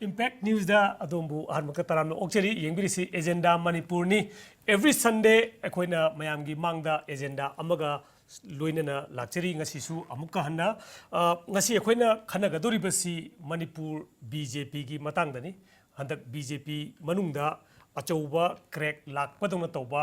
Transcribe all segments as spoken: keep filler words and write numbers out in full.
Impact Newsꯗ ꯑꯗꯣꯝꯕꯨ ꯑꯍꯥꯟꯕ ꯇꯔꯥꯝꯅ ꯑꯣꯛꯆꯔꯤ꯫ ꯌꯦꯡꯕꯤꯔꯤꯁꯤ Agenda ꯃꯅꯤꯄꯨꯔꯅꯤ꯫ Every Sunday ꯑꯩꯈꯣꯏꯅ ꯃꯌꯥꯝꯒꯤ ꯃꯥꯡꯗ agenda ꯑꯃꯒ ꯂꯣꯏꯅꯅ ꯂꯥꯛꯆꯔꯤ꯫ ꯉꯁꯤꯁꯨ ꯑꯃꯨꯛꯀ ꯍꯟꯅ, ꯑ, ꯉꯁꯤ ꯑꯩꯈꯣꯏꯅ ꯈꯟꯅꯒꯗꯧꯔꯤꯕꯁꯤ ꯃꯅꯤꯄꯨꯔ BJPꯒꯤ ꯃꯇꯥꯡꯗꯅꯤ꯫ ꯍꯟꯗꯛ BJP ꯃꯅꯨꯡꯗ ꯑꯆꯧꯕ crack ꯂꯥꯛꯄꯗꯧꯅ ꯇꯧꯕ,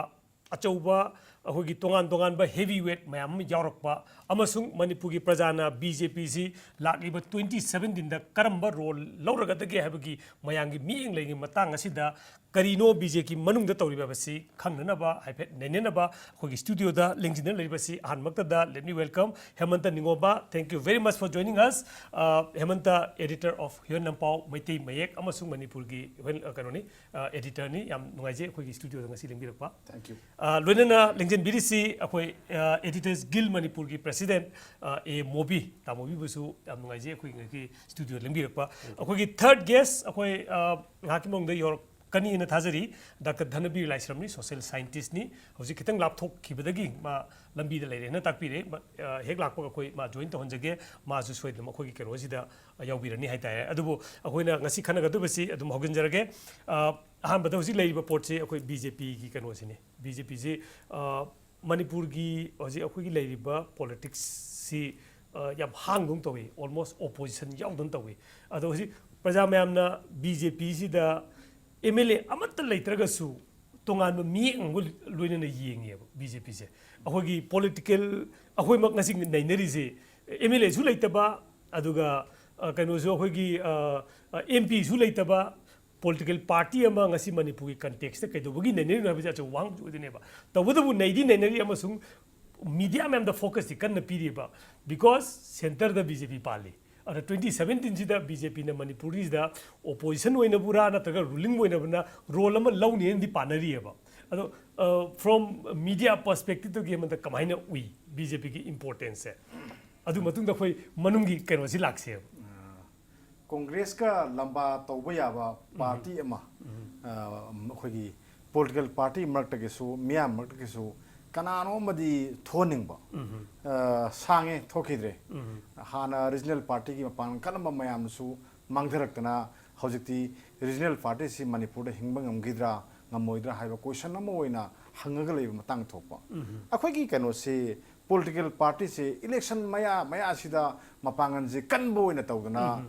ꯑꯆꯧꯕ ꯑꯩꯈꯣꯏꯒꯤ ꯇꯣꯉꯥꯟ ꯇꯣꯉꯥꯟꯕ heavy weight ꯃꯌꯥꯝ ꯑꯃ ꯌꯥꯎꯔꯛꯄ, ꯑꯃꯁꯨꯡ ꯃꯅꯤꯄꯨꯔꯒꯤ ꯄ꯭ꯔꯖꯥꯅ BJPꯁꯤ ꯂꯥꯛꯂꯤꯕ twenty seventeen ꯀꯔꯝꯕ role ꯂꯧꯔꯒꯗꯒꯦ ꯍꯥꯏꯕꯒꯤ ꯃꯌꯥꯝꯒꯤ ꯃꯤꯠꯌꯦꯡ ꯂꯩꯔꯤꯉꯩ ꯃꯇꯥꯡ ꯑꯁꯤꯗ, ꯀꯔꯤꯅꯣ BJP ꯃꯅꯨꯡꯗ ꯇꯧꯔꯤꯕ ꯍꯥꯏꯕꯁꯤ ꯈꯪꯅꯅꯕ, ꯍꯥꯏꯐꯦꯠ ꯅꯩꯅꯅꯕ ꯑꯩꯈꯣꯏꯒꯤ studioꯗ ꯂꯦꯡꯁꯤꯟꯗꯨꯅ ꯂꯩꯔꯤꯕꯁꯤ ꯑꯍꯥꯟꯕꯃꯛꯇꯗ let me welcome ꯍꯦꯃꯟꯇ ꯅꯤꯉꯣꯝꯕ꯫ Thank you very much for joining us꯫ ꯑ, ꯍꯦꯃꯟꯇ, editor of ꯍꯤꯌꯣꯟ ꯅꯝꯄꯥꯎ ꯃꯩꯇꯩ ꯃꯌꯦꯛ ꯑꯃꯁꯨꯡ ꯃꯅꯤꯄꯨꯔꯒꯤ ꯍꯤꯌꯣꯟ-, ꯑ, ꯀꯩꯅꯣꯅꯤ, ꯑ, editorꯅꯤ꯫ ꯌꯥꯝ ꯅꯨꯡꯉꯥꯏꯖꯩ ꯑꯩꯈꯣꯏꯒꯤ studioꯗ ꯉꯁꯤ ꯂꯦꯡꯕꯤꯔꯛꯄ꯫ Thank you꯫ ꯑ, ꯂꯣꯏꯅꯅ ꯂꯦꯡꯖꯟꯕꯤꯔꯤꯁꯤ ꯑꯩꯈꯣꯏ, ꯑ, Editors Guild ꯃꯅꯤꯄꯨꯔꯒꯤ president, ꯑ, ꯑꯦ ꯃꯣꯕꯤ, ꯇꯥ ꯃꯣꯕꯤꯕꯨꯁꯨ ꯌꯥꯝ ꯅꯨꯡꯉꯥꯏꯖꯩ ꯑꯩꯈꯣꯏꯒꯤ ꯉꯁꯤ studioꯗ ꯂꯦꯡꯕꯤꯔꯛꯄ꯫ ꯑꯩꯈꯣꯏꯒꯤ third guest ꯑꯩꯈꯣꯏ, ꯑ, ꯉꯥꯏꯍꯥꯛꯀꯤ ꯃꯅꯨꯡꯗ ꯌꯧꯔꯛꯀꯅꯤꯅ ꯊꯥꯖꯔꯤ꯫ Doctor ꯙꯅꯕꯤꯔ ꯂꯥꯏꯁ꯭ꯔꯝꯅꯤ, social scientistꯅꯤ꯫ ꯍꯧꯖꯤꯛ ꯈꯤꯇꯪ ꯂꯥꯞꯊꯣꯛꯈꯤꯕꯗꯒꯤ ꯃꯥ ꯂꯝꯕꯤꯗ ꯂꯩꯔꯦꯅ ꯇꯥꯛꯄꯤꯔꯦ꯫ ꯃ-, ꯑ, ꯍꯦꯛ ꯂꯥꯛꯄꯒ ꯑꯩꯈꯣꯏ ꯃꯥ join ꯇꯧꯍꯟꯖꯒꯦ꯫ ꯃꯥꯁꯨ ꯁꯣꯏꯗꯅ ꯑꯩꯈꯣꯏꯒꯤ ꯀꯩꯅꯣꯁꯤꯗ ꯌꯥꯎꯕꯤꯔꯅꯤ ꯍꯥꯏꯇꯥꯔꯦ꯫ ꯑꯗꯨꯕꯨ ꯑꯩꯈꯣꯏꯅ ꯉꯁꯤ ꯈꯟꯅꯒꯗꯧꯕꯁꯤ ꯑꯗꯨꯝ ꯍꯧꯖꯤꯟꯖꯔꯒꯦ꯫ ꯑ, ꯑꯍꯥꯟꯕꯗ ꯍꯧꯖꯤꯛ ꯂꯩꯔꯤꯕ ꯄꯣꯠꯁꯤ ꯑꯩꯈꯣꯏ BJPꯒꯤ ꯀꯩꯅꯣꯁꯤꯅꯤ꯫ BJPꯁꯤ, ꯑ, ꯃꯅꯤꯄꯨꯔꯒꯤ ꯍꯧꯖꯤꯛ ꯑꯩꯈꯣꯏꯒꯤ ꯂꯩꯔꯤꯕ politicsꯁꯤ, ꯑ, ꯌꯥꯝ ꯍꯥꯡꯗꯧꯅ ꯇꯧꯏ, almost opposition ꯌꯥꯎꯗꯧꯅ ꯇꯧꯏ꯫ ꯑꯗꯣ ꯍꯧꯖꯤꯛ ꯄ꯭ꯔꯖꯥ ꯃꯌꯥꯝꯅ BJPꯁꯤꯗ MLA ꯑꯃꯠꯇ ꯂꯩꯇ꯭ꯔꯒꯁꯨ ꯇꯣꯉꯥꯟꯕ ꯃꯤꯠꯌꯦꯡ ꯑꯃꯒ ꯂꯣꯏꯅꯅ ꯌꯦꯡꯉꯦꯕ BJPꯁꯦ꯫ ꯑꯩꯈꯣꯏꯒꯤ political, ꯑꯩꯈꯣꯏꯃꯛ ꯉꯁꯤ ꯅꯩꯅꯔꯤꯁꯦ MLAꯁꯨ ꯂꯩꯇꯕ, ꯑꯗꯨꯒ, ꯑ, ꯀꯩꯅꯣꯁꯨ ꯑꯩꯈꯣꯏꯒꯤ, ꯑ, ꯑ, MPꯁꯨ ꯂꯩꯇꯕ political party ꯑꯃ ꯉꯁꯤ ꯃꯅꯤꯄꯨꯔꯒꯤ contextꯇ ꯀꯩꯗꯧꯕꯒꯤ ꯅꯩꯅꯔꯤꯅꯣ ꯍꯥꯏꯕꯁꯦ ꯑꯆꯧꯕ ꯋꯥꯍꯪ ꯑꯣꯏꯗꯣꯏꯅꯦꯕ꯫ ꯇꯧꯕꯇꯕꯨ ꯅꯩꯗꯤ ꯅꯩꯅꯔꯤ ꯑꯃꯁꯨꯡ media ꯃꯌꯥꯝꯗ focusꯇꯤ ꯀꯟꯅ ꯄꯤꯔꯤꯕ, because centreꯗ BJP ꯄꯥꯜꯂꯤ꯫ ꯑꯗ twenty seventeenꯁꯤꯗ BJPꯅ ꯃꯅꯤꯄꯨꯔꯒꯤꯁꯤꯗ opposition ꯑꯣꯏꯅꯕꯨꯔꯥ ꯅꯠꯇ꯭ꯔꯒ ruling ꯑꯣꯏꯅꯕꯅ role ꯑꯃ ꯂꯧꯅꯤꯅꯗꯤ ꯄꯥꯅꯔꯤꯑꯕ꯫ ꯑꯗꯣ, ꯑ, from media perspectiveꯇꯒꯤ ꯑꯃꯗ ꯀꯃꯥꯏꯅ ꯎꯏ BJPꯒꯤ importanceꯁꯦ? ꯑꯗꯨ ꯃꯇꯨꯡꯗ ꯑꯩꯈꯣꯏ ꯃꯅꯨꯡꯒꯤ ꯀꯩꯅꯣꯁꯤ ꯂꯥꯛꯁꯦꯕ꯫ ꯀꯣꯡꯒ꯭ꯔꯦꯁꯀ ꯂꯝꯕꯥ ꯇꯧꯕ ꯌꯥꯕ party ꯑꯃ, ꯑ, ꯑꯩꯈꯣꯏꯒꯤ political party ꯃꯔꯛꯇꯒꯤꯁꯨ, ꯃꯤꯌꯥꯝ ꯃꯔꯛꯇꯒꯤꯁꯨ ꯀꯅꯥꯅꯣ ꯑꯃꯗꯤ ꯊꯣꯛꯍꯟꯅꯤꯡꯕ, ꯑ, ꯁꯥꯡꯉꯦ ꯊꯣꯛꯈꯤꯗ꯭ꯔꯦ꯫ ꯍꯥꯟꯅ regional partyꯒꯤ ꯃꯄꯥꯡꯒꯜ ꯀꯜꯂꯝꯕ ꯃꯌꯥꯝꯗꯨꯁꯨ ꯃꯥꯡꯊꯔꯛꯇꯅ ꯍꯧꯖꯤꯛꯇꯤ ꯔꯤꯖꯅꯦꯜ ꯄꯥꯔꯇꯤꯁꯤ ꯃꯅꯤꯄꯨꯔꯗ ꯍꯤꯡꯕ ꯉꯝꯈꯤꯗ꯭ꯔꯥ ꯉꯝꯃꯣꯏꯗ꯭ꯔꯥ ꯍꯥꯏꯕ ꯀꯣꯏꯁꯟ ꯑꯃ ꯑꯣꯏꯅ ꯍꯪꯉꯒ ꯂꯩꯕ ꯃꯇꯥꯡ ꯊꯣꯛꯄ꯫ ꯑꯩꯈꯣꯏꯒꯤ ꯀꯩꯅꯣꯁꯤ, ꯄꯣꯂꯤꯇꯤꯀꯦꯜ ꯄꯥꯔꯇꯤꯁꯤ ꯏꯂꯦꯛꯁꯟ ꯃꯌꯥ ꯃꯌꯥꯁꯤꯗ ꯃꯄꯥꯡꯒꯜꯁꯤ ꯀꯟꯕ ꯑꯣꯏꯅ ꯇꯧꯗꯅ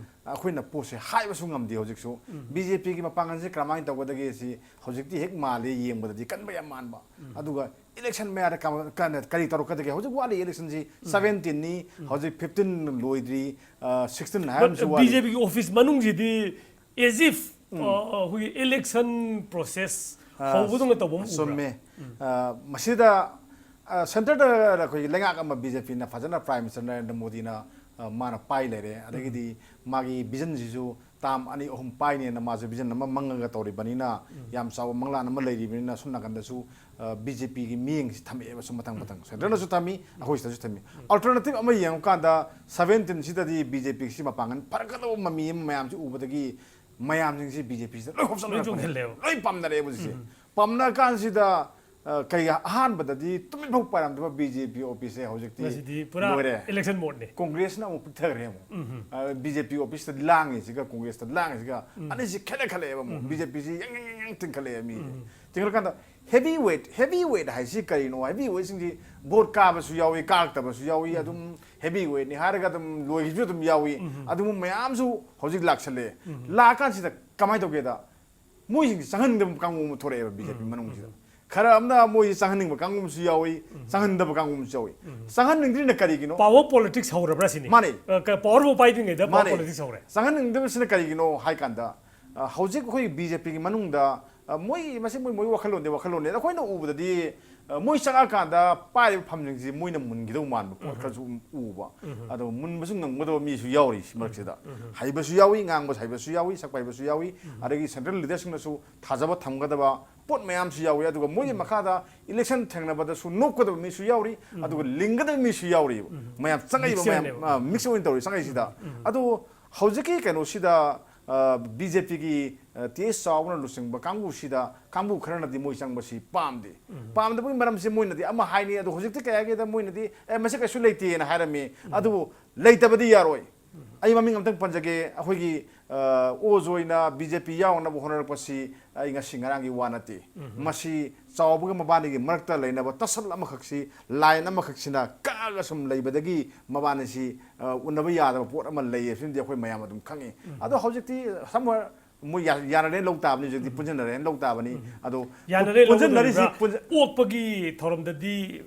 ꯑꯩꯈꯣꯏꯅ ꯄꯣꯠꯁꯦ ꯍꯥꯏꯕꯁꯨ ꯉꯝꯗꯦ ꯍꯧꯖꯤꯛꯁꯨ꯫ ꯕꯤ ꯖꯦ ꯄꯤꯒꯤ ꯃꯄꯥꯡꯒꯜꯁꯤ ꯀꯔꯝꯍꯥꯏꯅ ꯇꯧꯒꯗꯒꯦ ꯁꯤ ꯍꯧꯖꯤꯛꯇꯤ ꯍꯦꯛ ꯃꯥꯜꯂꯤ, ꯌꯦꯡꯕꯗꯗꯤ ꯀꯟꯕ ꯌꯥꯝ ꯃꯥꯟꯕ꯫ ꯑꯗꯨꯒ ꯏꯂꯦꯛꯁꯟ ꯃꯌꯥꯗ ꯀꯃ-, ꯀꯅ-, ꯀꯔꯤ ꯇꯧꯔꯛꯀꯗꯒꯦ? ꯍꯧꯖꯤꯛ ꯋꯥꯠꯂꯤ, ꯏꯂꯦꯛꯁꯟꯁꯤ ꯁꯕꯦꯟꯇꯤꯟꯅꯤ, ꯍꯧꯖꯤꯛ ꯐꯤꯐꯇꯤꯟ ꯂꯣꯏꯗ꯭ꯔꯤ, ꯑ, ꯁꯤꯛꯁꯇꯤꯟ ꯍꯥꯏꯕ ꯑꯃꯁꯨ ꯋꯥꯠꯂꯤ꯫ ꯕꯤ ꯖꯦ ꯄꯤꯒꯤ ꯑꯣꯐꯤꯁ ꯃꯅꯨꯡꯁꯤꯗꯤ as if, ꯑ, ꯑꯩꯈꯣꯏꯒꯤ ꯏꯂꯦꯛꯁꯟ ꯄ꯭ꯔꯣꯁꯦꯁ ꯍꯧꯕꯗꯧꯅ ꯇꯧꯕ ꯑꯃ ꯎꯕ꯭ꯔꯥ? ꯆꯨꯝꯃꯦ꯫ ꯑ, ꯃꯁꯤꯗ, ꯑ, ꯁꯦꯟꯇꯔꯗ ꯑꯩꯈꯣꯏꯒꯤ ꯂꯩꯉꯥꯛ ꯑꯃ ꯕꯤ ꯖꯦ ꯄꯤꯅ ꯐꯖꯅ ꯄ꯭ꯔꯥꯏꯝ ꯃꯤꯅꯤꯁꯇꯔ ꯅꯔꯦꯟꯗ꯭ꯔ ꯃꯣꯗꯤꯅ, ꯑ, ꯃꯥꯅ ꯄꯥꯏ ꯂꯩꯔꯦ꯫ ꯑꯗꯒꯤꯗꯤ ꯃꯥꯒꯤ ꯚꯤꯖꯟꯁꯤꯁꯨ ꯇꯥꯝ ꯑꯅꯤ ꯑꯍꯨꯝ ꯄꯥꯏꯅꯦꯅ ꯃꯥꯁꯨ ꯚꯤꯖꯟ ꯑꯃ ꯃꯪꯉꯒ ꯇꯧꯔꯤꯕꯅꯤꯅ, ꯌꯥꯝ ꯆꯥꯎꯕ ꯃꯪꯂꯥꯟ ꯑꯃ ꯂꯩꯔꯤꯕꯅꯤꯅ, ꯁꯣꯝ ꯅꯥꯀꯟꯗꯁꯨ, ꯑ, ꯕꯤ ꯖꯦ ꯄꯤꯒꯤ ꯃꯤꯠꯌꯦꯡꯁꯤ ꯊꯝꯃꯛꯑꯦꯕ ꯁꯨꯝ ꯃꯊꯪ ꯃꯊꯪ꯫ ꯁꯦꯟꯇꯔꯅꯁꯨ ꯊꯝꯃꯤ, ꯑꯩꯈꯣꯏ ꯁꯤꯗꯁꯨ ꯊꯝꯃꯤ꯫ ꯑꯜꯇꯔꯅꯦꯇꯤꯚ ꯑꯃ ꯌꯦꯡꯉꯀꯥꯟꯗ ꯁꯕꯦꯟꯇꯤꯟꯁꯤꯗꯗꯤ ꯕꯤ ꯖꯦ ꯄꯤꯁꯤ ꯃꯄꯥꯡꯒꯜ ꯐꯔꯛꯀꯗꯧꯕ ꯃꯃꯤ ꯑꯃ ꯃꯌꯥꯝꯁꯤ ꯎꯕꯗꯒꯤ ꯃꯌꯥꯝꯁꯤꯡꯁꯤ ꯕꯤ ꯖꯦ ꯄꯤꯁꯤꯗ ꯂꯣꯏ ꯍꯣꯞꯆꯜꯂꯦ꯫ ꯂꯣꯏ ꯆꯣꯡꯁꯤꯜꯂꯦꯕ꯫ ꯂꯣꯏ ꯄꯥꯝꯅꯔꯦꯕ ꯍꯧꯖꯤꯛꯁꯦ꯫ ꯄꯥꯝꯅ ꯀꯥꯟꯁꯤꯗ, ꯑ, ꯀꯩ ꯑꯍꯥꯟꯕꯗꯗꯤ ꯇꯨꯃꯤꯠ ꯐꯥꯎ ꯄꯥꯏꯔꯝꯗꯕ ꯕꯤ ꯖꯦ ꯄꯤ ꯑꯣꯐꯤꯁꯁꯦ ꯍꯧꯖꯤꯛꯇꯤ ꯃꯁꯤꯗꯤ ꯄꯨꯔꯥ ꯂꯣꯏꯔꯦ꯫ ꯏꯂꯦꯛꯁꯟ ꯃꯣꯗꯅꯤ꯫ ꯀꯣꯡꯒ꯭ꯔꯦꯁꯅ ꯑꯃꯨꯛ ꯄꯤꯛꯊꯈ꯭ꯔꯦ ꯑꯃꯨꯛ꯫ ꯕꯤ ꯖꯦ ꯄꯤ ꯑꯣꯐꯤꯁꯇ ꯂꯥꯡꯉꯤꯁꯤꯒ ꯀꯣꯡꯒ꯭ꯔꯦꯁꯇ ꯂꯥꯡꯉꯤꯁꯤꯒ ꯑꯅꯤꯁꯤ ꯈꯦꯠꯅ ꯈꯜꯂꯛꯑꯦꯕ ꯑꯃꯨꯛ꯫ ꯕꯤ ꯖꯦ ꯄꯤꯁꯤ ꯌꯥꯡ ꯌꯥꯡ ꯌꯥꯡ ꯌꯥꯡ ꯇꯤꯡꯈꯠꯂꯛꯑꯦ ꯃꯤꯁꯦ꯫ ꯇꯤꯡꯈꯠꯂꯀꯥꯟꯗ ꯍꯦꯚꯤ ꯋꯦꯠ, ꯍꯦꯚꯤ ꯋꯦꯠ ꯍꯥꯏꯁꯤ ꯀꯔꯤꯅꯣ? ꯍꯦꯚꯤ ꯋꯦꯠꯁꯤꯡꯁꯤ ꯚꯣꯠ ꯀꯥꯕꯁꯨ ꯌꯥꯎꯏ, ꯀꯥꯔꯛꯇꯕꯁꯨ ꯌꯥꯎꯏ, ꯑꯗꯨꯝ ꯍꯦꯚꯤ ꯋꯦꯠꯅꯤ ꯍꯥꯏꯔꯒ ꯑꯗꯨꯝ ꯂꯣꯏꯈꯤꯕꯁꯨ ꯑꯗꯨꯝ ꯌꯥꯎꯏ꯫ ꯑꯗꯨꯒꯨꯝꯕ ꯃꯌꯥꯝꯁꯨ ꯍꯧꯖꯤꯛ ꯂꯥꯛꯁꯜꯂꯦ꯫ ꯂꯥꯛꯑꯀꯥꯟꯁꯤꯗ ꯀꯃꯥꯏꯅ ꯇꯧꯒꯦꯗ, ꯃꯣꯏꯁꯤꯡꯁꯦ ꯆꯪꯍꯟꯗꯕ ꯀꯥꯡꯕꯨ ꯑꯃ ꯊꯣꯛꯂꯛꯑꯦꯕ ꯕꯤ ꯖꯦ ꯄꯤ ꯃꯅꯨꯡꯁꯤꯗ꯫ ꯈꯔ ꯑꯃꯅ ꯃꯣꯏꯁꯦ ꯆꯪꯍꯟꯅꯤꯡꯕ ꯀꯥꯡꯕꯨ ꯑꯃꯁꯨ ꯌꯥꯎꯏ, ꯆꯪꯍꯟꯗꯕ ꯀꯥꯡꯕꯨ ꯑꯃꯁꯨ ꯌꯥꯎꯏ꯫ ꯆꯪꯍꯟꯅꯤꯡꯗ꯭ꯔꯤꯅ ꯀꯔꯤꯒꯤꯅꯣ? ꯄꯥꯋꯔ ꯄꯣꯂꯤꯇꯤꯛꯁ ꯍꯧꯔꯕ꯭ꯔꯥ ꯁꯤꯅꯤ? ꯃꯥꯅꯦ꯫ ꯑ, ꯀ-, ꯄꯥꯋꯔꯕꯨ ꯄꯥꯏꯗ꯭ꯔꯤꯉꯩꯗ ꯄꯥꯋꯔ ꯃꯥꯅꯦ꯫ ꯄꯣꯂꯤꯇꯤꯛꯁ ꯍꯧꯔꯦ꯫ ꯆꯪꯍꯟꯅꯤꯡꯗꯕꯁꯤꯅ ꯀꯔꯤꯒꯤꯅꯣ ꯍꯥꯏ ꯀꯥꯟꯗ, ꯑ, ꯍꯧꯖꯤꯛ ꯑꯩꯈꯣꯏ ꯕꯤ ꯖꯦ ꯄꯤꯒꯤ ꯃꯅꯨꯡꯗ, ꯑ, ꯃꯣꯏ, ꯃꯁꯤ ꯃꯣꯏ, ꯃꯣꯏ ꯋꯥꯈꯜꯂꯣꯟꯅꯦ, ꯋꯥꯈꯜꯂꯣꯟꯅꯦ꯫ ꯑꯩꯈꯣꯏꯅ ꯎꯕꯗꯗꯤ, ꯑ, ꯃꯣꯏ ꯆꯪꯉꯛꯑꯀꯥꯟꯗ ꯄꯥꯏꯔꯤꯕ ꯐꯝꯁꯤꯡꯁꯤ ꯃꯣꯏꯅ ꯃꯨꯟꯈꯤꯗꯧ ꯃꯥꯟꯕ ꯄꯣꯠ ꯈꯔꯁꯨ ꯎꯕ꯫ ꯑꯗꯣ ꯃꯨꯟꯕꯁꯨ ꯉꯝꯒꯗꯕ ꯃꯤꯁꯨ ꯌꯥꯎꯔꯤ ꯁꯤ ꯃꯔꯛꯁꯤꯗ꯫ ꯍꯩꯕꯁꯨ ꯌꯥꯎꯏ, ꯉꯥꯡꯕ ꯍꯩꯕꯁꯨ ꯌꯥꯎꯏ, ꯁꯛꯄ ꯍꯩꯕꯁꯨ ꯌꯥꯎꯏ, ꯑꯗꯒꯤ ꯁꯦꯟꯇ꯭ꯔꯦꯜ ꯂꯤꯗꯔꯁꯤꯡꯅꯁꯨ ꯊꯥꯖꯕ ꯊꯝꯒꯗꯕ ꯄꯣꯠ ꯃꯌꯥꯝꯁꯨ ꯌꯥꯎꯏ꯫ ꯑꯗꯨꯒ ꯃꯣꯏꯒꯤ ꯃꯈꯥꯗ ꯏꯂꯦꯛꯁꯟ ꯊꯦꯡꯅꯕꯗꯁꯨ ꯅꯣꯛꯀꯗꯕ ꯃꯤꯁꯨ ꯌꯥꯎꯔꯤ, ꯑꯗꯨꯒ ꯂꯤꯡꯒꯗꯕ ꯃꯤꯁꯨ ꯌꯥꯎꯔꯤꯕ꯫ ꯃꯌꯥꯝ ꯆꯪꯉꯛꯏꯕ ꯃꯌꯥꯝ, ꯃꯤꯛꯁꯅꯦꯕ꯫ ꯑ, ꯃꯤꯛꯁ ꯑꯣꯏꯅ ꯇꯧꯔꯤ ꯆꯪꯉꯛꯏꯁꯤꯗ꯫ ꯑꯗꯣ ꯍꯧꯖꯤꯛꯀꯤ ꯀꯩꯅꯣꯁꯤꯗ, ꯑ, ꯕꯤ ꯖꯦ ꯄꯤꯒꯤ, ꯑ, ꯇꯤ ꯑꯦꯁ ꯆꯥꯎꯕꯅ ꯂꯨꯆꯤꯡꯕ ꯀꯥꯡꯕꯨꯁꯤꯗ, ꯀꯥꯡꯕꯨ ꯈꯔꯅꯗꯤ ꯃꯣꯏ ꯆꯪꯕꯁꯤ ꯄꯥꯝꯗꯦ꯫ ꯄꯥꯝꯗꯕꯒꯤ ꯃꯔꯝꯁꯦ ꯃꯣꯏꯅꯗꯤ ꯑꯃ ꯍꯥꯏꯅꯤ, ꯑꯗꯣ ꯍꯧꯖꯤꯛꯇꯤ ꯀꯩ ꯍꯥꯏꯒꯦꯗ, ꯃꯣꯏꯅꯗꯤ, "ꯑꯦ, ꯃꯁꯤ ꯀꯩꯁꯨ ꯂꯩꯇꯦꯅ" ꯍꯥꯏꯔꯝꯃꯤ꯫ ꯑꯗꯨꯕꯨ ꯂꯩꯇꯕꯗꯤ ꯌꯥꯔꯣꯏ꯫ ꯑꯩ ꯃꯃꯤꯡ ꯑꯝꯇꯪ ꯄꯟꯖꯒꯦ꯫ ꯑꯩꯈꯣꯏꯒꯤ ꯑꯣꯖ ꯑꯣꯏꯅ ꯕꯤ ꯖꯦ ꯄꯤ ꯌꯥꯎꯅꯕ ꯍꯣꯠꯅꯔꯛꯄꯁꯤ ꯑꯩ ꯉꯁꯤ ꯉꯔꯥꯡꯒꯤ ꯋꯥ ꯅꯠꯇꯦ꯫ ꯃꯁꯤ ꯆꯥꯎꯕꯒ ꯃꯕꯥꯅꯤꯒꯤ ꯃꯔꯛꯇ ꯂꯩꯅꯕ ꯇꯁꯜ ꯑꯃꯈꯛꯁꯤ, ꯂꯥꯏꯟ ꯑꯃꯈꯛꯁꯤꯅ ꯀꯛꯑꯒ ꯁꯨꯝ ꯂꯩꯕꯗꯒꯤ ꯃꯕꯥꯅꯤꯁꯤ ꯎꯅꯕ ꯌꯥꯗꯕ ꯄꯣꯠ ꯑꯃ ꯂꯩꯌꯦ꯫ ꯁꯤꯃꯗꯤ ꯑꯩꯈꯣꯏ ꯃꯌꯥꯝ ꯑꯗꯨꯝ ꯈꯪꯉꯤ꯫ ꯑꯗꯣ ꯍꯧꯖꯤꯛꯇꯤ ꯁꯝ ꯃꯣꯏ ꯌꯥꯅꯔꯦꯅ ꯂꯧ ꯇꯥꯕꯅꯤ, ꯍꯧꯖꯤꯛꯇꯤ ꯄꯨꯟꯁꯤꯟꯅꯔꯦꯅ ꯂꯧ ꯇꯥꯕꯅꯤ꯫ ꯑꯗꯣ ꯌꯥꯅꯔꯦ ꯄꯨꯟꯁꯤꯟꯅꯔꯤꯁꯤ ꯂꯧꯒꯗꯧꯔꯤꯕ꯭ꯔꯥ? ꯑꯣꯛꯄꯒꯤ ꯊꯧꯔꯝꯗꯗꯤ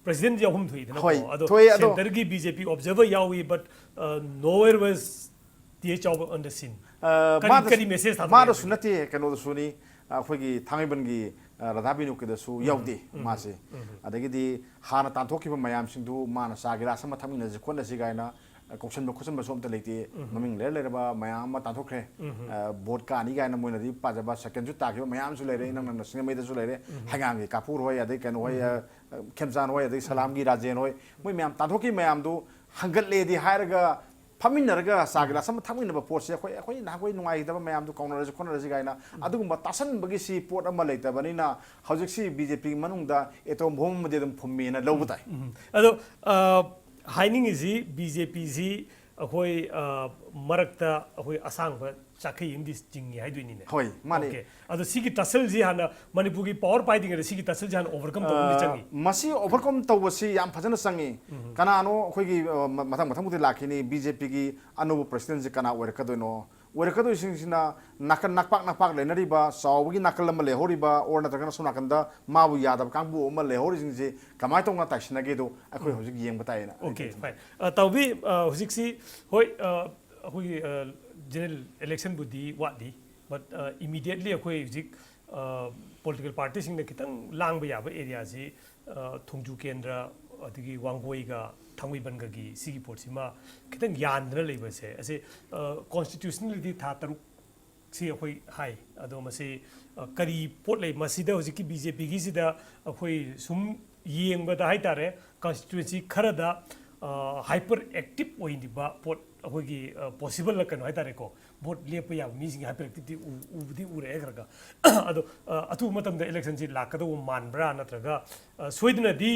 ꯄ꯭ꯔꯁꯤꯗꯦꯟ ꯌꯥꯎꯐꯝ ꯊꯣꯛꯏꯗꯅꯀꯣ꯫ ꯍꯣꯏ, ꯑꯗꯣ ꯊꯣꯛꯑꯦ꯫ ꯑꯗꯣ ꯁꯦꯟꯇꯔꯒꯤ ꯕꯤ ꯖꯦ ꯄꯤ ꯑꯣꯕꯖꯔꯚꯔ ꯌꯥꯎꯏ, ꯕꯠ ꯅꯣꯋꯦꯔ ꯋꯦꯁ ꯇꯤ ꯑꯦ ꯆꯥꯎꯕ ꯑꯣꯟ ꯗ ꯁꯤꯟ꯫ ꯀꯔꯤ ꯃꯥꯗꯁꯨ- ꯀꯔꯤ ꯃꯦꯁꯦꯖ ꯊꯥꯗꯣꯔꯛꯏ ꯃꯥꯗꯁꯨ ꯍꯥꯏꯕꯅꯤ? ꯅꯠꯇꯦ, ꯀꯩꯅꯣꯗꯁꯨꯅꯤ, ꯑꯩꯈꯣꯏꯒꯤ ꯊꯥꯡꯃꯩꯕꯟꯒꯤ ꯔꯥꯙꯥ ꯕꯤꯅꯣꯀꯤꯗꯁꯨ ꯌꯥꯎꯗꯦ ꯃꯥꯁꯦ꯫ ꯑꯗꯒꯤꯗꯤ ꯍꯥꯟꯅ ꯇꯥꯟꯊꯣꯛꯈꯤꯕ ꯃꯌꯥꯝꯁꯤꯡꯗꯨ ꯃꯥꯅ ꯆꯥ ꯒꯤꯂꯥꯁ ꯑꯃ ꯊꯛꯃꯤꯟꯅꯁꯤ ꯈꯣꯠꯅꯁꯤ ꯀꯥꯏꯅ ꯀꯧꯁꯟꯕ ꯈꯣꯠꯆꯟꯕꯁꯨ ꯑꯝꯇ ꯂꯩꯇꯦ꯫ ꯃꯃꯤꯡ ꯂꯩꯔ ꯂꯩꯔꯕ ꯃꯌꯥꯝ ꯑꯃ ꯇꯥꯟꯊꯣꯛꯈ꯭ꯔꯦ꯫ ꯚꯣꯠ ꯀꯥꯅꯤ ꯀꯥꯏꯅ ꯃꯣꯏꯅꯗꯤ ꯄꯥꯖꯕ ꯁꯦꯀꯦꯟꯁꯨ ꯇꯥꯈꯤꯕ ꯃꯌꯥꯝꯁꯨ ꯂꯩꯔꯦ꯫ ꯏꯅꯪ ꯅꯪꯅ ꯁꯤꯡꯖꯃꯩꯗꯁꯨ ꯂꯩꯔꯦ꯫ ꯍꯩꯉꯥꯡꯒꯤ ꯀꯥꯄꯨꯔ ꯍꯣꯏ, ꯑꯗꯩ ꯀꯩꯅꯣ ꯍꯣꯏ, ꯈꯦꯝꯆꯥꯟ ꯍꯣꯏ, ꯑꯗꯩ ꯁꯂꯥꯝꯒꯤ ꯔꯥꯖꯦꯟ ꯍꯣꯏ, ꯃꯣꯏ ꯃꯌꯥꯝ ꯇꯥꯟꯊꯣꯛꯈꯤꯕ ꯃꯌꯥꯝꯗꯨ ꯍꯪꯒꯠꯂꯦꯗꯤ ꯍꯥꯏꯔꯒ ꯐꯝꯃꯤꯟꯅꯔꯒ ꯆꯥ ꯒꯤꯂꯥꯁ ꯑꯃ ꯊꯛꯃꯤꯟꯅꯕ ꯄꯣꯠꯁꯦ ꯑꯩꯈꯣꯏ, ꯑꯩꯈꯣꯏ ꯅꯍꯥꯟꯈꯣꯏ ꯅꯨꯡꯉꯥꯏꯈꯤꯗꯕ ꯃꯌꯥꯝꯗꯨ ꯀꯥꯎꯅꯔꯁꯤ ꯈꯣꯠꯅꯔꯁꯤ ꯀꯥꯏꯅ ꯑꯗꯨꯒꯨꯝꯕ ꯇꯥꯁꯟꯕꯒꯤ ꯁꯤ ꯄꯣꯠ ꯑꯃ ꯂꯩꯇꯕꯅꯤꯅ ꯍꯧꯖꯤꯛꯁꯤ ꯕꯤ ꯖꯦ ꯄꯤꯒꯤ ꯃꯅꯨꯡꯗ ꯑꯦꯇꯣꯝ ꯕꯣꯝ ꯑꯃꯗꯤ ꯑꯗꯨꯝ ꯐꯨꯝꯃꯦꯅ ꯂꯧꯕ ꯇꯥꯏ꯫ ꯑꯗꯣ ꯍꯥꯏꯅꯤꯡꯉꯤꯁꯤ ꯕꯤ ꯖꯦ ꯄꯤꯁꯤ ꯑꯩꯈꯣꯏ ꯃꯔꯛꯇ ꯑꯩꯈꯣꯏ ꯑꯁꯥꯡꯕ ꯆꯥꯈꯩ ꯑꯃꯗꯤ ꯆꯤꯡꯉꯤ ꯍꯥꯏꯗꯣꯏꯅꯤꯅꯦ꯫ ꯍꯣꯏ, ꯃꯥꯅꯦ꯫ ꯑꯣꯀꯦ꯫ ꯑꯗꯣ ꯁꯤꯒꯤ ꯇꯁꯜꯁꯤ ꯍꯥꯟꯅ ꯃꯅꯤꯄꯨꯔꯒꯤ ꯄꯋꯥꯔ ꯄꯥꯏꯗ꯭ꯔꯤꯉꯩꯗ ꯁꯤꯒꯤ ꯇꯁꯜꯁꯤ ꯍꯥꯟꯅ ꯑꯣꯚꯔꯀꯝ ꯇꯧꯕ ꯑꯃꯗꯤ ꯆꯪꯉꯤ꯫ ꯃꯁꯤ ꯑꯣꯚꯔꯀꯝ ꯇꯧꯕꯁꯤ ꯌꯥꯝ ꯐꯖꯅ ꯆꯪꯉꯤ꯫ ꯀꯅꯥꯅꯣ ꯑꯩꯈꯣꯏꯒꯤ ꯃꯊꯪ ꯃꯊꯪꯕꯨꯗꯤ ꯂꯥꯛꯈꯤꯅꯤ꯫ ꯕꯤ ꯖꯦ ꯄꯤꯒꯤ ꯑꯅꯧꯕ ꯄ꯭ꯔꯁꯤꯗꯦꯟꯁꯤ ꯀꯅꯥ ꯑꯣꯏꯔꯛꯀꯗꯣꯏꯅꯣ? ꯑꯣꯏꯔꯛꯀꯗꯣꯏꯁꯤꯡꯁꯤꯅ ꯅꯥꯀꯟ ꯅꯛꯄꯥꯛ ꯅꯛꯄꯥꯛ ꯂꯩꯅꯔꯤꯕ ꯆꯥꯎꯕꯒꯤ ꯅꯥꯀꯜ ꯑꯃ ꯂꯩꯍꯧꯔꯤꯕ, ꯑꯣꯔ ꯅꯠꯇ꯭ꯔꯒꯅ ꯁꯣꯝ ꯅꯥꯀꯟꯗ ꯃꯥꯕꯨ ꯌꯥꯗꯕ ꯀꯥꯡꯕꯨ ꯑꯃ ꯂꯩꯍꯧꯔꯤꯁꯤꯡꯁꯤ ꯀꯃꯥꯏꯅ ꯇꯧꯅ ꯇꯥꯏꯁꯤꯟꯅꯒꯦꯗꯣ ꯑꯩꯈꯣꯏ ꯍꯧꯖꯤꯛ ꯌꯦꯡꯕ ꯇꯥꯏꯌꯦꯅ ꯑꯩ ꯑꯣꯀꯦ, ꯈꯜꯂꯤ꯫ ꯐꯥꯏꯟ꯫ ꯇꯧꯕꯤ, ꯍꯧꯖꯤꯛꯁꯤ ꯍꯣꯏ, ꯑꯩꯈꯣꯏꯒꯤ ꯖꯦꯅꯔꯦꯜ ꯏꯂꯦꯛꯁꯟꯕꯨꯗꯤ ꯋꯥꯠꯂꯤ, ꯕꯠ ꯏꯃꯤꯗꯤꯌꯦꯠꯂꯤ ꯑꯩꯈꯣꯏ ꯍꯧꯖꯤꯛ ꯄꯣꯂꯤꯇꯤꯀꯦꯜ ꯄꯥꯔꯇꯤꯁꯤꯡꯅ ꯈꯤꯇꯪ ꯂꯥꯡꯕ ꯌꯥꯕ ꯑꯦꯔꯤꯌꯥꯁꯤ ꯊꯣꯡꯖꯨ ꯀꯦꯟꯗ꯭ꯔ, ꯑꯗꯒꯤ ꯋꯥꯡꯒꯣꯏꯒ ꯊꯥꯡꯃꯩꯕꯟꯒꯒꯤ ꯁꯤꯒꯤ ꯄꯣꯠꯁꯤꯃ ꯈꯤꯇꯪ ꯌꯥꯟꯗꯅ ꯂꯩꯕꯁꯦ ꯑꯁꯤ ꯀꯣꯟꯁꯇꯤꯇ꯭ꯌꯨꯁꯅꯦꯜꯂꯤꯗꯤ ꯊꯥ ꯇꯔꯨꯛ ꯁꯤ ꯑꯩꯈꯣꯏ ꯍꯥꯏ꯫ ꯑꯗꯣ ꯃꯁꯤ ꯀꯔꯤ ꯄꯣꯠ ꯂꯩ ꯃꯁꯤꯗ? ꯍꯧꯖꯤꯛꯀꯤ ꯕꯤ ꯖꯦ ꯄꯤꯒꯤꯁꯤꯗ ꯑꯩꯈꯣꯏ ꯁꯨꯝ ꯌꯦꯡꯕꯗ ꯍꯥꯏ ꯇꯥꯔꯦ, ꯀꯟꯁꯇꯤꯇ꯭ꯋꯦꯟꯁꯤ ꯈꯔꯗ ꯍꯥꯏꯄꯔ ꯑꯦꯛꯇꯤꯞ ꯑꯣꯏꯔꯤꯕ ꯄꯣꯠ, ꯑꯩꯈꯣꯏꯒꯤ ꯄꯣꯁꯤꯕꯜ ꯀꯩꯅꯣ ꯍꯥꯏ ꯇꯥꯔꯦꯀꯣ, ꯚꯣꯠ ꯂꯦꯞꯄ ꯌꯥꯕ ꯃꯤꯁꯤꯡꯒꯤ ꯍꯥꯏꯄꯔ ꯑꯦꯛꯇꯤꯞꯇꯤ ꯎꯕꯨꯗꯤ ꯎꯔꯛꯑꯦ ꯈꯔ ꯈꯔ꯫ ꯑꯗꯣ ꯑꯊꯨꯕ ꯃꯇꯝꯗ ꯏꯂꯦꯛꯁꯟꯁꯤ ꯂꯥꯛꯀꯗꯧꯕ ꯃꯥꯟꯕ꯭ꯔꯥ, ꯅꯠꯇ꯭ꯔꯒ ꯁꯣꯏꯗꯅꯗꯤ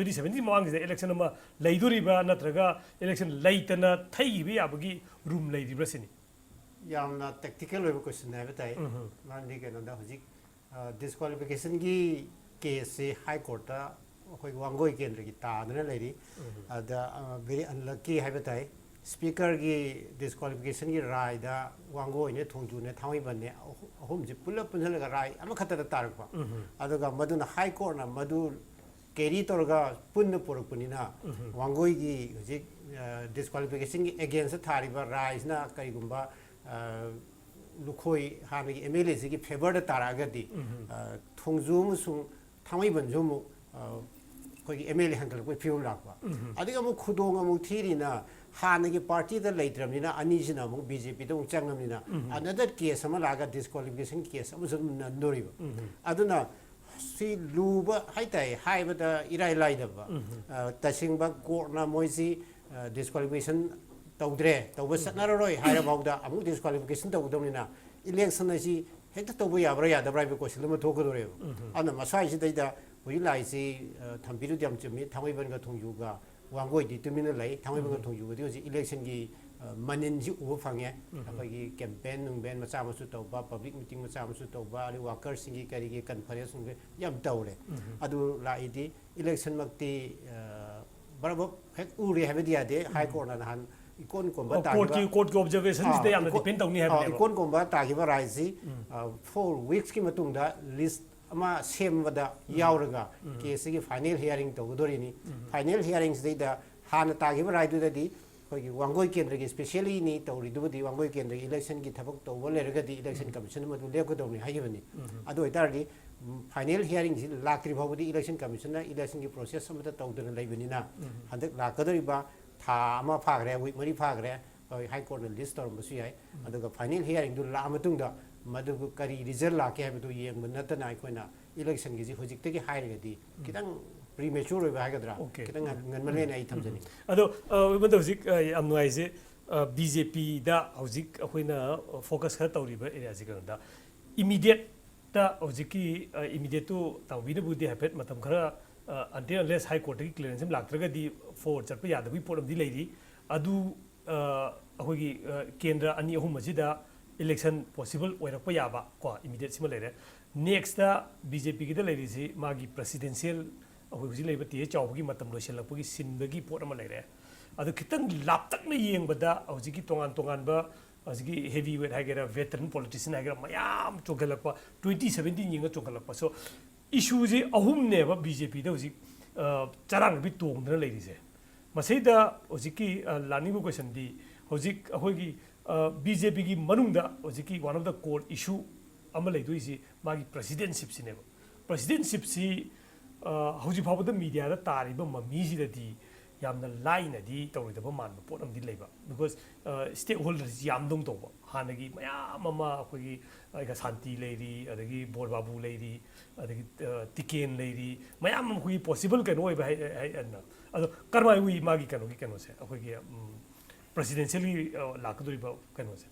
ꯇ꯭ꯋꯦꯟꯇꯤ ꯁꯚꯦꯟꯇꯤꯟ ꯃꯃꯥꯡꯁꯤꯗ ꯏꯂꯦꯛꯁꯟ ꯑꯃ ꯂꯩꯗꯣꯔꯤꯕ꯭ꯔꯥ, ꯅꯠꯇ꯭ꯔꯒ ꯏꯂꯦꯛꯁꯟ ꯂꯩꯇꯅ ꯊꯩꯈꯤꯕ ꯌꯥꯕꯒꯤ ꯔꯨꯝ ꯂꯩꯔꯤꯕ꯭ꯔꯥ ꯁꯤꯅꯤ? ꯌꯥꯝꯅ ꯇꯦꯛꯇꯤꯀꯦꯜ ꯑꯣꯏꯕ ꯀꯣꯏꯁꯟ ꯍꯥꯏꯕ ꯇꯥꯏ꯫ ꯎꯝ. ꯃꯔꯝꯗꯤ ꯀꯩꯅꯣꯗ ꯍꯧꯖꯤꯛ ꯗꯤꯁꯀ꯭ꯋꯥꯂꯤꯐꯤꯀꯦꯁꯟꯒꯤ ꯀꯦꯁꯁꯤ ꯍꯥꯏ ꯀꯣꯔꯠꯇ ꯑꯩꯈꯣꯏ ꯋꯥꯡꯒꯣꯏ ꯀꯦꯟꯗ꯭ꯔꯒꯤ ꯇꯥꯗꯨꯅ ꯂꯩꯔꯤ꯫ ꯑꯗ ꯚꯦꯔꯤ ꯑꯟꯂꯛꯀꯤ ꯍꯥꯏꯕ ꯇꯥꯏ꯫ ꯁ꯭ꯄꯤꯀꯔꯒꯤ ꯗꯤꯁꯀ꯭ꯋꯥꯂꯤꯐꯤꯀꯦꯁꯟꯒꯤ ꯔꯥꯏꯗ ꯋꯥꯡꯒꯣꯏꯅꯦ, ꯊꯣꯡꯖꯨꯅꯦ, ꯊꯥꯡꯃꯩꯕꯟꯅꯦ, ꯑꯍꯨ- ꯑꯍꯨꯝꯁꯤ ꯄꯨꯂꯞ ꯄꯨꯟꯁꯤꯜꯂꯒ ꯔꯥꯏ ꯑꯃꯈꯛꯇꯗ ꯇꯥꯔꯛꯄ꯫ ꯑꯗꯨꯒ ꯃꯗꯨꯅ ꯍꯥꯏ ꯀꯣꯔꯠꯅ ꯃꯗꯨ ꯀꯦꯔꯤ ꯇꯧꯔꯒ ꯄꯨꯟꯅ ꯄꯨꯔꯛꯄꯅꯤꯅ ꯋꯥꯡꯒꯣꯏꯒꯤ ꯍꯧꯖꯤꯛ ꯗꯤꯁꯀ꯭ꯋꯥꯂꯤꯐꯤꯀꯦꯁꯟꯒꯤ ꯑꯦꯒꯦꯟꯁꯇ ꯊꯥꯔꯤꯕ ꯔꯥꯏꯁꯤꯅ ꯀꯔꯤꯒꯨꯝꯕ ꯑ, ꯂꯨꯈꯣꯏ ꯍꯥꯟꯅꯒꯤ ꯑꯦꯝ ꯑꯦꯜ ꯑꯦꯁꯤꯒꯤ ꯐꯦꯚꯔꯗ ꯇꯥꯔꯛꯑꯒꯗꯤ ꯑ, ꯊꯣꯡꯖꯨ ꯑꯃꯁꯨꯡ ꯊꯥꯡꯃꯩꯕꯟꯁꯨ ꯑꯃꯨꯛ ꯑ, ꯑꯩꯈꯣꯏꯒꯤ ꯑꯦꯝ ꯑꯦꯜ ꯑꯦ ꯍꯟꯒꯠꯂꯛꯄꯒꯤ ꯐꯤꯕꯝ ꯂꯥꯛꯄ꯫ ꯑꯗꯨꯒ ꯑꯃꯨꯛ ꯈꯨꯗꯣꯡ ꯑꯃꯨꯛ ꯊꯤꯔꯤꯅ ꯍꯥꯟꯅꯒꯤ ꯄꯥꯔꯇꯤꯗ ꯂꯩꯇ꯭ꯔꯕꯅꯤꯅ ꯑꯅꯤꯁꯤꯅ ꯑꯃꯨꯛ ꯕꯤ ꯖꯦ ꯄꯤꯗ ꯑꯃꯨꯛ ꯆꯪꯉꯕꯅꯤꯅ ꯑꯅꯗꯔ ꯀꯦꯁ ꯑꯃ ꯂꯥꯛꯑꯒ ꯗꯤꯁꯀ꯭ꯋꯥꯂꯤꯐꯤꯀꯦꯁꯟ ꯀꯦꯁ ꯑꯃꯁꯨ ꯑꯗꯨꯝ ꯅꯟꯗꯣꯔꯤꯕ꯫ ꯑꯗꯨꯅ ꯁꯤ ꯂꯨꯕ ꯍꯥꯏꯇꯥꯔꯦ, ꯍꯥꯏꯕꯗ ꯏꯔꯥꯏ ꯂꯥꯏꯗꯕ꯫ ꯑ, ꯇꯁꯦꯡꯕ ꯀꯣꯔꯠꯅ ꯃꯣꯏꯁꯤ ꯗꯤꯁꯀ꯭ꯋꯥꯂꯤꯐꯤꯀꯦꯁꯟ ꯇꯧꯗ꯭ꯔꯦ, ꯇꯧꯕ ꯆꯠꯅꯔꯔꯣꯏ ꯍꯥꯏꯔꯐꯥꯎꯗ ꯑꯃꯨꯛ ꯗꯤꯁꯀ꯭ꯋꯥꯂꯤꯐꯤꯀꯦꯁꯟ ꯇꯧꯒꯗꯕꯅꯤꯅ ꯏꯂꯦꯛꯁꯟ ꯑꯁꯤ ꯍꯦꯛꯇ ꯇꯧꯕ ꯌꯥꯕ꯭ꯔꯥ ꯌꯥꯗꯕ꯭ꯔꯥ ꯍꯥꯏꯕ ꯀꯣꯏꯁꯟ ꯑꯃ ꯊꯣꯛꯀꯗꯧꯔꯦꯕ꯫ ꯑꯗꯨꯅ ꯃꯁ꯭ꯋꯥꯏꯁꯤꯗꯩꯗ ꯍꯧꯖꯤꯛ ꯂꯥꯛꯏꯁꯤ, ꯑ, ꯊꯝꯕꯤꯔꯨꯗꯤ ꯌꯥꯝ ꯆꯨꯝꯃꯤ, ꯊꯥꯡꯃꯩꯕꯟꯒ ꯊꯣꯡꯖꯨꯒ ꯋꯥꯡꯒꯣꯏꯗꯤ ꯇꯨꯃꯤꯟꯅ ꯂꯩ꯫ ꯊꯥꯡꯃꯩꯕꯟꯒ ꯊꯣꯡꯖꯨꯒꯗꯤ ꯍꯧꯖꯤꯛ ꯏꯂꯦꯛꯁꯟꯒꯤ ꯑ, ꯃꯅꯤꯟꯁꯤ ꯎꯕ ꯐꯪꯉꯦ꯫ ꯑꯩꯈꯣꯏꯒꯤ ꯀꯦꯝꯄꯦꯟ ꯅꯨꯡꯕꯦꯟ ꯃꯆꯥ ꯃꯁꯨ ꯇꯧꯕ, ꯄꯕ꯭ꯂꯤꯛ ꯃꯤꯇꯤꯡ ꯃꯆꯥ ꯃꯁꯨ ꯇꯧꯕ, ꯑꯗꯩ ꯋꯥꯀꯔꯁꯤꯡꯒꯤ ꯀꯔꯤꯒꯤ ꯀꯟꯐꯔꯦꯟꯁ ꯅꯨꯡꯕꯦꯟ ꯌꯥꯝ ꯇꯧꯔꯦ꯫ ꯑꯗꯨ ꯂꯥꯛꯏꯗꯤ ꯏꯂꯦꯛꯁꯟꯃꯛꯇꯤ, ꯑ, ꯕꯔꯕꯞ ꯍꯦꯛ ꯎꯔꯦ ꯍꯥꯏꯕꯗꯤ ꯌꯥꯗꯦ꯫ ꯍꯥꯏ ꯀꯣꯔꯠꯅ ꯅꯍꯥꯟ ꯏꯀꯣꯟ ꯀꯣꯟꯕ ꯑꯣ, ꯇꯥꯈꯤꯕ, ꯀꯣꯔꯠꯀꯤ ꯀꯣꯔꯠꯀꯤ ꯑꯣꯕꯖꯔꯕꯦꯁꯟꯁꯤꯗ ꯑꯥ, ꯌꯥꯝꯅ ꯏꯀꯣ- ꯗꯤꯄꯦꯟ ꯇꯧꯅꯤ ꯑꯥ, ꯍꯥꯏꯕꯅꯦꯕ꯫ ꯏꯀꯣꯟ ꯀꯣꯟꯕ ꯇꯥꯈꯤꯕ ꯔꯥꯏꯁꯤ, ꯑ, ꯐꯣꯔ ꯋꯤꯛꯁꯀꯤ ꯃꯇꯨꯡꯗ ꯂꯤꯁ ꯑꯃ ꯁꯦꯝꯕꯗ ꯌꯥꯎꯔꯒ ꯀꯦꯁꯁꯤꯒꯤ ꯐꯥꯏꯅꯦꯜ ꯍꯤꯌꯥꯔꯤꯡ ꯇꯧꯒꯗꯣꯔꯤꯅꯤ꯫ ꯐꯥꯏꯅꯦꯜ ꯍꯤꯌꯥꯔꯤꯡꯁꯤꯗꯩꯗ ꯍꯥꯟꯅ ꯇꯥꯈꯤꯕ ꯔꯥꯏꯗꯨꯗꯗꯤ ꯑꯩꯈꯣꯏꯒꯤ ꯋꯥꯡꯒꯣꯏ ꯀꯦꯟꯗ꯭ꯔꯒꯤ ꯏꯁꯄꯦꯁꯤꯌꯦꯜꯂꯤꯅꯤ ꯇꯧꯔꯤꯗꯨꯕꯨꯗꯤ, ꯋꯥꯡꯒꯣꯏ ꯀꯦꯟꯗ꯭ꯔꯒꯤ ꯏꯂꯦꯛꯁꯟꯒꯤ ꯊꯕꯛ ꯇꯧꯕ ꯂꯩꯔꯒꯗꯤ ꯏꯂꯦꯛꯁꯟ ꯀꯃꯤꯁꯟ ꯑꯃ ꯑꯗꯨꯝ ꯂꯦꯞꯀꯗꯧꯅꯤ ꯍꯥꯏꯈꯤꯕꯅꯤ꯫ ꯑꯗꯨ ꯑꯣꯏꯇꯥꯔꯗꯤ ꯐꯥꯏꯅꯦꯜ ꯍꯤꯌꯥꯔꯤꯡꯁꯤ ꯂꯥꯛꯇ꯭ꯔꯤ ꯐꯥꯎꯕꯗꯤ ꯏꯂꯦꯛꯁꯟ ꯀꯃꯤꯁꯟꯅ ꯏꯂꯦꯛꯁꯟꯒꯤ ꯄ꯭ꯔꯣꯁꯦꯁ ꯑꯃꯠꯇ ꯇꯧꯗꯅ ꯂꯩꯕꯅꯤꯅ ꯍꯟꯗꯛ ꯂꯥꯛꯀꯗꯧꯔꯤꯕ ꯊꯥ ꯑꯃ ꯐꯥꯈ꯭ꯔꯦ, ꯋꯤꯛ ꯃꯔꯤ ꯐꯥꯈ꯭ꯔꯦ, ꯑꯩꯈꯣꯏ ꯍꯥꯏ ꯀꯣꯔꯠꯅ ꯂꯤꯁ ꯇꯧꯔꯝꯕꯁꯨ ꯌꯥꯏ꯫ ꯑꯗꯨꯒ ꯐꯥꯏꯅꯦꯜ ꯍꯤꯌꯥꯔꯤꯡꯗꯨ ꯂꯥꯛꯑ ꯃꯇꯨꯡꯗ ꯃꯗꯨ ꯀꯔꯤ ꯔꯤꯖꯜ ꯂꯥꯛꯀꯦ ꯍꯥꯏꯕꯗꯨ ꯌꯦꯡꯕ ꯅꯠꯇꯅ ꯑꯩꯈꯣꯏꯅ ꯏꯂꯦꯛꯁꯟꯒꯤꯁꯤ ꯍꯧꯖꯤꯛꯇꯒꯤ ꯍꯥꯏꯔꯒꯗꯤ ꯈꯤꯇꯪ ꯄ꯭ꯔꯤꯃꯦꯆꯨꯔ ꯑꯣꯏꯕ ꯍꯥꯏꯒꯗ꯭ꯔꯥ, ꯑꯣꯀꯦ꯫ ꯈꯤꯇꯪ ꯉꯟ- ꯉꯟꯃꯜꯂꯦꯅ ꯑꯩ ꯊꯝꯖꯅꯤꯡꯉꯤ꯫ ꯑꯗꯣ, ꯑ, ꯃꯗꯨ ꯍꯧꯖꯤꯛ, ꯑ, ꯌꯥꯝ ꯅꯨꯡꯉꯥꯏꯖꯩ, ꯕꯤ ꯖꯦ ꯄꯤꯗ ꯍꯧꯖꯤꯛ ꯑꯩꯈꯣꯏꯅ ꯐꯣꯀꯁ ꯈꯔ ꯇꯧꯔꯤꯕ ꯑꯦꯔꯤꯌꯥꯁꯤ ꯀꯩꯅꯣꯗ, ꯏꯃꯤꯗꯤꯌꯦꯠꯇ ꯍꯧꯖꯤꯛꯀꯤ, ꯑ, ꯏꯃꯤꯗꯤꯌꯦꯠꯇꯨ ꯇꯥꯎꯕꯤꯅꯕꯨꯗꯤ ꯍꯥꯏꯐꯦꯠ ꯃꯇꯝ ꯈꯔ ꯑꯟꯇꯤꯜ ꯑꯟꯂꯦꯁ ꯍꯥꯏ ꯀꯣꯔꯠꯇꯒꯤ ꯀ꯭ꯂꯤꯌꯔꯦꯟꯁ ꯑꯃ ꯂꯥꯛꯇ꯭ꯔꯒꯗꯤ ꯐꯣꯔꯋꯥꯔꯗ ꯆꯠꯄ ꯌꯥꯗꯕꯒꯤ ꯄꯣꯠ ꯑꯃꯗꯤ ꯂꯩꯔꯤ꯫ ꯑꯗꯨ ꯑ, ꯑꯩꯈꯣꯏꯒꯤ ꯑ, ꯀꯦꯟꯗ꯭ꯔ ꯑꯅꯤ ꯑꯍꯨꯝ ꯑꯁꯤꯗ ꯏꯂꯦꯛꯁꯟ ꯄꯣꯁꯤꯕꯜ ꯑꯣꯏꯔꯛꯄ ꯌꯥꯕ ꯀꯣ ꯏꯃꯤꯗꯤꯌꯦꯠ ꯁꯤꯃ ꯂꯩꯔꯦ꯫ ꯅꯦꯛꯁꯇ ꯕꯤ ꯖꯦ ꯄꯤꯒꯤꯗ ꯂꯩꯔꯤꯁꯤ ꯃꯥꯒꯤ ꯄ꯭ꯔꯁꯤꯗꯦꯟꯁꯤꯌꯦꯜ, ꯑꯩꯈꯣꯏ ꯍꯧꯖꯤꯛ ꯂꯩꯔꯤꯕ ꯇꯤ ꯑꯦ ꯆꯥꯎꯕꯒꯤ ꯃꯇꯝ ꯂꯣꯏꯁꯤꯜꯂꯛꯄꯒꯤ ꯁꯤꯟꯕꯒꯤ ꯄꯣꯠ ꯑꯃ ꯂꯩꯔꯦ꯫ ꯑꯗꯨ ꯈꯤꯇꯪ ꯂꯥꯞꯇꯛꯅ ꯌꯦꯡꯕꯗ ꯍꯧꯖꯤꯛꯀꯤ ꯇꯣꯉꯥꯟ ꯇꯣꯉꯥꯟꯕ ꯍꯧꯖꯤꯛꯀꯤ ꯍꯦꯚꯤ ꯋꯦꯠ ꯍꯥꯏꯒꯦꯔꯥ, ꯚꯦꯇꯔꯟ ꯄꯣꯂꯤꯇꯤꯁꯤꯌꯟ ꯍꯥꯏꯒꯦꯔꯥ, ꯃꯌꯥꯝ ꯆꯣꯡꯈꯠꯂꯛꯄ, ꯇ꯭ꯋꯦꯟꯇꯤ ꯁꯕꯦꯟꯇꯤꯟ ꯌꯦꯡꯉ ꯆꯣꯡꯈꯠꯂꯛꯄ꯫ ꯁꯣ ꯏꯁꯨꯁꯦ ꯑꯍꯨꯝꯅꯦꯕ ꯕꯤ ꯖꯦ ꯄꯤꯗ ꯍꯧꯖꯤꯛ ꯑ, ꯆꯔꯥꯡꯅꯕꯤ ꯇꯣꯡꯗꯅ ꯂꯩꯔꯤꯁꯦ꯫ ꯃꯁꯤꯗ ꯍꯧꯖꯤꯛꯀꯤ ꯑ, ꯂꯥꯛꯅꯤꯡꯕ ꯀꯣꯏꯁꯟꯗꯤ, ꯍꯧꯖꯤꯛ ꯑꯩꯈꯣꯏꯒꯤ ꯕꯤ ꯖꯦ ꯄꯤꯒꯤ ꯃꯅꯨꯡꯗ ꯍꯧꯖꯤꯛꯀꯤ ꯋꯥꯟ ꯑꯣꯐ ꯗ ꯀꯣꯔ ꯏꯁꯨ ꯑꯃ ꯂꯩꯗꯣꯏꯁꯤ ꯃꯥꯒꯤ ꯄ꯭ꯔꯁꯤꯗꯦꯟꯁꯤꯞꯁꯤꯅꯦꯕ꯫ ꯄ꯭ꯔꯁꯤꯗꯦꯟꯁꯤꯞꯁꯤ ꯑ, ꯍꯧꯖꯤꯛ ꯐꯥꯎꯕꯗ ꯃꯤꯗꯤꯌꯥꯗ ꯇꯥꯔꯤꯕ ꯃꯃꯤꯁꯤꯗꯗꯤ ꯌꯥꯝꯅ ꯂꯥꯏꯅꯗꯤ ꯇꯧꯔꯣꯏꯗꯕ ꯃꯥꯟꯕ ꯄꯣꯠ ꯑꯃꯗꯤ ꯂꯩꯕ꯫ ꯕꯤꯀꯣꯁ ꯁ꯭ꯇꯦꯛ ꯍꯣꯜꯗꯔꯁꯤ ꯌꯥꯝꯗꯧ ꯇꯧꯕ꯫ ꯍꯥꯟꯅꯒꯤ ꯃꯌꯥꯝ ꯑꯃ ꯑꯩꯈꯣꯏꯒꯤ ꯑꯩꯒ ꯁꯥꯟꯇꯤ ꯂꯩꯔꯤ, ꯑꯗꯒꯤ ꯕꯣꯔ ꯕꯥꯕꯨ ꯂꯩꯔꯤ, ꯑꯗꯒꯤ ꯑ, ꯇꯤꯀꯦꯟ ꯂꯩꯔꯤ, ꯃꯌꯥꯝ ꯑꯃ ꯑꯩꯈꯣꯏꯒꯤ ꯄꯣꯁꯤꯕꯜ ꯀꯩꯅꯣ ꯑꯣꯏꯕ ꯍꯥꯏ-, ꯍꯥꯏ-, ꯍꯥꯏꯅ꯫ ꯑꯗꯣ ꯀꯔꯝꯍꯥꯏꯅ ꯎꯏ ꯃꯥꯒꯤ ꯀꯩꯅꯣꯒꯤ ꯀꯩꯅꯣꯁꯦ, ꯑꯩꯈꯣꯏꯒꯤ ꯄ꯭ꯔꯁꯤꯗꯦꯟꯁꯤꯌꯦꯜꯒꯤ ꯂꯥꯛꯀꯗꯧꯔꯤꯕ ꯀꯩꯅꯣꯁꯦ?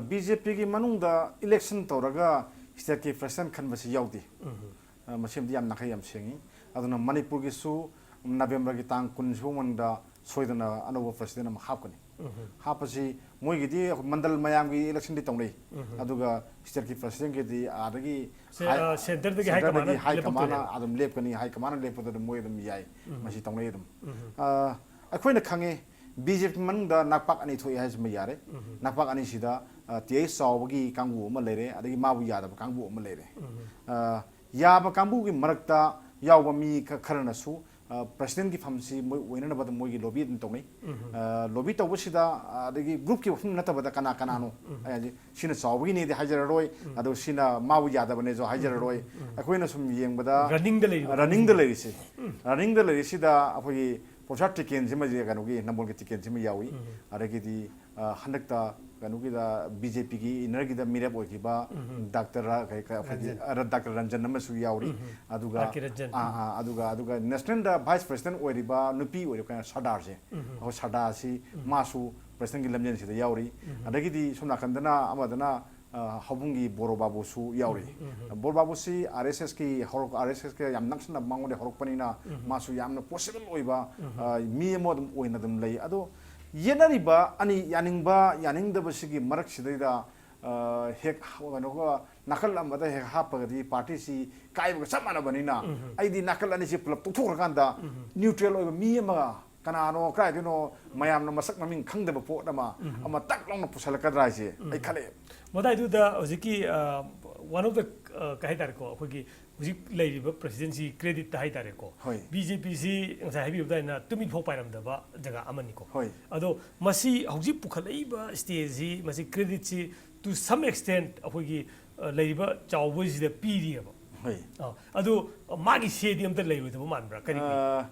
ꯕꯤ ꯖꯦ ꯄꯤꯒꯤ ꯃꯅꯨꯡꯗ ꯏꯂꯦꯛꯁꯟ ꯇꯧꯔꯒ ꯁ꯭ꯇꯦꯠꯀꯤ ꯄ꯭ꯔꯁꯤꯗꯦꯟ ꯈꯟꯕꯁꯤ ꯌꯥꯎꯗꯦ꯫ ꯎꯝ꯫ ꯑ, ꯃꯁꯤꯃꯗꯤ ꯌꯥꯝ ꯅꯥꯈꯩ ꯌꯥꯝ ꯁꯦꯡꯉꯤ꯫ ꯑꯗꯨꯅ ꯃꯅꯤꯄꯨꯔꯒꯤꯁꯨ ꯅꯕꯦꯝꯕꯔꯒꯤ ꯇꯥꯡ ꯀꯨꯟ ꯁꯤꯐꯥꯎ ꯃꯅꯨꯡꯗ ꯁꯣꯏꯗꯅ ꯑꯅꯧꯕ ꯄ꯭ꯔꯁꯤꯗꯦꯟ ꯑꯃ ꯍꯥꯞꯀꯅꯤ꯫ ꯎꯝ꯫ ꯍꯥꯞꯄꯁꯤ ꯃꯣꯏꯒꯤꯗꯤ ꯑꯩꯈꯣꯏ ꯃꯟꯗꯜ ꯃꯌꯥꯝꯒꯤ ꯏꯂꯦꯛꯁꯟꯗꯤ ꯇꯧꯅꯩ꯫ ꯎꯝ꯫ ꯑꯗꯨꯒ ꯁ꯭ꯇꯦꯠꯀꯤ ꯄ꯭ꯔꯁꯤꯗꯦꯟꯒꯤꯗꯤ ꯑꯥꯗꯒꯤ ꯁꯦ-, ꯍꯥꯏ-, ꯑ, ꯁꯦꯟꯇꯔꯗꯒꯤ ꯍꯥꯏ ꯁꯦꯟꯇꯔꯗꯒꯤ ꯀꯃꯥꯟꯅ ꯍꯥꯏ ꯀꯃꯥꯟꯅ ꯂꯦꯞꯄꯛꯇꯣꯏꯅꯦ꯫ ꯑꯗꯨꯝ ꯂꯦꯞꯀꯅꯤ, ꯍꯥꯏ ꯀꯃꯥꯟꯅ ꯂꯦꯞꯄꯗ ꯑꯗꯨꯝ ꯃꯣꯏ ꯑꯗꯨꯝ ꯌꯥꯏ꯫ ꯎꯝ꯫ ꯃꯁꯤ ꯇꯧꯅꯩ ꯑꯗꯨꯝ꯫ ꯎꯝ꯫ ꯑ, ꯑꯩꯈꯣꯏꯅ ꯈꯪꯉꯤ ꯕꯤ ꯖꯦ ꯄꯤ ꯃꯅꯨꯡꯗ ꯅꯥꯛꯄꯥꯛ ꯑꯅꯤ ꯊꯣꯛꯑꯦ ꯍꯥꯏꯁꯤꯃ ꯌꯥꯔꯦ꯫ ꯎꯝ꯫ ꯅꯥꯛꯄꯥꯛ ꯑꯅꯤꯁꯤꯗ, ꯑ, ꯇꯤ ꯑꯩꯁ ꯆꯥꯎꯕꯒꯤ ꯀꯥꯡꯕꯨ ꯑꯃ ꯂꯩꯔꯦ, ꯑꯗꯒꯤ ꯃꯥꯕꯨ ꯌꯥꯗꯕ ꯀꯥꯡꯕꯨ ꯑꯃ ꯂꯩꯔꯦ꯫ ꯎꯝ꯫ ꯑ, ꯌꯥꯕ ꯀꯥꯡꯕꯨꯒꯤ ꯃꯔꯛꯇ ꯌꯥꯎꯕ ꯃꯤ ꯈ-, ꯈꯔꯅꯁꯨ, ꯑ, ꯄ꯭ꯔꯁꯤꯗꯦꯟꯒꯤ ꯐꯝꯁꯤ ꯃꯣꯏ ꯑꯣꯏꯅꯅꯕꯗ ꯃꯣꯏꯒꯤ ꯂꯣꯕꯤ ꯑꯗꯨꯝ ꯇꯧꯅꯩ꯫ ꯎꯝ꯫ ꯑ, ꯂꯣꯕꯤ ꯇꯧꯕꯁꯤꯗ, ꯑ, ꯑꯗꯒꯤ ꯒ꯭ꯔꯨꯞꯀꯤ ꯋꯥꯐꯝ ꯅꯠꯇꯕꯗ ꯀꯅꯥ ꯀꯅꯥꯅꯣ? ꯎꯝ꯫ ꯑꯩ ꯍꯥꯏꯁꯦ, ꯁꯤꯅ ꯆꯥꯎꯕꯒꯤꯅꯦꯗꯤ ꯍꯥꯏꯖꯔꯔꯣꯏ, ꯎꯝ꯫ ꯑꯗꯣ ꯁꯤꯅ ꯃꯥꯕꯨ ꯌꯥꯗꯕꯅꯦꯁꯨ ꯍꯥꯏꯖꯔꯔꯣꯏ꯫ ꯎꯝ꯫ ꯑꯩꯈꯣꯏꯅ ꯁꯨꯝ ꯌꯦꯡꯕꯗ ꯔꯟꯅꯤꯡꯗ ꯂꯩꯔꯤꯕ ꯔꯟꯅꯤꯡꯗ ꯀꯥꯡꯕꯨꯁꯤꯡꯁꯦ꯫ ꯂꯩꯔꯤꯁꯤ, ꯎꯝ꯫ ꯔꯟꯅꯤꯡꯗ ꯂꯩꯔꯤꯁꯤꯗ ꯑꯩꯈꯣꯏꯒꯤ ꯄ꯭ꯔꯣꯐꯦꯁꯔ ꯇꯤꯀꯦꯟꯁꯤꯃ ꯀꯩꯅꯣꯒꯤ ꯅꯝꯕꯣꯜꯒꯤ ꯇꯤꯀꯦꯟꯁꯤꯃ ꯌꯥꯎꯏ꯫ ꯎꯝ꯫ ꯑꯗꯒꯤꯗꯤ, ꯑ, ꯍꯟꯗꯛꯇ ꯀꯩꯅꯣꯒꯤꯗ ꯕꯤ ꯖꯦ ꯄꯤꯒꯤ ꯏꯟꯅꯔꯒꯤꯗ ꯃꯤꯔꯦꯞ ꯑꯣꯏꯈꯤꯕ ꯎꯝ꯫ ꯗꯥꯛꯇꯔ ꯀꯩ-, ꯀꯩ-, ꯑꯩꯈꯣꯏꯒꯤ, ꯔꯟꯖꯟ꯫ ꯑ, ꯗꯥꯛꯇꯔ ꯔꯟꯖꯟ ꯑꯃꯁꯨ ꯌꯥꯎꯔꯤ꯫ ꯎꯝ꯫ ꯑꯗꯨꯒ, ꯑꯥꯔ ꯀꯦ ꯔꯟꯖꯟ꯫ ꯑꯥ, ꯑꯥ, ꯑꯗꯨꯒ, ꯑꯗꯨꯒ ꯅꯦꯁꯅꯦꯜꯗ ꯚꯥꯏꯁ ꯄ꯭ꯔꯁꯤꯗꯦꯟ ꯑꯣꯏꯔꯤꯕ ꯅꯨꯄꯤ ꯑꯣꯏꯔꯤꯕ ꯀꯩꯅꯣ ꯁꯔꯗꯥꯔꯁꯦ, ꯎꯝ꯫ ꯑꯩꯈꯣꯏ ꯁꯔꯗꯥꯔꯁꯤ ꯎꯝ꯫ ꯃꯥꯁꯨ ꯄ꯭ꯔꯁꯤꯗꯦꯟꯒꯤ ꯂꯝꯖꯦꯟꯁꯤꯗ ꯌꯥꯎꯔꯤ꯫ ꯎꯝ꯫ ꯑꯗꯒꯤꯗꯤ ꯁꯣꯝ ꯅꯥꯀꯟꯗꯅ ꯑꯃꯗꯅ ꯑ, ꯍꯧꯕꯨꯝꯒꯤ ꯕꯣꯔꯣ ꯕꯥꯕꯨꯁꯨ ꯌꯥꯎꯔꯤ꯫ ꯎꯝ, ꯎꯝ, ꯎꯝ꯫ ꯕꯣꯔꯣ ꯕꯥꯕꯨꯁꯤ ꯑꯥꯔ ꯑꯦꯁ ꯑꯦꯁꯀꯤ ꯍꯧꯔꯛ-, ꯑꯥꯔ ꯑꯦꯁ ꯑꯦꯁꯀ ꯌꯥꯝ ꯅꯛꯁꯟꯅ ꯃꯉꯣꯟꯗ ꯍꯧꯔꯛꯄꯅꯤꯅ ꯎꯝ꯫ ꯃꯥꯁꯨ ꯌꯥꯝꯅ possible ꯑꯣꯏꯕ, ꯎꯝ꯫ ꯑ, ꯃꯤ ꯑꯃ ꯑꯗꯨꯝ ꯑꯣꯏꯅ ꯑꯗꯨꯝ ꯂꯩ꯫ ꯑꯗꯣ ꯌꯦꯠꯅꯔꯤꯕ ꯑꯅꯤ, ꯌꯥꯅꯤꯡꯕ ꯌꯥꯅꯤꯡꯗꯕꯁꯤꯒꯤ ꯃꯔꯛꯁꯤꯗꯩꯗ, ꯑ, ꯍꯦꯛ ꯀꯩꯅꯣꯒ ꯅꯥꯀꯜ ꯑꯃꯗ ꯍꯦꯛ ꯍꯥꯞꯄꯒꯗꯤ ꯄꯥꯔꯇꯤꯁꯤ ꯀꯥꯏꯕꯒ ꯆꯞ ꯃꯥꯟꯅꯕꯅꯤꯅ ꯎꯝ꯫ ꯑꯩꯗꯤ ꯅꯥꯀꯜ ꯑꯅꯤꯁꯤ ꯄꯨꯂꯞ ꯇꯣꯛꯊꯣꯛꯈ꯭ꯔꯀꯥꯟꯗ ꯎꯝ꯫ Neutral ꯑꯣꯏꯕ ꯃꯤ ꯑꯃ ꯀꯅꯥꯅꯣ, ꯀꯗꯥꯏꯗꯩꯅꯣ, ꯃꯌꯥꯝꯅ ꯃꯁꯛ ꯃꯃꯤꯡ ꯈꯪꯗꯕ ꯄꯣꯠ ꯑꯃ, ꯎꯝ꯫ ꯑꯃ ꯇꯛ ꯂꯥꯎꯅ ꯄꯨꯁꯜꯂꯛꯀꯗ꯭ꯔꯥ ꯍꯥꯏꯁꯦ ꯎꯝ꯫ ꯑꯩ ꯈꯜꯂꯛꯑꯦ꯫ ꯃꯇꯥꯏꯗꯨꯗ ꯍꯧꯖꯤꯛꯀꯤ, ꯑ, one of the, ꯑ, ꯀꯩ ꯍꯥꯏꯇꯥꯔꯦꯀꯣ, ꯑꯩꯈꯣꯏꯒꯤ ꯍꯧꯖꯤꯛ ꯂꯩꯔꯤꯕ presidency creditꯇ ꯍꯥꯏꯇꯥꯔꯦꯀꯣ, ꯍꯣꯏ꯫ BJPꯁꯤ ꯉꯁꯥꯏ ꯍꯥꯏꯕꯤꯕ ꯑꯗꯨꯃꯥꯏꯅ ꯇꯨꯃꯤꯠ ꯐꯥꯎ ꯄꯥꯏꯔꯝꯗꯕ ꯖꯒꯥ ꯑꯃꯅꯤꯀꯣ꯫ ꯍꯣꯏ꯫ ꯑꯗꯣ ꯃꯁꯤ ꯍꯧꯖꯤꯛ ꯄꯨꯈꯠꯂꯛꯏꯕ stageꯁꯤ, ꯃꯁꯤ creditꯁꯤ to some extent ꯑꯩꯈꯣꯏꯒꯤ, ꯑ, ꯂꯩꯔꯤꯕ ꯆꯥꯎꯕꯁꯤꯗ ꯄꯤꯔꯤꯑꯕ꯫ ꯍꯣꯏ꯫ ꯑ, ꯑꯗꯨ ꯃꯥꯒꯤ ꯁꯦꯗꯤ ꯑꯝꯇ ꯂꯩꯔꯣꯏꯗꯕ ꯃꯥꯟꯕ꯭ꯔꯥ? ꯀꯔꯤ ꯈꯜꯂꯤ? ꯑ,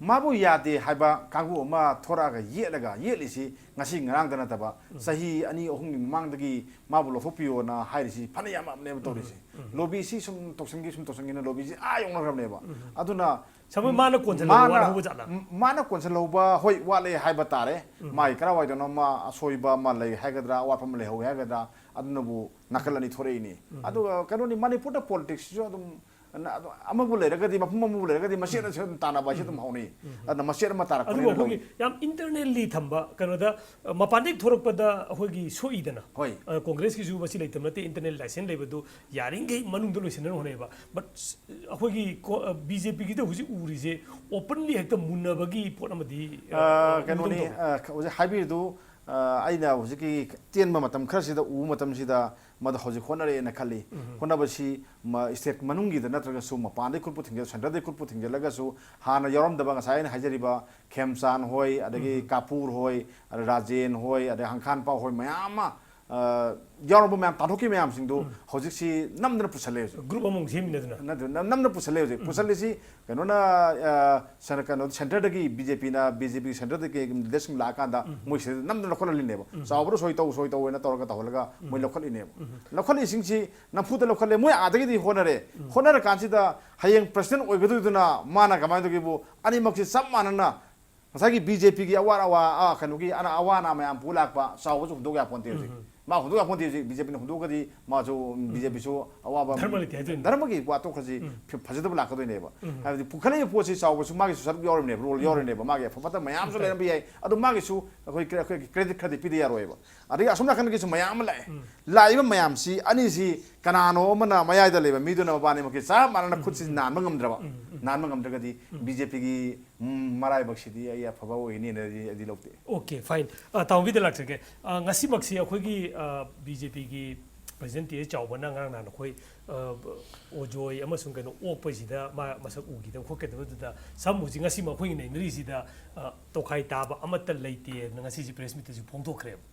ꯃꯥꯕꯨ ꯌꯥꯗꯦ ꯍꯥꯏꯕ ꯀꯥꯡꯕꯨ ꯑꯃ ꯊꯣꯔꯛꯑꯒ ꯌꯦꯠꯂꯒ, ꯌꯦꯠꯂꯤꯁꯤ ꯉꯁꯤ ꯉꯔꯥꯡꯗ ꯅꯠꯇꯕ, ꯎꯝ꯫ ꯆꯍꯤ ꯑꯅꯤ ꯑꯍꯨꯝꯒꯤ ꯃꯃꯥꯡꯗꯒꯤ ꯃꯥꯕꯨ ꯂꯧꯊꯣꯛꯄꯤꯌꯣꯅ ꯍꯥꯏꯔꯤꯁꯤ ꯐꯅ ꯌꯥꯝꯃꯕꯅꯦꯕ ꯇꯧꯔꯤꯁꯤ꯫ ꯎꯝ, ꯎꯝ꯫ Lobbyꯁꯤ ꯁꯨꯝ ꯇꯧꯁꯟꯈꯤ, ꯁꯨꯝ ꯇꯧꯁꯟꯈꯤꯅ lobbyꯁꯤ ꯑꯥ ꯌꯧꯅꯈ꯭ꯔꯕꯅꯦꯕ꯫ ꯎꯝ꯫ ꯑꯗꯨꯅ ꯁꯥꯃꯣꯏ ꯃꯥꯅ ꯀꯣꯟꯁꯤꯜꯍꯧꯕ ꯃꯥꯅ, ꯋꯥꯠꯍꯧꯕ ꯖꯥꯠꯂꯥ? ꯃꯥꯅ ꯀꯣꯟꯁꯤꯜꯍꯧꯕ, ꯍꯣꯏ, ꯋꯥꯠꯂꯦ ꯍꯥꯏꯕ ꯇꯥꯔꯦ꯫ ꯎꯝ꯫ ꯃꯥꯒꯤ ꯀꯔꯥꯏꯋꯥꯏꯗꯅꯣ ꯑꯃ ꯑꯁꯣꯏꯕ ꯑꯃ ꯂꯩ ꯍꯥꯏꯒꯗ꯭ꯔꯥ, ꯑꯋꯥꯠꯄ ꯑꯃ ꯂꯩꯍꯧꯋꯦ ꯍꯥꯏꯒꯗ꯭ꯔꯥ, ꯑꯗꯨꯅꯕꯨ ꯅꯥꯀꯜ ꯑꯅꯤ ꯊꯣꯔꯛꯏꯅꯤ꯫ ꯎꯝ꯫ ꯑꯗꯨꯒ ꯀꯩꯅꯣꯅꯤ, ꯃꯅꯤꯄꯨꯔꯗ politicsꯁꯤꯁꯨ ꯑꯗꯨꯝ, ꯑꯗꯨ ꯑꯃꯕꯨ ꯂꯩꯔꯒꯗꯤ, ꯃꯐꯝ ꯑꯃꯕꯨ ꯂꯩꯔꯒꯗꯤ ꯃꯆꯦꯠ ꯎꯝ꯫ ꯑꯁꯤ ꯑꯗꯨꯝ ꯇꯥꯟꯅꯕ ꯍꯥꯏꯁꯤ ꯎꯝ꯫ ꯑꯗꯨꯝ ꯍꯧꯅꯩ꯫ ꯎꯝ꯫ ꯑꯗꯨꯅ ꯃꯆꯦꯠ ꯑꯃ ꯑꯗꯨꯕꯨ ꯇꯥꯔꯛꯄꯅꯤꯅ ꯑꯩꯈꯣꯏꯒꯤ ꯂꯧꯏ꯫ ꯌꯥꯝ internally ꯊꯝꯕ ꯀꯩꯅꯣꯗ, ꯑ, ꯃꯄꯥꯟꯗꯒꯤ ꯊꯣꯔꯛꯄꯗ ꯑꯩꯈꯣꯏꯒꯤ ꯁꯣꯛꯏꯗꯅ꯫ ꯍꯣꯏ꯫ ꯑ, ꯀꯣꯡꯒ꯭ꯔꯦꯁꯀꯤꯁꯨ ꯃꯁꯤ ꯂꯩꯇꯕ ꯅꯠꯇꯦ, internal election ꯂꯩꯕꯗꯨ ꯌꯥꯔꯤꯈꯩ ꯃꯅꯨꯡꯗ ꯂꯣꯏꯁꯤꯟꯅꯕ ꯍꯣꯠꯅꯩꯕ꯫ But ꯑꯩꯈꯣꯏꯒꯤ ꯀꯣ-, ꯑ, BJPꯒꯤꯗ ꯍꯧꯖꯤꯛ ꯎꯔꯤꯁꯦ openly ꯍꯦꯛꯇ ꯃꯨꯟꯅꯕꯒꯤ ꯄꯣꯠ ꯑꯃꯗꯤ, ꯑ, ꯑ, ꯎꯗꯧ ꯀꯩꯅꯣꯅꯤ, ꯇꯧꯋꯦ꯫ ꯑ, ꯍꯧꯖꯤꯛ ꯍꯥꯏꯕꯤꯔꯤꯗꯨ, ꯑ, ꯑꯩꯅ ꯍꯧꯖꯤꯛꯀꯤ ꯇꯦꯟꯕ ꯃꯇꯝ ꯈꯔꯁꯤꯗ ꯎꯕ ꯃꯇꯝꯁꯤꯗ ꯃꯗꯨ ꯍꯧꯖꯤꯛ ꯍꯣꯠꯅꯔꯛꯑꯦꯅ ꯈꯜꯂꯤ꯫ ꯎꯝ꯫ ꯍꯣꯠꯅꯕꯁꯤ ꯃ-, state ꯃꯅꯨꯡꯒꯤꯗ ꯅꯠꯇ꯭ꯔꯒꯁꯨ ꯃꯄꯥꯟꯗꯩ ꯈꯨꯠꯄꯨ ꯊꯤꯡꯖꯤꯜ-, centreꯗꯩ ꯈꯨꯠꯄꯨ ꯊꯤꯡꯖꯤꯜꯂꯒꯁꯨ ꯍꯥꯟꯅ ꯌꯥꯎꯔꯝꯗꯕ ꯉꯁꯥꯏ ꯑꯩꯅ ꯍꯥꯏꯖꯔꯤꯕ ꯈꯦꯝꯆꯥꯟ ꯍꯣꯏ, ꯑꯗꯒꯤ ꯎꯝ꯫ ꯀꯥꯄꯨꯔ ꯍꯣꯏ, ꯑꯗꯩ ꯔꯥꯖꯦꯟ ꯍꯣꯏ, ꯑꯗꯩ ꯍꯪꯈꯥꯟꯄꯥꯎ ꯍꯣꯏ ꯃꯌꯥꯝ ꯑꯃ, ꯑ, ꯌꯥꯎꯔꯝꯕ ꯃꯌꯥꯝ, ꯇꯥꯟꯊꯣꯛꯈꯤꯕ ꯃꯌꯥꯝꯁꯤꯡꯗꯨ ꯎꯝ꯫ ꯍꯧꯖꯤꯛꯁꯤ ꯅꯝꯗꯅ ꯄꯨꯁꯜꯂꯦ ꯍꯧꯖꯤꯛ꯫ Group ꯑꯃꯃꯨꯛ ꯁꯦꯝꯃꯤꯅꯗꯅ꯫ ꯅꯠꯇꯦ, ꯅꯝ-, ꯅꯝꯗꯅ ꯄꯨꯁꯜꯂꯦ ꯍꯧꯖꯤꯛ꯫ ꯎꯝ꯫ ꯄꯨꯁꯜꯂꯤꯁꯤ ꯀꯩꯅꯣꯅ, ꯑ, ꯁꯦꯟ-, ꯀꯩꯅꯣ, centreꯗꯒꯤ BJPꯅ, BJP centreꯗꯒꯤ leaderꯁꯤꯡ ꯂꯥꯛꯑꯀꯥꯟꯗ ꯎꯝ꯫ ꯃꯣꯏ ꯁꯤꯗ ꯅꯝꯗꯅ ꯂꯧꯈꯠꯍꯜꯂꯤꯅꯦꯕ꯫ ꯎꯝ꯫ ꯆꯥꯎꯕꯗ ꯁꯣꯏ ꯇꯧ, ꯁꯣꯏ ꯇꯧ ꯍꯥꯏꯅ ꯇꯧꯔꯒ ꯇꯧꯍꯜꯂꯒ ꯃꯣꯏ ꯎꯝ꯫ ꯂꯧꯈꯠꯂꯤꯅꯦꯕ꯫ ꯎꯝ꯫ ꯂꯧꯈꯠꯂꯤꯁꯤꯡꯁꯤ ꯅꯝꯐꯨꯗ ꯂꯧꯈꯠꯂꯦ꯫ ꯃꯣꯏ ꯑꯥꯗꯒꯤꯗꯤ ꯍꯣꯠꯅꯔꯦ꯫ ꯎꯝ꯫ ꯍꯣꯠꯅꯔꯀꯥꯟꯁꯤꯗ ꯍꯌꯦꯡ president ꯑꯣꯏꯒꯗꯣꯏꯗꯨꯅ ꯃꯥꯅ ꯀꯃꯥꯏꯅ ꯇꯧꯒꯦꯕꯨ, ꯑꯅꯤꯃꯛꯁꯤ ꯆꯞ ꯃꯥꯟꯅꯅ ꯉꯁꯥꯏꯒꯤ BJPꯒꯤ ꯑꯋꯥ ꯑꯋꯥ, ꯑ, ꯀꯩꯅꯣꯒꯤ ꯑꯅ-, ꯑꯋꯥ ꯑꯅꯥ ꯃꯌꯥꯝ ꯄꯨ ꯂꯥꯛꯄ ꯆꯥꯎꯕꯁꯨ ꯍꯨꯟꯗꯣꯛ ꯌꯥꯄꯣꯟꯇꯦ ꯍꯧꯖꯤꯛ꯫ ꯎꯝ꯫ ꯃꯥ ꯍꯨꯟꯗꯣꯛ ꯌꯥꯄꯣꯟꯇꯦ ꯍꯧꯖꯤꯛ ꯕꯤ ꯖꯦ ꯄꯤꯅ ꯍꯨꯟꯗꯣꯛꯑꯒꯗꯤ ꯃꯥꯁꯨ ꯕꯤ ꯖꯦ ꯄꯤꯁꯨ ꯑꯋꯥꯕ ꯙꯔꯃ ꯂꯩꯇꯦ ꯍꯥꯏꯗꯣꯏꯅꯦ꯫ ꯙꯔꯃꯒꯤ ꯋꯥ ꯇꯣꯛꯈ꯭ꯔꯁꯤ꯫ ꯐ- ꯐꯖꯗꯕ ꯂꯥꯛꯀꯗꯣꯏꯅꯦꯕ꯫ ꯍꯥꯏꯕꯗꯤ ꯄꯨꯈꯠꯂꯛꯏꯕ ꯄꯣꯠꯁꯤ ꯆꯥꯎꯕꯁꯨ ꯃꯥꯒꯤꯁꯨ ꯁꯔꯨꯛ ꯌꯥꯎꯔꯤꯕꯅꯦꯕ, ꯔꯣꯜ ꯌꯥꯎꯔꯤꯕꯅꯦꯕ꯫ ꯃꯥꯒꯤ ꯑꯐ ꯐꯠꯇꯕ ꯃꯌꯥꯝꯁꯨ ꯂꯩꯔꯝꯕ ꯌꯥꯏ꯫ ꯑꯗꯣ ꯃꯥꯒꯤꯁꯨ ꯑꯩꯈꯣꯏ ꯀ꯭ꯔꯦ- ꯑꯩꯈꯣꯏꯒꯤ ꯀ꯭ꯔꯦꯗꯤꯠ ꯈꯔꯗꯤ ꯄꯤꯗ ꯌꯥꯔꯣꯏꯕ꯫ ꯑꯗꯒꯤ ꯑꯁꯣꯝ ꯅꯥꯀꯟꯗꯒꯤꯁꯨ ꯃꯌꯥꯝ ꯑꯃ ꯂꯥꯛꯑꯦ꯫ ꯂꯥꯛꯏꯕ ꯃꯌꯥꯝꯁꯤ ꯑꯅꯤꯁꯤ ꯀꯅꯥꯅꯣ ꯑꯃꯅ ꯃꯌꯥꯏꯗ ꯂꯩꯕ ꯃꯤꯗꯨꯅ ꯃꯕꯥꯅꯤꯃꯛꯀꯤ ꯆꯞ ꯃꯥꯟꯅꯅ ꯈꯨꯠꯁꯤ ꯅꯥꯟꯕ ꯉꯝꯗ꯭ꯔꯕ, ꯅꯥꯟꯕ ꯉꯝꯗ꯭ꯔꯒꯗꯤ ꯕꯤ ꯖꯦ ꯄꯤꯒꯤ ꯃꯔꯥꯏꯕꯛꯁꯤꯗꯤ ꯑꯩ ꯑꯐꯕ ꯑꯣꯏꯒꯅꯤꯅ ꯑꯩꯗꯤ ꯂꯧꯗꯦ꯫ ꯑꯣꯀꯦ, ꯐꯥꯏꯟ꯫ ꯇꯥꯃꯣꯕꯤꯗ ꯂꯥꯛꯆꯒꯦ꯫ ꯑ, ꯉꯁꯤꯃꯛꯁꯤ ꯑꯩꯈꯣꯏꯒꯤ ꯕꯤ ꯖꯦ ꯄꯤꯒꯤ ꯄ꯭ꯔꯦꯁꯤꯗꯦꯟ ꯇꯤ ꯑꯦꯁ ꯆꯥꯎꯕꯅ ꯉꯔꯥꯡ ꯅꯍꯥꯟ ꯑꯩꯈꯣꯏ ꯑ, ꯑꯣꯖꯣꯏ ꯑꯃꯁꯨꯡ ꯀꯩꯅꯣ ꯑꯣꯛꯄꯁꯤꯗ ꯃꯥ ꯃꯁꯛ ꯎꯈꯤꯗꯕ ꯈꯣꯠꯈꯤꯗꯕꯗꯨꯗ ꯁꯝꯃꯨꯁꯤ ꯉꯁꯤꯃꯛ ꯑꯩꯈꯣꯏꯒꯤ ꯅꯩꯅꯔꯤꯁꯤꯗ ꯑ, ꯇꯣꯈꯥꯏ ꯇꯥꯕ ꯑꯃꯠꯇ ꯂꯩꯇꯦꯅ ꯉꯁꯤꯁꯤ ꯄ꯭ꯔꯦꯁ ꯃꯤꯠꯇꯁꯨ ꯐꯣꯡꯗꯣꯛꯈ꯭ꯔꯦꯕ꯫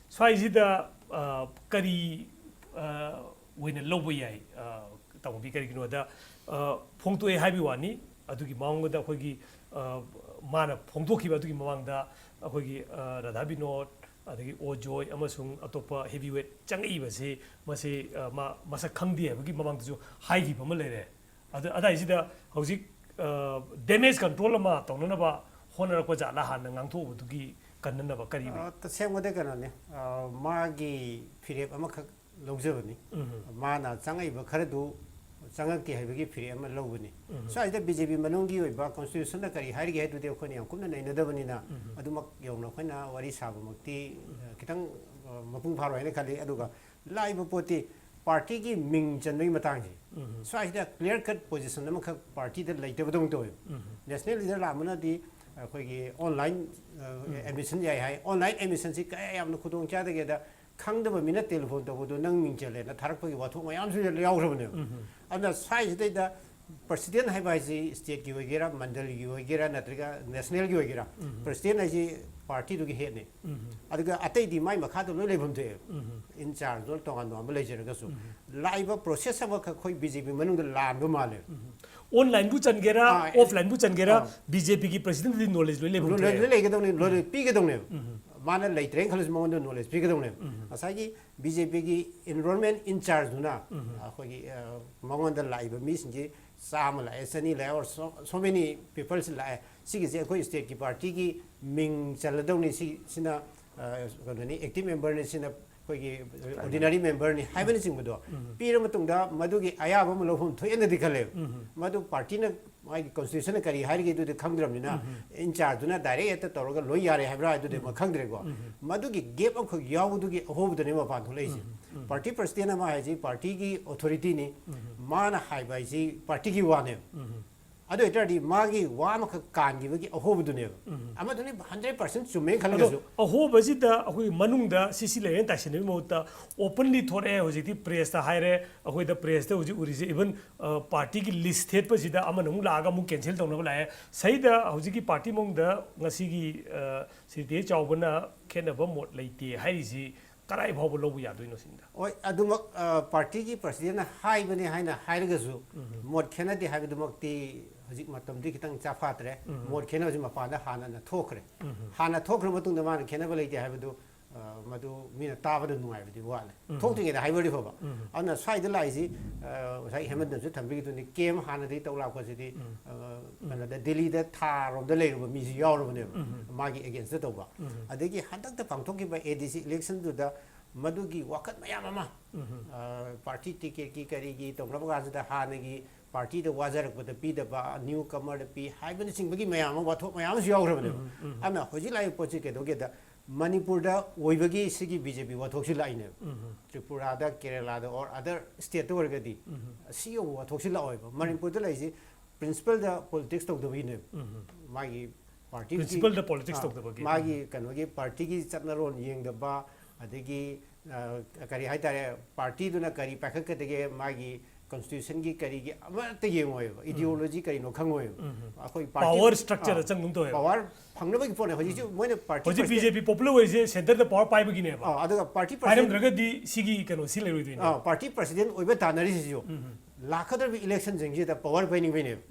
ꯁ꯭ꯋꯥꯏꯁꯤꯗ ꯑ, ꯀꯔꯤ ꯑ, ꯑꯣꯏꯅ ꯂꯧꯕ ꯌꯥꯏ, ꯑ, ꯇꯥꯃꯣꯕꯤ? ꯀꯔꯤꯒꯤꯅꯣꯗ ꯑ, ꯐꯣꯡꯗꯣꯛꯑꯦ ꯍꯥꯏꯕꯒꯤ ꯋꯥꯅꯤ꯫ ꯑꯗꯨꯒꯤ ꯃꯃꯥꯡꯗ ꯑꯩꯈꯣꯏꯒꯤ ꯑ, ꯃꯥꯅ ꯐꯣꯡꯗꯣꯛꯈꯤꯕ ꯑꯗꯨꯒꯤ ꯃꯃꯥꯡꯗ ꯑꯩꯈꯣꯏꯒꯤ ꯑ, ꯔꯥꯙꯥ ꯕꯤꯅꯣꯗ, ꯑꯗꯒꯤ ꯑꯣꯖꯣꯏ ꯑꯃꯁꯨꯡ ꯑꯇꯣꯞꯄ ꯍꯦꯚꯤ ꯋꯦꯠ ꯆꯪꯉꯛꯏꯕꯁꯤ ꯃꯁꯤ ꯑ, ꯃꯥ ꯃꯁꯛ ꯈꯪꯗꯦ ꯍꯥꯏꯕꯒꯤ ꯃꯃꯥꯡꯗꯁꯨ ꯍꯥꯏꯈꯤꯕ ꯑꯃ ꯂꯩꯔꯦ꯫ ꯑꯗꯨ ꯑꯗꯥꯏꯁꯤꯗ ꯍꯧꯖꯤꯛ ꯗꯦꯃꯦꯖ ꯀꯟꯇ꯭ꯔꯣꯜ ꯑꯃ ꯇꯧꯅꯅꯕ ꯍꯣꯠꯅꯔꯛꯄ ꯖꯥꯠꯂꯥ? ꯍꯥꯟꯅ ꯉꯥꯡꯊꯣꯛꯎꯕꯗꯨꯒꯤ ꯀꯟꯅꯅꯕ ꯀꯔꯤ ꯂꯩ? ꯑ, ꯇꯁꯦꯡꯕꯗ ꯀꯩꯅꯣꯅꯦ, ꯑ, ꯃꯥꯒꯤ ꯐꯤꯔꯦꯞ ꯑꯃꯈꯛ ꯂꯧꯖꯕꯅꯤ꯫ ꯃꯥꯅ ꯆꯪꯉꯛꯏꯕ ꯈꯔꯗꯨ ꯆꯪꯉꯛꯇꯦ ꯍꯥꯏꯕꯒꯤ ꯐꯤꯔꯦꯞ ꯑꯃ ꯂꯧꯕꯅꯤ꯫ ꯁ꯭ꯋꯥꯏꯁꯤꯗ ꯕꯤ ꯖꯦ ꯄꯤ ꯃꯅꯨꯡꯒꯤ ꯑꯣꯏꯕ ꯀꯣꯟꯁꯇꯤꯇ꯭ꯌꯨꯁꯟꯅ ꯀꯔꯤ ꯍꯥꯏꯔꯤꯒꯦ ꯍꯥꯏꯗꯨꯗꯤ ꯑꯩꯈꯣꯏꯅ ꯌꯥꯝ ꯀꯨꯞꯅ ꯅꯩꯅꯗꯕꯅꯤꯅ ꯑꯗꯨꯃꯛ ꯌꯧꯅ ꯑꯩꯈꯣꯏꯅ ꯋꯥꯔꯤ ꯁꯥꯕꯃꯛꯇꯤ ꯑ, ꯈꯤꯇꯪ ꯑ, ꯃꯄꯨꯡ ꯐꯥꯔꯣꯏ ꯍꯥꯏꯅ ꯈꯜꯂꯤ꯫ ꯑꯗꯨꯒ ꯂꯥꯛꯏꯕ ꯄꯣꯠꯇꯤ ꯄꯥꯔꯇꯤꯒꯤ ꯃꯤꯡ ꯆꯟꯕꯒꯤ ꯃꯇꯥꯡꯁꯦ, ꯁ꯭ꯋꯥꯏꯁꯤꯗ ꯀ꯭ꯂꯤꯌꯥꯔ ꯀꯠ ꯄꯣꯖꯤꯁꯟ ꯑꯃꯈꯛ ꯄꯥꯔꯇꯤꯗ ꯂꯩꯇꯕꯗꯧꯅ ꯇꯧꯋꯦꯕ꯫ ꯅꯦꯁꯅꯦꯜ ꯂꯤꯗꯔ ꯂꯥꯛꯑꯝꯕꯅꯗꯤ ꯑꯩꯈꯣꯏꯒꯤ ꯑꯣꯟꯂꯥꯏꯟ ꯑꯦꯗꯃꯤꯁꯟ ꯌꯥꯏ ꯍꯥꯏ꯫ ꯑꯣꯟꯂꯥꯏꯟ ꯑꯦꯗꯃꯤꯁꯟꯁꯤ ꯀꯌꯥ ꯌꯥꯝꯅ ꯈꯨꯗꯣꯡ ꯆꯥꯗꯒꯦꯗ, ꯈꯪꯗꯕ ꯃꯤꯅ ꯇꯦꯂꯤꯐꯣꯟ ꯇꯧꯕꯗꯣ ꯅꯪ ꯃꯤꯡ ꯆꯜꯂꯦꯅ ꯊꯥꯔꯛꯄꯒꯤ ꯋꯥꯊꯣꯛ ꯃꯌꯥꯝꯁꯨ ꯌꯥꯎꯈ꯭ꯔꯕꯅꯦꯕ꯫ ꯑꯗꯨꯅ ꯁ꯭ꯋꯥꯏꯁꯤꯗꯩꯗ ꯄ꯭ꯔꯁꯤꯗꯦꯟ ꯍꯥꯏꯕ ꯍꯥꯏꯁꯤ ꯁ꯭ꯇꯦꯠꯀꯤ ꯑꯣꯏꯒꯦꯔꯥ, ꯃꯟꯗꯜꯒꯤ ꯑꯣꯏꯒꯦꯔꯥ, ꯅꯠꯇ꯭ꯔꯒ ꯅꯦꯁꯅꯦꯜꯒꯤ ꯑꯣꯏꯒꯦꯔꯥ, ꯄ꯭ꯔꯁꯤꯗꯦꯟ ꯍꯥꯏꯁꯤ ꯄꯥꯔꯇꯤꯗꯨꯒꯤ ꯍꯦꯠꯅꯤ꯫ ꯑꯗꯨꯒ ꯑꯇꯩꯗꯤ ꯃꯥꯏ ꯃꯈꯥꯗ ꯂꯣꯏ ꯂꯩꯐꯝ ꯊꯣꯛꯑꯦꯕ꯫ ꯏꯟ ꯆꯥꯔꯖꯇꯣ ꯇꯣꯉꯥꯟ ꯇꯣꯉꯥꯟꯕ ꯂꯩꯖꯔꯒꯁꯨ꯫ ꯂꯥꯛꯏꯕ ꯄ꯭ꯔꯣꯁꯦꯁ ꯑꯃꯈꯛ ꯑꯩꯈꯣꯏ ꯕꯤ ꯖꯦ ꯄꯤ ꯃꯅꯨꯡꯗ ꯂꯥꯟꯕ ꯃꯥꯜꯂꯦꯕ꯫ ꯑꯣꯟꯂꯥꯏꯟꯕꯨ ꯆꯟꯒꯦꯔꯥ, ꯑꯥ, ꯑꯣꯐꯂꯥꯏꯟꯕꯨ ꯆꯟꯒꯦꯔꯥ, ꯑꯥ꯫ ꯕꯤ ꯖꯦ ꯄꯤꯒꯤ ꯄ꯭ꯔꯁꯤꯗꯦꯟꯗꯗꯤ ꯅꯣꯂꯦꯖ ꯂꯣꯏ ꯂꯩꯐꯝ ꯅꯣꯂꯦꯖ ꯊꯣꯛꯑꯦꯕ꯫ ꯂꯩꯒꯗꯧꯅꯤ, ꯅꯣꯂꯦꯖ ꯄꯤꯒꯗꯧꯅꯦꯕ꯫ ꯃꯥꯅ ꯂꯩꯇ꯭ꯔꯦꯅ ꯈꯜꯂꯁꯨ ꯃꯉꯣꯟꯗ ꯅꯣꯂꯦꯖ ꯄꯤꯒꯗꯧꯅꯦꯕ꯫ ꯉꯁꯥꯏꯒꯤ ꯕꯤ ꯖꯦ ꯄꯤꯒꯤ ꯏꯟꯔꯣꯜꯃꯦꯟ ꯏꯟꯆꯥꯔꯖꯇꯨꯅ ꯑꯩꯈꯣꯏꯒꯤ ꯑ, ꯃꯉꯣꯟꯗ ꯂꯥꯛꯏꯕ ꯃꯤꯁꯤꯡꯁꯤ ꯆꯥꯝꯃ ꯂꯥꯛꯑꯦ, ꯆꯅꯤ ꯂꯥꯛꯑꯦ, or so, so many peopleꯁꯤ ꯂꯥꯛꯑꯦ, ꯁꯤꯒꯤꯁꯦ ꯑꯩꯈꯣꯏ ꯁ꯭ꯇꯦꯠꯀꯤ ꯄꯥꯔꯇꯤꯒꯤ ꯃꯤꯡ ꯆꯜꯂꯗꯧꯅꯤ, ꯁꯤ ꯁꯤꯅ ꯑ, ꯀꯩꯅꯣꯅꯤ, ꯑꯦꯛꯇꯤꯚ ꯃꯦꯝꯕꯔꯅꯤ, ꯁꯤꯅ ꯑꯩꯈꯣꯏꯒꯤ ꯑꯣꯔꯗꯤꯅꯔꯤ ꯃꯦꯝꯕꯔꯅꯤ ꯍꯥꯏꯕꯅꯆꯤꯡꯕꯗꯣ ꯄꯤꯔ ꯃꯇꯨꯡꯗ ꯃꯗꯨꯒꯤ ꯑꯌꯥꯕ ꯑꯃ ꯂꯧꯐꯝ ꯊꯣꯛꯑꯦꯅꯗꯤ ꯈꯜꯂꯦꯕ꯫ ꯃꯗꯨ ꯄꯥꯔꯇꯤꯅ, ꯃꯥꯒꯤ ꯀꯟꯁꯇꯤꯇ꯭ꯌꯨꯁꯟꯅ ꯀꯔꯤ ꯍꯥꯏꯔꯤꯒꯦ ꯑꯗꯨꯗꯤ ꯈꯪꯗ꯭ꯔꯕꯅꯤꯅ, ꯏꯟꯆꯥꯔꯖꯇꯨꯅ ꯗꯥꯏꯔꯦꯛ ꯍꯦꯛꯇ ꯇꯧꯔꯒ ꯂꯣꯏ ꯌꯥꯔꯦ ꯍꯥꯏꯕ꯭ꯔꯥ ꯑꯗꯨꯗꯤ ꯑꯃ ꯈꯪꯗ꯭ꯔꯦꯀꯣ꯫ ꯃꯗꯨꯒꯤ ꯒꯦꯞ ꯑꯃꯈꯛ ꯌꯥꯎꯕꯗꯨꯒꯤ ꯑꯍꯣꯕꯗꯨꯅꯦ ꯃꯄꯥꯟ ꯊꯣꯛꯂꯛꯏꯁꯦ꯫ ꯄꯥꯔꯇꯤ ꯄ꯭ꯔꯁꯤꯗꯦꯟ ꯑꯃ ꯍꯥꯏꯁꯤ ꯄꯥꯔꯇꯤꯒꯤ ꯑꯣꯊꯣꯔꯤꯇꯤꯅꯤ꯫ ꯃꯥꯅ ꯍꯥꯏꯕ ꯍꯥꯏꯁꯤ ꯄꯥꯔꯇꯤꯒꯤ ꯋꯥꯅꯦꯕ꯫ ꯑꯗꯨ ꯑꯣꯏꯇꯥꯔꯗꯤ ꯃꯥꯒꯤ ꯋꯥ ꯑꯃꯈꯛ ꯀꯥꯟꯈꯤꯕꯒꯤ ꯑꯍꯣꯕꯗꯨꯅꯦꯕ꯫ ꯑꯃꯗꯨꯅ ꯍꯟꯗ꯭ꯔꯦꯠ ꯄꯥꯔꯁꯦꯟ ꯆꯨꯝꯃꯦꯅ ꯑꯗꯣ ꯈꯜꯂꯒꯁꯨ꯫ ꯑꯍꯣꯕꯁꯤꯗ ꯑꯩꯈꯣꯏꯒꯤ ꯃꯅꯨꯡꯗ ꯁꯤꯁꯤ ꯂꯩꯔꯦꯅ ꯇꯥꯏꯁꯤꯟꯅꯕꯒꯤ ꯃꯍꯨꯠꯇ ꯑꯣꯄꯟꯂꯤ ꯊꯣꯔꯛꯑꯦ꯫ ꯍꯧꯖꯤꯛꯇꯤ ꯄ꯭ꯔꯦꯁꯇ ꯍꯥꯏꯔꯦ, ꯑꯩꯈꯣꯏꯗ ꯄ꯭ꯔꯦꯁꯇ ꯍꯧꯖꯤꯛ ꯎꯔꯤꯁꯦ, ꯏꯚꯟ ꯄꯥꯔꯇꯤꯒꯤ ꯂꯤꯁ ꯊꯦꯠꯄꯁꯤꯗ ꯑꯃꯅ ꯑꯃꯨꯛ ꯂꯥꯛꯑꯒ ꯑꯃꯨꯛ ꯀꯦꯟꯁꯦꯜ ꯇꯧꯅꯕ ꯂꯥꯛꯑꯦ꯫ ꯁꯤꯗ ꯍꯧꯖꯤꯛꯀꯤ ꯄꯥꯔꯇꯤ ꯃꯅꯨꯡꯗ ꯉꯁꯤꯒꯤ ꯁꯤꯗꯤ ꯆꯥꯎꯕꯅ ꯈꯦꯠꯅꯕ ꯃꯣꯠ ꯂꯩꯇꯦ ꯍꯥꯏꯔꯤꯁꯤ ꯀꯗꯥꯏ ꯐꯥꯎꯕ ꯂꯧꯕ ꯌꯥꯗꯣꯏꯅꯣ ꯁꯤꯅꯤꯗ? ꯍꯣꯏ, ꯑꯗꯨꯃꯛ ꯄꯥꯔꯇꯤꯒꯤ ꯄ꯭ꯔꯁꯤꯗꯦꯟꯅ ꯍꯥꯏꯕꯅꯦ ꯍꯥꯏꯅ ꯍꯥꯏꯔꯒꯁꯨ ꯃꯣꯠ ꯈꯦꯠꯅꯗꯦ ꯍꯥꯏꯕꯗꯨꯃꯛꯇꯤ ꯍꯧꯖꯤꯛ ꯃꯇꯝꯗꯤ ꯈꯤꯇꯪ ꯆꯥꯐꯥꯠꯇ꯭ꯔꯦ꯫ ꯃꯣꯠ ꯈꯦꯠꯅꯕꯁꯤ ꯃꯄꯥꯟꯗ ꯍꯥꯟꯅꯅ ꯊꯣꯛꯈ꯭ꯔꯦ꯫ ꯍꯥꯟꯅ ꯊꯣꯛꯈ꯭ꯔ ꯃꯇꯨꯡꯗ ꯃꯥꯅ ꯈꯦꯠꯅꯕ ꯂꯩꯇꯦ ꯍꯥꯏꯕꯗꯨ ꯃꯗꯨ ꯃꯤꯅ ꯇꯥꯕꯗ ꯅꯨꯡꯉꯥꯏꯕꯗꯤ ꯋꯥꯠꯂꯦ꯫ ꯊꯣꯛꯇ꯭ꯔꯤꯉꯩꯗ ꯍꯥꯏꯕ ꯑꯣꯏꯔꯗꯤ ꯐꯕ꯫ ꯑꯗꯨꯅ ꯁ꯭ꯋꯥꯏꯗ ꯂꯥꯛꯏꯁꯤ, ꯉꯁꯥꯏ ꯍꯦꯃꯟꯇꯅꯁꯨ ꯊꯝꯕꯤꯈꯤꯗꯨꯅꯤ, ꯀꯦꯝ ꯍꯥꯟꯅꯗꯒꯤ ꯇꯧ ꯂꯥꯛꯄꯁꯤꯗꯤ, ꯀꯩꯅꯣꯗ ꯗꯦꯜꯂꯤꯗ ꯊꯥꯔꯣꯝꯗ ꯂꯩꯔꯨꯕ ꯃꯤꯁꯤ ꯌꯥꯎꯔꯕꯅꯦꯕ, ꯃꯥꯒꯤ ꯑꯦꯒꯦꯟꯁꯇ ꯇꯧꯕ꯫ ꯑꯗꯒꯤ ꯍꯟꯗꯛꯇ ꯄꯥꯡꯊꯣꯛꯈꯤꯕ ꯑꯦ ꯗꯤ ꯁꯤ ꯏꯂꯦꯛꯁꯟꯗꯨꯗ ꯃꯗꯨꯒꯤ ꯋꯥꯈꯜ ꯃꯌꯥꯝ ꯑꯃ, ꯄꯥꯔꯇꯤ ꯇꯤꯀꯦꯠꯀꯤ ꯀꯔꯤꯒꯤ ꯇꯧꯅꯕ ꯀꯥꯟꯁꯤꯗ ꯍꯥꯟꯅꯒꯤ ꯄꯥꯔꯇꯤꯗ ꯋꯥꯖꯔꯛꯄꯗ ꯄꯤꯗꯕ, ꯅ꯭ꯌꯨ ꯀꯃꯔꯗ ꯄꯤ ꯍꯥꯏꯕꯅꯆꯤꯡꯕꯒꯤ ꯃꯌꯥꯝ ꯑꯃ, ꯋꯥꯊꯣꯛ ꯃꯌꯥꯝ ꯑꯃꯁꯨ ꯌꯥꯎꯈ꯭ꯔꯕꯅꯦꯕ꯫ ꯑꯗꯨꯅ ꯍꯧꯖꯤꯛ ꯂꯥꯛꯏꯕ ꯄꯣꯠꯁꯤ ꯀꯩꯗꯧꯒꯦꯗ, ꯃꯅꯤꯄꯨꯔꯗ ꯑꯣꯏꯕꯒꯤ ꯁꯤꯒꯤ ꯕꯤ ꯖꯦ ꯄꯤ ꯋꯥꯊꯣꯛꯁꯤ ꯂꯥꯛꯏꯅꯦꯕ꯫ ꯇ꯭ꯔꯤꯄꯨꯔꯥꯗ, ꯀꯦꯔꯦꯂꯥꯗ, or other stateꯇ ꯑꯣꯏꯔꯒꯗꯤ ꯁꯤ ꯌꯧꯕ ꯋꯥꯊꯣꯛꯁꯤ ꯂꯥꯛꯑꯣꯏꯕ꯫ ꯃꯅꯤꯄꯨꯔꯗ ꯂꯩꯔꯤꯁꯤ ꯄ꯭ꯔꯤꯟꯁꯤꯄꯜꯗ ꯄꯣꯂꯤꯇꯤꯛꯁ ꯇꯧꯗꯕꯒꯤꯅꯦꯕ꯫ ꯃꯥꯒꯤ ꯄꯥꯔꯇꯤꯒꯤ, ꯄ꯭ꯔꯤꯟꯁꯤꯄꯜꯗ ꯄꯣꯂꯤꯇꯤꯛꯁ ꯑꯥ, ꯇꯧꯗꯕꯒꯤ꯫ ꯃꯥꯒꯤ ꯀꯩꯅꯣꯒꯤ ꯄꯥꯔꯇꯤꯒꯤ ꯆꯠꯅꯔꯣꯟ ꯌꯦꯡꯗꯕ, ꯑꯗꯒꯤ, ꯑ, ꯀꯔꯤ ꯍꯥꯏꯇꯥꯔꯦ, ꯄꯥꯔꯇꯤꯗꯨꯅ ꯀꯔꯤ ꯄꯥꯏꯈꯠꯀꯗꯒꯦ, ꯃꯥꯒꯤ ꯀꯟꯁꯇꯤꯇ꯭ꯌꯨꯁꯟꯒꯤ ꯀꯔꯤꯒꯤ ꯑꯃꯠꯇ ꯌꯦꯡꯉꯣꯏꯕ, ꯏꯗꯤꯑꯣꯂꯣꯖꯤ ꯀꯔꯤꯅꯣ ꯈꯪꯉꯣꯏꯕ꯫ ꯑꯩꯈꯣꯏ ꯄꯥꯔꯇꯤ, ꯄꯥꯋꯔ ꯁ꯭ꯇ꯭ꯔꯛꯆꯔꯗ ꯑꯥ, ꯆꯪꯒꯨꯝ ꯇꯧꯋꯦꯕ꯫ ꯄꯥꯋꯔ ꯐꯪꯅꯕꯒꯤ ꯄꯣꯠꯅꯦ ꯍꯧꯖꯤꯛꯁꯨ ꯃꯣꯏꯅ ꯄꯥꯔꯇꯤ ꯍꯧꯖꯤꯛ ꯕꯤ ꯄ꯭ꯔꯁꯤꯗꯦꯟ-, ꯖꯦ ꯄꯤ ꯄꯣꯄꯨꯂꯔ ꯑꯣꯏꯔꯤꯁꯦ ꯁꯦꯟꯇꯔꯗ ꯄꯥꯋꯔ ꯄꯥꯏꯕꯒꯤꯅꯦꯕ꯫ ꯑꯥ, ꯑꯗꯨꯒ ꯄꯥꯔꯇꯤ ꯄ꯭ꯔꯁꯤꯗꯦꯟ-, ꯄꯥꯏꯔꯝꯗ꯭ꯔꯒꯗꯤ ꯁꯤꯒꯤ ꯀꯩꯅꯣꯁꯤ ꯂꯩꯔꯣꯏꯗꯣꯏꯅꯦ꯫ ꯑꯥ, ꯄꯥꯔꯇꯤ ꯄ꯭ꯔꯁꯤꯗꯦꯟ ꯑꯣꯏꯕ ꯇꯥꯟꯅꯔꯤꯁꯤꯁꯨ ꯂꯥꯛꯀꯗꯧꯔꯤꯕ ꯏꯂꯦꯛꯁꯟꯁꯤꯡꯁꯤꯗ ꯄꯥꯋꯔ ꯄꯥꯏꯅꯤꯡꯕꯩꯅꯦꯕ꯫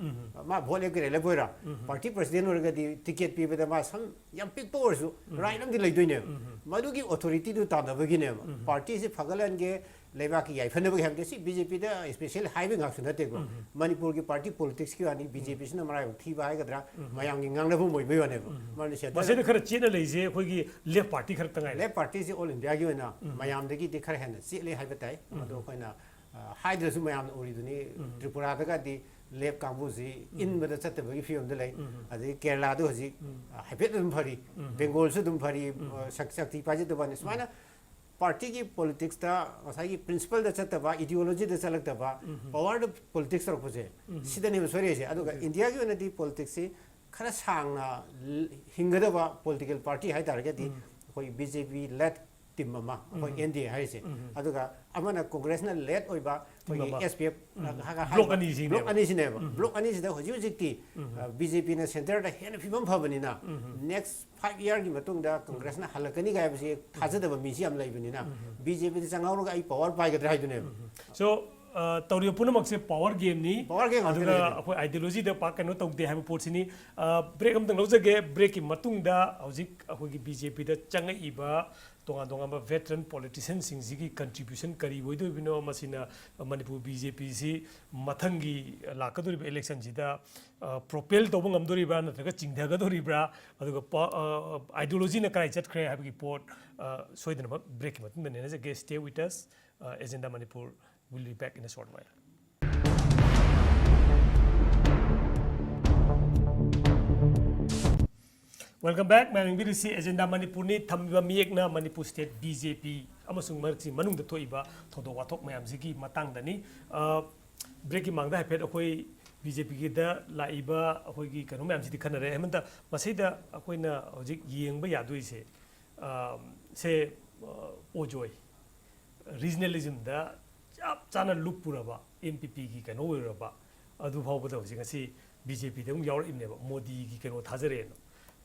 ꯃꯥ ꯚꯣꯠ ꯂꯦꯞꯀꯦꯔꯥ ꯂꯦꯞꯄꯣꯏꯔꯥ, ꯄꯥꯔꯇꯤ ꯄ꯭ꯔꯁꯤꯗꯦꯟ ꯑꯣꯏꯔꯒꯗꯤ ꯇꯤꯀꯦꯠ ꯄꯤꯕꯗ ꯃꯥ ꯁꯝ ꯌꯥꯝ ꯄꯤꯛꯄ ꯑꯣꯏꯔꯁꯨ ꯔꯥꯏꯠ ꯑꯃꯗꯤ ꯂꯩꯗꯣꯏꯅꯦꯕ꯫ ꯃꯗꯨꯒꯤ ꯑꯣꯊꯣꯔꯤꯇꯤꯗꯨ ꯇꯥꯟꯅꯕꯒꯤꯅꯦꯕ꯫ ꯄꯥꯔꯇꯤꯁꯤ ꯐꯒꯠꯍꯟꯒꯦ, ꯂꯩꯕꯥꯛꯀꯤ ꯌꯥꯏꯐꯅꯕꯒꯤ ꯍꯥꯏꯕꯗꯤ ꯁꯤ ꯕꯤ ꯖꯦ ꯄꯤꯗ ꯏꯁꯄꯦꯁꯦꯜ ꯍꯥꯏꯕ ꯉꯥꯛꯁꯨ ꯅꯠꯇꯦꯀꯣ꯫ ꯃꯅꯤꯄꯨꯔꯒꯤ ꯄꯥꯔꯇꯤ ꯄꯣꯂꯤꯇꯤꯛꯁꯀꯤ ꯋꯥꯅꯤ, ꯕꯤ ꯖꯦ ꯄꯤꯁꯤꯅ ꯃꯔꯥꯏꯕꯛ ꯊꯤꯕ ꯍꯥꯏꯒꯗ꯭ꯔꯥ, ꯃꯌꯥꯝꯒꯤ ꯉꯥꯡꯅꯐꯝ ꯑꯣꯏꯕꯒꯤ ꯋꯥꯅꯦꯕ꯫ ꯃꯔꯝꯗꯤ ꯁꯦꯟꯇꯔ ꯃꯁꯤꯗ ꯈꯔ ꯆꯦꯠꯅ ꯂꯩꯁꯦ ꯑꯩꯈꯣꯏꯒꯤ ꯂꯦꯐ ꯄꯥꯔꯇꯤ ꯈꯔꯇ ꯉꯥꯏꯔꯦ꯫ ꯂꯦꯐ ꯄꯥꯔꯇꯤꯁꯤ ꯑꯣꯜ ꯏꯟꯗꯤꯌꯥꯒꯤ ꯑꯣꯏꯅ ꯃꯌꯥꯝꯗꯒꯤꯗꯤ ꯈꯔ ꯍꯦꯟꯅ ꯆꯦꯠꯂꯤ ꯍꯥꯏꯕ ꯇꯥꯏ꯫ ꯑꯗꯣ ꯑꯩꯈꯣꯏꯅ, ꯑ, ꯍꯥꯏꯗ꯭ꯔꯁꯨ ꯃꯌꯥꯝꯅ ꯎꯔꯤꯗꯨꯅꯤ, ꯇ꯭ꯔꯤꯄꯨꯔꯥꯗꯒꯗꯤ ꯂꯦꯐ ꯀꯥꯡꯕꯨꯁꯤ ꯏꯟꯕꯗ ꯆꯠꯇꯕꯒꯤ ꯐꯤꯕꯝꯗ ꯂꯩ꯫ ꯑꯗꯩ ꯀꯦꯔꯂꯥꯗ ꯍꯧꯖꯤꯛ, ꯑ, ꯍꯥꯏꯐꯦꯠ ꯑꯗꯨꯝ ꯐꯔꯤ, ꯕꯦꯡꯒꯣꯜꯁꯨ ꯑꯗꯨꯝ ꯐꯔꯤ, ꯑ, ꯁꯛ-, ꯁꯛꯇꯤ ꯄꯥꯏꯖꯗꯕ ꯋꯥꯅꯤ꯫ ꯁꯨꯃꯥꯏꯅ ꯄꯥꯔꯇꯤꯒꯤ ꯄꯣꯂꯤꯇꯤꯛꯁꯇ ꯉꯁꯥꯏꯒꯤ ꯄ꯭ꯔꯤꯟꯁꯤꯄꯜꯗ ꯆꯠꯇꯕ, ꯏꯗꯤꯑꯣꯂꯣꯖꯤꯗ ꯆꯠꯂꯛꯇꯕ, ꯄꯋꯥꯔꯗ ꯄꯣꯂꯤꯇꯤꯛꯁ ꯇꯧꯔꯛꯄꯁꯦ, ꯁꯤꯗꯅꯦꯕ ꯁꯣꯏꯔꯛꯏꯁꯦ꯫ ꯑꯗꯨꯒ ꯏꯟꯗꯤꯌꯥꯒꯤ ꯑꯣꯏꯅꯗꯤ ꯄꯣꯂꯤꯇꯤꯛꯁꯁꯤ ꯈꯔ ꯁꯥꯡꯅ ꯍꯤꯡꯒꯗꯕ ꯄꯣꯂꯤꯇꯤꯀꯦꯜ ꯄꯥꯔꯇꯤ ꯍꯥꯏ ꯇꯥꯔꯒꯗꯤ ꯑꯩꯈꯣꯏ ꯕꯤ ꯖꯦ ꯄꯤ ꯂꯦꯗ ꯇꯤꯝ ꯑꯃ, ꯑꯩꯈꯣꯏ ꯑꯦꯟ ꯗꯤ ꯑꯦ ꯍꯥꯏꯔꯤꯁꯦ꯫ ꯑꯗꯨꯒ ꯑꯃꯅ ꯀꯣꯡꯒ꯭ꯔꯦꯁꯅ ꯂꯦꯗ ꯑꯣꯏꯕ ꯑꯩꯈꯣꯏꯒꯤ ꯑꯃ꯫ ꯑꯦꯁ ꯄꯤ ꯑꯦꯐ ꯕ꯭ꯂꯣꯛ ꯑꯅꯤꯁꯤꯅꯦꯕ꯫ ꯕ꯭ꯂꯣꯛ ꯑꯅꯤꯁꯤꯅꯦꯕ꯫ ꯕ꯭ꯂꯣꯛ ꯑꯅꯤꯁꯤꯗ ꯍꯧꯖꯤꯛ ꯍꯧꯖꯤꯛꯇꯤ, ꯑ, ꯕꯤ ꯖꯦ ꯄꯤꯅ ꯁꯦꯟꯇꯔꯗ ꯍꯦꯟꯅ ꯐꯤꯕꯝ ꯐꯕꯅꯤꯅ, ꯅꯦꯛꯁ ꯐꯥꯏꯚ ꯏꯌꯥꯔꯒꯤ ꯃꯇꯨꯡꯗ ꯀꯣꯡꯒ꯭ꯔꯦꯁꯅ ꯍꯜꯂꯛꯀꯅꯤ ꯍꯥꯏꯕꯁꯤ ꯊꯥꯖꯗꯕ ꯃꯤꯁꯤ ꯌꯥꯝ ꯂꯩꯕꯅꯤꯅ, ꯕꯤ ꯖꯦ ꯄꯤꯗ ꯆꯪꯍꯧꯔꯒ ꯑꯩ ꯄꯋꯥꯔ ꯄꯥꯏꯒꯗ꯭ꯔꯥ ꯍꯥꯏꯗꯨꯅꯦꯕ꯫ So, ꯑ, ꯇꯧꯔꯤꯕ ꯄꯨꯝꯅꯃꯛꯁꯦ ꯄꯋꯥꯔ ꯒꯦꯝꯅꯤ꯫ ꯄꯋꯥꯔ ꯒꯦꯝ ꯉꯥꯛꯇꯅꯦ ꯑꯗꯨꯒ ꯍꯧꯖꯤꯛ꯫ ꯑꯩꯈꯣꯏ ꯑꯥꯏꯗꯤꯌꯣꯂꯣꯖꯤꯗ ꯄꯥꯛ ꯀꯩꯅꯣ ꯇꯧꯗꯦ ꯍꯥꯏꯕ ꯄꯣꯠꯁꯤꯅꯤ꯫ ꯑ, ꯕ꯭ꯔꯦꯛ ꯑꯃꯇꯪ ꯂꯧꯖꯒꯦ꯫ ꯕ꯭ꯔꯦꯛꯀꯤ ꯃꯇꯨꯡꯗ ꯍꯧꯖꯤꯛ ꯑꯩꯈꯣꯏꯒꯤ ꯕꯤ ꯖꯦ ꯄꯤꯗ ꯆꯪꯉꯛꯏꯕ ꯇꯣꯉꯥꯟ ꯇꯣꯉꯥꯟꯕ ꯚꯦꯇꯔꯟ ꯄꯣꯂꯤꯇꯤꯁꯤꯌꯟꯁꯤꯡꯁꯤꯒꯤ ꯀꯟꯇ꯭ꯔꯤꯕ꯭ꯌꯨꯁꯟ ꯀꯔꯤ ꯑꯣꯏꯗꯣꯏꯕꯅꯣ, ꯃꯁꯤꯅ ꯃꯅꯤꯄꯨꯔ ꯕꯤ ꯖꯦ ꯄꯤꯁꯤ ꯃꯊꯪꯒꯤ ꯂꯥꯛꯀꯗꯧꯔꯤꯕ ꯏꯂꯦꯛꯁꯟꯁꯤꯗ, ꯑ, ꯄ꯭ꯔꯣꯄꯦꯜ ꯇꯧꯕ ꯉꯝꯗꯣꯔꯤꯕ꯭ꯔꯥ ꯅꯠꯇ꯭ꯔꯒ ꯆꯤꯡꯊꯒꯗꯧꯔꯤꯕ꯭ꯔꯥ, ꯑꯗꯨꯒ ꯄ-, ꯑ, ꯑꯥꯏꯗꯤꯌꯣꯂꯣꯖꯤꯅ ꯀꯗꯥꯏ ꯆꯠꯈ꯭ꯔꯦ ꯍꯥꯏꯕꯒꯤ ꯄꯣꯠ, ꯑ, ꯁꯣꯏꯗꯅꯃꯛ ꯕ꯭ꯔꯦꯛꯀꯤ ꯃꯇꯨꯡꯗ ꯅꯩꯅꯖꯒꯦ꯫ Stay with us. Uh, Agenda Manipur will be back in a short while. Welcome back. ꯃꯌꯥꯝ ꯌꯦꯡꯕꯤꯔꯤꯁꯤ ꯑꯦꯖꯦꯟꯗꯥ ꯃꯅꯤꯄꯨꯔꯅꯤ꯫ ꯊꯝꯂꯤꯕ ꯃꯌꯦꯛꯅ ꯃꯅꯤꯄꯨꯔ ꯁ꯭ꯇꯦꯠ ꯕꯤ ꯖꯦ ꯄꯤ ꯑꯃꯁꯨꯡ ꯃꯔꯛꯁꯤ ꯃꯅꯨꯡꯗ ꯊꯣꯛꯏꯕ ꯊꯧꯗꯣꯛ ꯋꯥꯊꯣꯛ ꯃꯌꯥꯝꯁꯤꯒꯤ ꯃꯇꯥꯡꯗꯅꯤ꯫ ꯑ, ꯕ꯭ꯔꯦꯛꯀꯤ ꯃꯥꯡꯗ ꯍꯥꯏꯐꯦꯠ ꯑꯩꯈꯣꯏ ꯕꯤ ꯖꯦ ꯄꯤꯒꯤꯗ ꯂꯥꯛꯏꯕ ꯑꯩꯈꯣꯏꯒꯤ ꯀꯩꯅꯣ ꯃꯌꯥꯝꯁꯤꯗꯤ ꯈꯟꯅꯔꯦ꯫ ꯍꯦꯃꯟꯇ, ꯃꯁꯤꯗ ꯑꯩꯈꯣꯏꯅ ꯍꯧꯖꯤꯛ ꯌꯦꯡꯕ ꯌꯥꯗꯣꯏꯁꯦ, ꯑ, ꯁꯦ, ꯑ, ꯑꯣꯖꯣꯏ꯫ ꯔꯤꯖꯅꯦꯂꯤꯖꯝꯗ ꯆꯞ ꯆꯥꯅ ꯂꯨꯞꯄꯨꯔꯕ, ꯑꯦꯟ ꯄꯤ ꯄꯤꯒꯤ ꯀꯩꯅꯣ ꯑꯣꯏꯔꯨꯔꯕ, ꯑꯗꯨ ꯐꯥꯎꯕꯗ ꯍꯧꯖꯤꯛ ꯉꯁꯤ ꯕꯤ ꯖꯦ ꯄꯤꯗ ꯑꯃꯨꯛ ꯌꯥꯎꯔꯛꯏꯕꯅꯦꯕ, ꯃꯣꯗꯤꯒꯤ ꯀꯩꯅꯣ ꯊꯥꯖꯔꯦꯅ꯫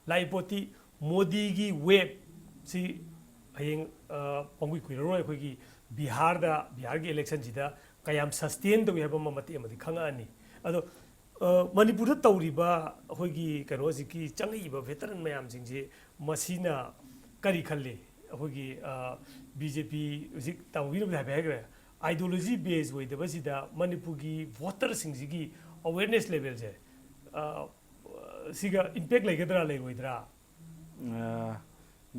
ꯂꯥꯛꯏ ꯄꯣꯠꯇꯤ ꯃꯣꯗꯤꯒꯤ ꯋꯦꯕꯁꯤ ꯍꯌꯦꯡ, ꯑ, ꯄꯪꯀꯨꯏ ꯀꯨꯏꯔꯔꯣꯏ ꯑꯩꯈꯣꯏꯒꯤ ꯕꯤꯍꯥꯔꯗ, ꯕꯤꯍꯥꯔꯒꯤ ꯏꯂꯦꯛꯁꯟꯁꯤꯗ ꯀꯌꯥꯝ ꯁꯁꯇꯦꯟ ꯇꯧꯏ ꯍꯥꯏꯕ ꯑꯃ ꯃꯇꯦꯛ ꯑꯃꯗꯤ ꯈꯪꯉꯛꯑꯅꯤ꯫ ꯑꯗꯣ, ꯑ, ꯃꯅꯤꯄꯨꯔꯗ ꯇꯧꯔꯤꯕ ꯑꯩꯈꯣꯏꯒꯤ ꯀꯩꯅꯣꯁꯤꯒꯤ ꯆꯪꯉꯛꯏꯕ ꯚꯦꯇꯔꯟ ꯃꯌꯥꯝꯁꯤꯡꯁꯤ ꯃꯁꯤꯅ ꯀꯔꯤ ꯈꯜꯂꯤ? ꯑꯩꯈꯣꯏꯒꯤ ꯕꯤ ꯖꯦ ꯄꯤ ꯍꯧꯖꯤꯛ ꯇꯥꯃꯣꯒꯤꯅꯕꯨꯗꯤ ꯍꯥꯏꯐꯦꯠ ꯍꯥꯏꯈ꯭ꯔꯦ, ideology base ꯑꯣꯏꯗꯕꯁꯤꯗ ꯃꯅꯤꯄꯨꯔꯒꯤ ꯚꯣꯇꯔꯁꯤꯡꯁꯤꯒꯤ ꯑꯋꯦꯔꯅꯦꯁ ꯂꯦꯚꯦꯜꯁꯦ ꯁꯤꯒ ꯏꯝꯄꯦꯛ ꯂꯩꯒꯗ꯭ꯔꯥ ꯂꯩꯔꯣꯏꯗ꯭ꯔꯥ?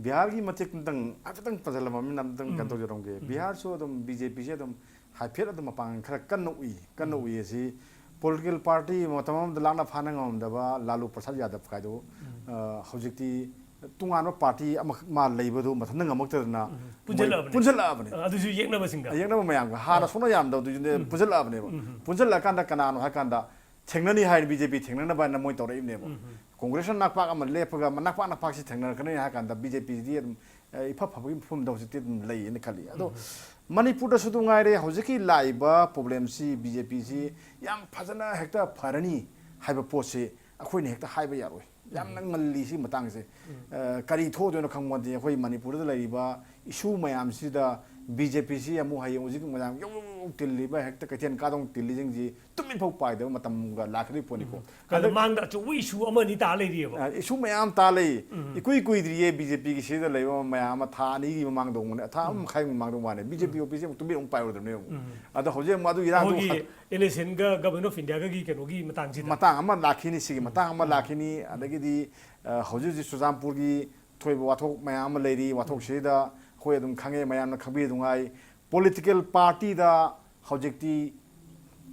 ꯕꯤꯍꯥꯔꯒꯤ ꯃꯇꯦꯛ ꯑꯃꯇꯪ ꯍꯥꯏꯐꯦꯠꯇꯪ ꯄꯟꯁꯤꯜꯂꯝꯃꯤꯅ ꯑꯃꯇꯪ ꯀꯩꯅꯣ ꯇꯧꯖꯔꯝꯒꯦ꯫ ꯕꯤꯍꯥꯔꯁꯨ ꯑꯗꯨꯝ ꯕꯤ ꯖꯦ ꯄꯤꯁꯦ ꯑꯗꯨꯝ ꯍꯥꯏꯐꯦꯠ ꯑꯗꯨꯝ ꯃꯄꯥꯡꯒꯜ ꯈꯔ ꯀꯟꯅ ꯎꯏ꯫ ꯀꯟꯅ ꯎꯏ ꯑꯁꯤ ꯄꯣꯂꯤꯇꯤꯀꯦꯜ ꯄꯥꯔꯇꯤ ꯃꯇꯝ ꯑꯃꯗ ꯂꯥꯛꯅ ꯐꯥꯅ ꯉꯝꯃꯝꯗꯕ ꯂꯥꯂꯨ ꯄ꯭ꯔꯁꯥꯗ ꯌꯥꯗꯕ ꯀꯥꯏꯗꯣ ꯍꯧꯖꯤꯛꯇꯤ ꯇꯣꯉꯥꯟꯕ ꯄꯥꯔꯇꯤ ꯑꯃꯈꯛ ꯃꯥ ꯂꯩꯕꯗꯨ ꯃꯊꯟꯇ ꯉꯝꯃꯛꯇꯗꯅ ꯃꯣꯏ ꯄꯨꯟꯁꯤꯜꯂꯛꯑꯕꯅꯦ꯫ ꯄꯨꯟꯁꯤꯜꯂꯛꯑꯕꯅꯦ꯫ ꯑꯗꯨꯁꯨ ꯌꯦꯛꯅꯕꯁꯤꯡꯗ꯫ ꯌꯦꯛꯅꯕ ꯃꯌꯥꯝꯒ ꯍꯥꯟꯅ ꯁꯨꯡꯅ ꯌꯥꯝꯗꯕꯗꯨꯅꯦ ꯄꯨꯟꯁꯤꯜꯂꯛꯑꯕꯅꯦꯕ꯫ ꯄꯨꯟꯁꯤꯜꯂꯛꯑꯀꯥꯟꯗ ꯀꯅꯥꯅꯣ ꯍꯥꯏꯀꯥꯟꯗ ꯊꯦꯡꯅꯅꯤ ꯍꯥꯏꯅ ꯕꯤ ꯖꯦ ꯄꯤ ꯊꯦꯡꯅꯅꯕ ꯍꯥꯏꯅ ꯃꯣꯏ ꯇꯧꯔꯛꯏꯕꯅꯦꯕ꯫ ꯀꯣꯡꯒ꯭ꯔꯦꯁꯅ ꯅꯥꯛꯄꯥꯛ ꯑꯃ ꯂꯦꯞꯄꯒ ꯅꯥꯛꯄꯥꯛ ꯅꯥꯛꯄꯥꯛꯁꯤ ꯊꯦꯡꯅꯔꯛꯀꯅꯤ ꯍꯥꯏ ꯀꯥꯟꯗ ꯕꯤ ꯖꯦ ꯄꯤꯗꯤ ꯑꯗꯨꯝ ꯏꯐ ꯐꯕꯒꯤ ꯃꯐꯝꯗ ꯍꯧꯖꯤꯛꯇꯤ ꯑꯗꯨꯝ ꯂꯩꯌꯦꯅ ꯈꯜꯂꯤ꯫ ꯑꯗꯣ ꯃꯅꯤꯄꯨꯔꯗꯁꯨ ꯑꯗꯨꯝ ꯉꯥꯏꯔꯦ, ꯍꯧꯖꯤꯛꯀꯤ ꯂꯥꯛꯏꯕ ꯄ꯭ꯔꯣꯕ꯭ꯂꯦꯝꯁꯤ ꯕꯤ ꯖꯦ ꯄꯤꯁꯤ ꯌꯥꯝ ꯐꯖꯅ ꯍꯦꯛꯇ ꯐꯔꯅꯤ ꯍꯥꯏꯕ ꯄꯣꯠꯁꯤ ꯑꯩꯈꯣꯏꯅ ꯍꯦꯛꯇ ꯍꯥꯏꯕ ꯌꯥꯔꯣꯏ꯫ ꯌꯥꯝꯅ ꯉꯜꯂꯤ ꯁꯤ ꯃꯇꯥꯡꯁꯦ꯫ ꯀꯔꯤ ꯊꯣꯛꯗꯣꯏꯅꯣ ꯈꯪꯕ ꯅꯠꯇꯦ꯫ ꯑꯩꯈꯣꯏ ꯃꯅꯤꯄꯨꯔꯗ ꯂꯩꯔꯤꯕ ꯏꯁꯨ ꯃꯌꯥꯝꯁꯤꯗ ꯕꯤ ꯖꯦ ꯄꯤꯁꯤ ꯑꯃꯨꯛ ꯍꯌꯦꯡ ꯍꯧꯖꯤꯛ ꯃꯌꯥꯝ ꯌꯧ ꯌꯧ ꯌꯧ ꯇꯤꯜꯂꯤꯕ ꯍꯦꯛꯇ ꯀꯩꯊꯦꯜ ꯀꯥꯗꯧ ꯇꯤꯜꯂꯤꯁꯤꯡꯁꯤ ꯇꯨꯃꯤꯟ ꯐꯥꯎ ꯄꯥꯏꯗꯕ ꯃꯇꯝꯒ ꯂꯥꯛꯀꯗꯣꯏ ꯄꯣꯠꯅꯤꯀꯣ꯫ ꯑꯗ ꯃꯥꯡꯗ ꯑꯆꯧꯕ ꯏꯁꯨ ꯑꯃ ꯑꯅꯤ ꯇꯥ ꯂꯩꯔꯤꯑꯕ꯫ ꯏꯁꯨ ꯃꯌꯥꯝ ꯇꯥ ꯂꯩ꯫ ꯏꯀꯨꯏ ꯀꯨꯏꯗ꯭ꯔꯤꯌꯦ ꯕꯤ ꯖꯦ ꯄꯤꯒꯤ ꯁꯤꯗ ꯂꯩꯕ ꯃꯌꯥꯝ ꯑꯃ ꯊꯥ ꯑꯅꯤꯒꯤ ꯃꯃꯥꯡꯗ ꯎꯕꯅꯦ, ꯊꯥ ꯑꯃ ꯃꯈꯥꯏꯒꯤ ꯃꯃꯥꯡꯗ ꯎꯕꯅꯦ꯫ ꯕꯤ ꯖꯦ ꯄꯤ ꯑꯣꯐꯤꯁꯁꯦ ꯑꯃꯨꯛ ꯇꯨꯃꯤꯟ ꯑꯃꯨꯛ ꯄꯥꯏꯔꯨꯗꯕꯅꯦ ꯑꯃꯨꯛ꯫ ꯑꯗꯣ ꯍꯧꯖꯤꯛ ꯑꯃꯨꯛ ꯑꯗꯨ ꯏꯔꯥꯡꯗꯣ ꯑꯩꯈꯣꯏꯒꯤ ꯏꯂꯦꯛꯁꯟꯒ ꯒꯕꯔꯅꯔ ꯑꯣꯐ ꯏꯟꯗꯤꯌꯥꯒꯒꯤ ꯀꯩꯅꯣꯒꯤ ꯃꯇꯥꯡꯁꯤꯗ꯫ ꯃꯇꯥꯡ ꯑꯃ ꯂꯥꯛꯈꯤꯅꯤ, ꯁꯤꯒꯤ ꯃꯇꯥꯡ ꯑꯃ ꯂꯥꯛꯈꯤꯅꯤ꯫ ꯑꯗꯒꯤꯗꯤ ꯍꯧꯖꯤꯛ ꯍꯧꯖꯤꯛ ꯆꯨꯔꯆꯥꯟꯄꯨꯔꯒꯤ ꯊꯣꯛꯏꯕ ꯋꯥꯊꯣꯛ ꯃꯌꯥꯝ ꯑꯃ ꯂꯩꯔꯤ꯫ ꯋꯥꯊꯣꯛꯁꯤꯗ ꯑꯩꯈꯣꯏ ꯑꯗꯨꯝ ꯈꯪꯉꯦ, ꯃꯌꯥꯝꯅ ꯈꯪꯕꯤꯗꯨꯉꯥꯏ ꯄꯣꯂꯤꯇꯤꯀꯦꯜ ꯄꯥꯔꯇꯤꯗ ꯍꯧꯖꯤꯛꯇꯤ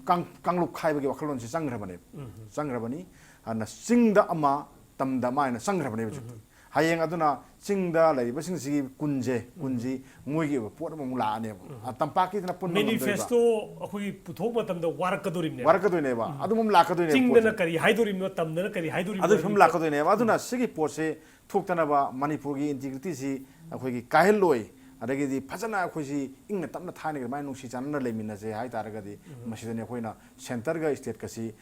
ꯀꯥꯡ ꯀꯥꯡꯂꯨꯞ ꯈꯥꯏꯕꯒꯤ ꯋꯥꯈꯜꯂꯣꯟꯁꯤ ꯆꯪꯈ꯭ꯔꯕꯅꯦꯕ꯫ ꯆꯪꯈ꯭ꯔꯕꯅꯤ꯫ ꯑꯗꯨꯅ ꯆꯤꯡꯗ ꯑꯃ, ꯇꯝꯗ ꯑꯃ ꯍꯥꯏꯅ ꯆꯪꯈ꯭ꯔꯕꯅꯦꯕ ꯍꯧꯖꯤꯛꯇꯤ꯫ ꯍꯌꯦꯡ ꯑꯗꯨꯅ ꯆꯤꯡꯗ ꯂꯩꯔꯤꯕꯁꯤꯡꯁꯤꯒꯤ ꯀꯨꯟꯁꯦ, ꯀꯨꯟꯁꯤ ꯃꯣꯏꯒꯤ ꯑꯣꯏꯕ ꯄꯣꯠ ꯑꯃꯃꯨꯛ ꯂꯥꯛꯑꯅꯦꯕ꯫ ꯇꯝꯄꯥꯛꯀꯤꯗꯅ ꯄꯨꯟꯕ ꯉꯝꯗꯣꯏꯕ꯫ ꯃꯦꯅꯤꯐꯦꯁꯇꯣ ꯑꯩꯈꯣꯏꯒꯤ ꯄꯨꯊꯣꯛꯄ ꯃꯇꯝꯗ ꯋꯥꯔꯛꯀꯗꯣꯔꯤꯕꯅꯦꯕ꯫ ꯋꯥꯔꯛꯀꯗꯣꯏꯅꯦꯕ꯫ ꯑꯗꯨꯝ ꯂꯥꯛꯀꯗꯣꯏꯅꯦꯕ ꯆꯤꯡꯗꯅ ꯄꯣꯠꯁꯦ꯫ ꯀꯔꯤ ꯍꯥꯏꯗꯣꯔꯤꯕꯅꯣ, ꯇꯝꯗꯅ ꯀꯔꯤ ꯍꯥꯏꯗꯣꯔꯤꯕꯅꯣ ꯑꯗꯨ ꯁꯨꯝ ꯍꯥꯏꯕꯒꯤ ꯂꯥꯛꯀꯗꯣꯏꯅꯦꯕ꯫ ꯑꯗꯨꯅ ꯁꯤꯒꯤ ꯄꯣꯠꯁꯦ ꯊꯣꯛꯇꯅꯕ ꯃꯅꯤꯄꯨꯔꯒꯤ ꯏꯟꯇꯤꯒ꯭ꯔꯤꯇꯤꯁꯤ ꯑꯩꯈꯣꯏꯒꯤ ꯀꯥꯏꯍꯜꯂꯣꯏ꯫ ꯑꯗꯒꯤꯗꯤ ꯐꯖꯅ ꯑꯩꯈꯣꯏꯁꯤ ꯏꯪꯅ ꯇꯞꯅ ꯊꯥꯏꯅꯒꯤ ꯑꯗꯨꯃꯥꯏꯅ ꯅꯨꯡꯁꯤ ꯆꯥꯟꯅꯅ ꯂꯩꯃꯤꯟꯅꯁꯦ ꯍꯥꯏ ꯇꯥꯔꯒꯗꯤ ꯃꯁꯤꯗꯅꯤ ꯑꯩꯈꯣꯏꯅ ꯁꯦꯟꯇꯔꯒ ꯏꯁꯇꯦꯠꯀꯁꯤ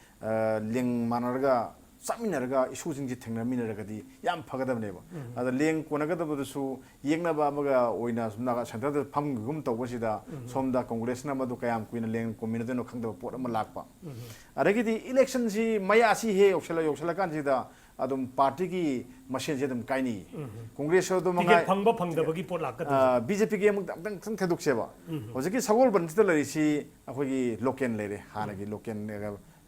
ꯂꯦꯡ ꯃꯥꯟꯅꯔꯒ ꯆꯠꯃꯤꯟꯅꯔꯒ ꯏꯁꯨꯁꯤꯡꯁꯤ ꯊꯦꯡꯅꯃꯤꯟꯅꯔꯒꯗꯤ ꯌꯥꯝ ꯐꯒꯗꯕꯅꯦꯕ꯫ ꯑꯗ ꯂꯦꯡ ꯀꯣꯟꯅꯒꯗꯕꯗꯁꯨ ꯌꯦꯛꯅꯕ ꯑꯃꯒ ꯑꯣꯏꯅ ꯁꯨꯝ ꯅꯥꯀ-, ꯁꯦꯟꯇꯔꯗ ꯐꯝꯒꯤꯒꯨꯝ ꯇꯧꯕꯁꯤꯗ ꯁꯣꯝꯗ ꯀꯣꯡꯒ꯭ꯔꯦꯁꯅ ꯃꯗꯨ ꯀꯌꯥꯝ ꯀꯨꯏꯅ ꯂꯦꯡ ꯀꯣꯟꯃꯤꯟꯅꯗꯣꯏꯅꯣ ꯈꯪꯗꯕ ꯄꯣꯠ ꯑꯃ ꯂꯥꯛꯄ꯫ ꯑꯗꯒꯤꯗꯤ ꯏꯂꯦꯛꯁꯟꯁꯤ ꯃꯌꯥꯁꯤ ꯍꯦꯛ ꯌꯧꯁꯜꯂ-, ꯌꯧꯁꯜꯂꯀꯥꯟꯁꯤꯗ ꯑꯗꯨꯝ ꯄꯥꯔꯇꯤꯒꯤ ꯃꯁꯦꯟꯁꯦ ꯑꯗꯨꯝ ꯀꯥꯏꯅꯩ꯫ ꯀꯣꯡꯒ꯭ꯔꯦꯁꯁꯨ ꯑꯗꯨꯝ ꯇꯤꯀꯦꯠ ꯃꯉꯥꯏ꯫ ꯐꯪꯕ ꯐꯪꯗꯕꯒꯤ ꯄꯣꯠ ꯂꯥꯛꯀꯗꯣꯏꯁꯦ꯫ ꯑꯥ, ꯕꯤ ꯖꯦ ꯄꯤꯒꯤ ꯑꯃꯨꯛ ꯑꯝꯇꯪ ꯈꯤꯇꯪ ꯈꯥꯏꯗꯣꯛꯁꯦꯕ꯫ ꯍꯧꯖꯤꯛꯀꯤ ꯁꯒꯣꯜꯕꯟꯁꯤꯗ ꯂꯩꯔꯤꯁꯤ ꯑꯩꯈꯣꯏꯒꯤ ꯂꯣꯀꯦꯜ ꯂꯩꯔꯦ, ꯍꯥꯟꯅꯒꯤ ꯂꯣꯀꯦꯜ,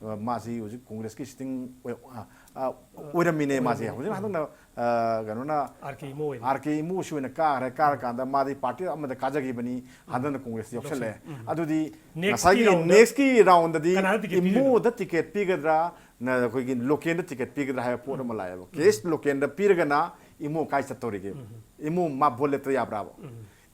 ꯑ, ꯃꯥꯁꯤ ꯍꯧꯖꯤꯛ ꯀꯣꯡꯒ꯭ꯔꯦꯁꯀꯤ ꯁꯤꯇꯤꯡ ꯑꯣꯏ-, ꯑ, ꯑ, ꯑꯣꯏꯔꯝꯃꯤꯅꯦ ꯃꯥꯁꯦ꯫ ꯑꯣꯏꯔꯝꯃꯤꯅꯦ꯫ ꯍꯧꯖꯤꯛ ꯍꯟꯗꯛꯅ, ꯑ, ꯀꯩꯅꯣꯅ ꯑꯥꯔ ꯀꯦ ꯏꯃꯣ ꯑꯣꯏꯅ꯫ ꯑꯥꯔ ꯀꯦ ꯏꯃꯣꯁꯤ ꯑꯣꯏꯅ ꯀꯥꯈ꯭ꯔꯦ꯫ ꯀꯥꯔꯀꯥꯟꯗ ꯃꯥꯗꯤ ꯄꯥꯔꯇꯤ ꯑꯃꯗ ꯀꯥꯖꯈꯤꯕꯅꯤ, ꯍꯟꯗꯛꯅ ꯀꯣꯡꯒ꯭ꯔꯦꯁꯇ ꯌꯥꯎꯁꯜꯂꯦ꯫ ꯎꯝ꯫ ꯑꯗꯨꯗꯤ next ꯉꯁꯥꯏꯒꯤ ꯀꯤ round ꯗ next ꯀꯤ round ꯗꯗꯤ ꯀꯅꯥꯗ ꯇꯤꯀꯦꯠ ꯄꯤꯗꯣꯏꯅꯣ? ꯏꯃꯣꯗ ꯇꯤꯀꯦꯠ ꯄꯤꯒꯗ꯭ꯔꯥ, ꯅ-, ꯑꯩꯈꯣꯏꯒꯤ ꯂꯣꯀꯦꯜꯗ ꯇꯤꯀꯦꯠ ꯄꯤꯒꯗ꯭ꯔꯥ ꯍꯥꯏꯕ ꯄꯣꯠ ꯑꯃ ꯂꯥꯛꯑꯦꯕ꯫ ꯀꯦ ꯑꯦꯁ ꯂꯣꯀꯦꯜꯗ ꯄꯤꯔꯒꯅ ꯏꯃꯣ ꯀꯥꯏ ꯆꯠꯇꯧꯔꯤꯒꯦ? ꯏꯃꯣ ꯃꯥ ꯚꯣꯠ ꯂꯦꯞꯇ ꯌꯥꯕ꯭ꯔꯥꯕ?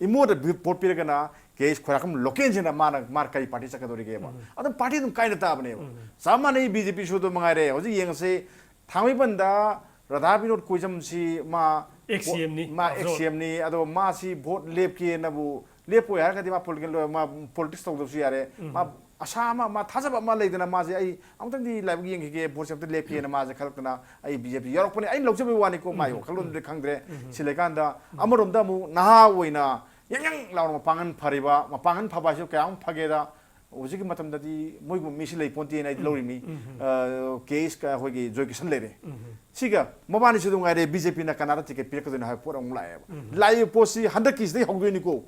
ꯏꯃꯣꯗ ꯚꯤ-, ꯚꯣꯠ ꯄꯤꯔꯒꯅ ꯀꯦ ꯑꯦꯁ ꯈ꯭ꯋꯥꯏꯔꯥꯛꯀꯝ ꯂꯣꯀꯦꯜꯁꯤꯅ ꯃꯥꯅ, ꯃꯥ ꯀꯔꯤ ꯄꯥꯔꯇꯤ ꯆꯠꯀꯗꯧꯔꯤꯒꯦꯕ? ꯑꯗꯨꯝ ꯄꯥꯔꯇꯤ ꯑꯗꯨꯝ ꯀꯥꯏꯅ ꯇꯥꯕꯅꯦꯕ꯫ ꯆꯞ ꯃꯥꯟꯅꯩ, ꯕꯤ ꯖꯦ ꯄꯤꯁꯨ ꯑꯗꯨꯝ ꯃꯉꯥꯏꯔꯦ꯫ ꯍꯧꯖꯤꯛ ꯌꯦꯡꯉꯁꯤ, ꯊꯥꯡꯃꯩꯕꯟꯗ ꯔꯥꯙꯥ ꯕꯤꯅꯣꯗ ꯀꯣꯏꯖꯝꯁꯤ ꯃꯥ ꯑꯦꯛꯁ ꯁꯤ ꯑꯦꯝꯅꯤ, ꯃꯥ ꯑꯦꯛꯁ ꯁꯤ ꯑꯦꯝꯅꯤ꯫ ꯑꯗꯣ ꯃꯥꯁꯤ ꯚꯣꯠ ꯂꯦꯞꯀꯦꯅꯕꯨ, ꯂꯦꯞꯄꯣꯏ ꯍꯥꯏꯔꯒꯗꯤ ꯃꯥ ꯄꯣꯂꯤꯇꯤꯀꯦꯜ, ꯃꯥ ꯄꯣꯂꯤꯇꯤꯛꯁ ꯇꯧꯗꯕꯁꯨ ꯌꯥꯔꯦ꯫ ꯃꯥ ꯑꯁꯥ ꯑꯃ, ꯃꯥ ꯊꯥꯖꯕ ꯑꯃ ꯂꯩꯗꯅ ꯃꯥꯁꯦ, "ꯑꯩ ꯑꯃꯨꯛꯇꯪꯗꯤ ꯂꯥꯏꯕꯛ ꯌꯦꯡꯈꯤꯒꯦ, ꯚꯣꯠꯁꯦ ꯑꯝꯇ ꯂꯦꯞꯀꯦꯅ" ꯃꯥꯁꯦ ꯈꯜꯂꯛꯇꯅ ꯑꯩ ꯕꯤ ꯖꯦ ꯄꯤ ꯌꯥꯎꯔꯛꯄꯅꯦ꯫ ꯑꯩꯅ ꯂꯧꯖꯕꯒꯤ ꯋꯥꯅꯤꯀꯣ, ꯃꯥꯒꯤ ꯋꯥꯈꯜꯂꯣꯟꯗꯨꯗꯤ ꯈꯪꯗ꯭ꯔꯦ꯫ ꯁꯤ ꯂꯩꯀꯥꯟꯗ ꯑꯃꯔꯣꯝꯗ ꯑꯃꯨꯛ ꯅꯍꯥ ꯑꯣꯏꯅ ꯌꯥꯡ ꯌꯥꯡ ꯂꯥꯎꯅ ꯃꯄꯥꯡꯒꯜ ꯐꯔꯤꯕ, ꯃꯄꯥꯡꯒꯜ ꯐꯕ ꯍꯥꯏꯁꯤꯕꯨ ꯀꯌꯥꯝ ꯐꯒꯦꯗ, ꯍꯧꯖꯤꯛꯀꯤ ꯃꯇꯝꯗꯗꯤ ꯃꯣꯏꯒꯨꯝꯕ ꯃꯤꯁꯤ ꯂꯩ ꯄꯣꯟꯇꯦꯅ ꯑꯩꯗꯤ ꯂꯧꯔꯤꯃꯤ꯫ ꯑ, ꯀꯦ ꯑꯦꯁ ꯀ-, ꯑꯩꯈꯣꯏꯒꯤ ꯖꯣꯏ ꯀꯤꯁꯟ ꯂꯩꯔꯦ꯫ ꯁꯤꯒ ꯃꯕꯥꯅꯤꯁꯨ ꯑꯗꯨꯝ ꯉꯥꯏꯔꯦ, ꯕꯤ ꯖꯦ ꯄꯤꯅ ꯀꯅꯥꯗ ꯇꯤꯀꯦꯠ ꯄꯤꯔꯛꯀꯗꯣꯏꯅꯣ ꯍꯥꯏꯕ ꯄꯣꯠ ꯑꯃꯨꯛ ꯂꯥꯛꯑꯦꯕ꯫ ꯂꯥꯛꯏꯕ ꯄꯣꯠꯁꯤ ꯍꯟꯗꯛꯀꯤꯁꯤꯗꯩ ꯍꯧꯗꯣꯏꯅꯤꯀꯣ꯫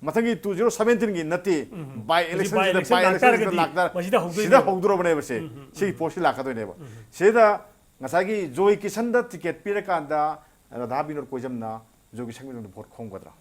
ꯃꯊꯪꯒꯤ ꯇꯨ ꯖꯤꯔꯣ ꯁꯕꯦꯟꯇꯤꯟꯒꯤ ꯅꯠꯇꯦ, ꯕꯥꯏ ꯏꯂꯦꯛꯁꯟꯁꯤꯗ, ꯏꯂꯦꯛꯁꯟ ꯕꯥꯏ ꯏꯂꯦꯛꯁꯟꯁꯤꯗ ꯂꯥꯛꯇꯥꯔꯒꯗꯤ ꯂꯥꯛꯇꯥꯔ-, ꯃꯁꯤꯗ ꯍꯧꯗꯣꯏꯅꯦꯕ꯫ ꯁꯤꯗ ꯍꯧꯗꯣꯔꯕꯅꯦꯕ ꯁꯦ꯫ ꯁꯤꯒꯤ ꯄꯣꯠꯁꯤ ꯂꯥꯛꯀꯗꯣꯏꯅꯦꯕ꯫ ꯁꯤꯗ ꯉꯁꯥꯏꯒꯤ ꯖꯣꯏ ꯀꯤꯁꯟꯗ ꯇꯤꯀꯦꯠ ꯄꯤꯔꯀꯥꯟꯗ ꯔꯥꯙꯥ ꯕꯤꯅꯣꯗ ꯀꯣꯏꯖꯝꯅ ꯖꯣꯏ ꯀꯤꯁꯟꯒꯤꯗꯃꯛꯇ ꯚꯣꯠ ꯈꯣꯝꯒꯗ꯭ꯔꯥ?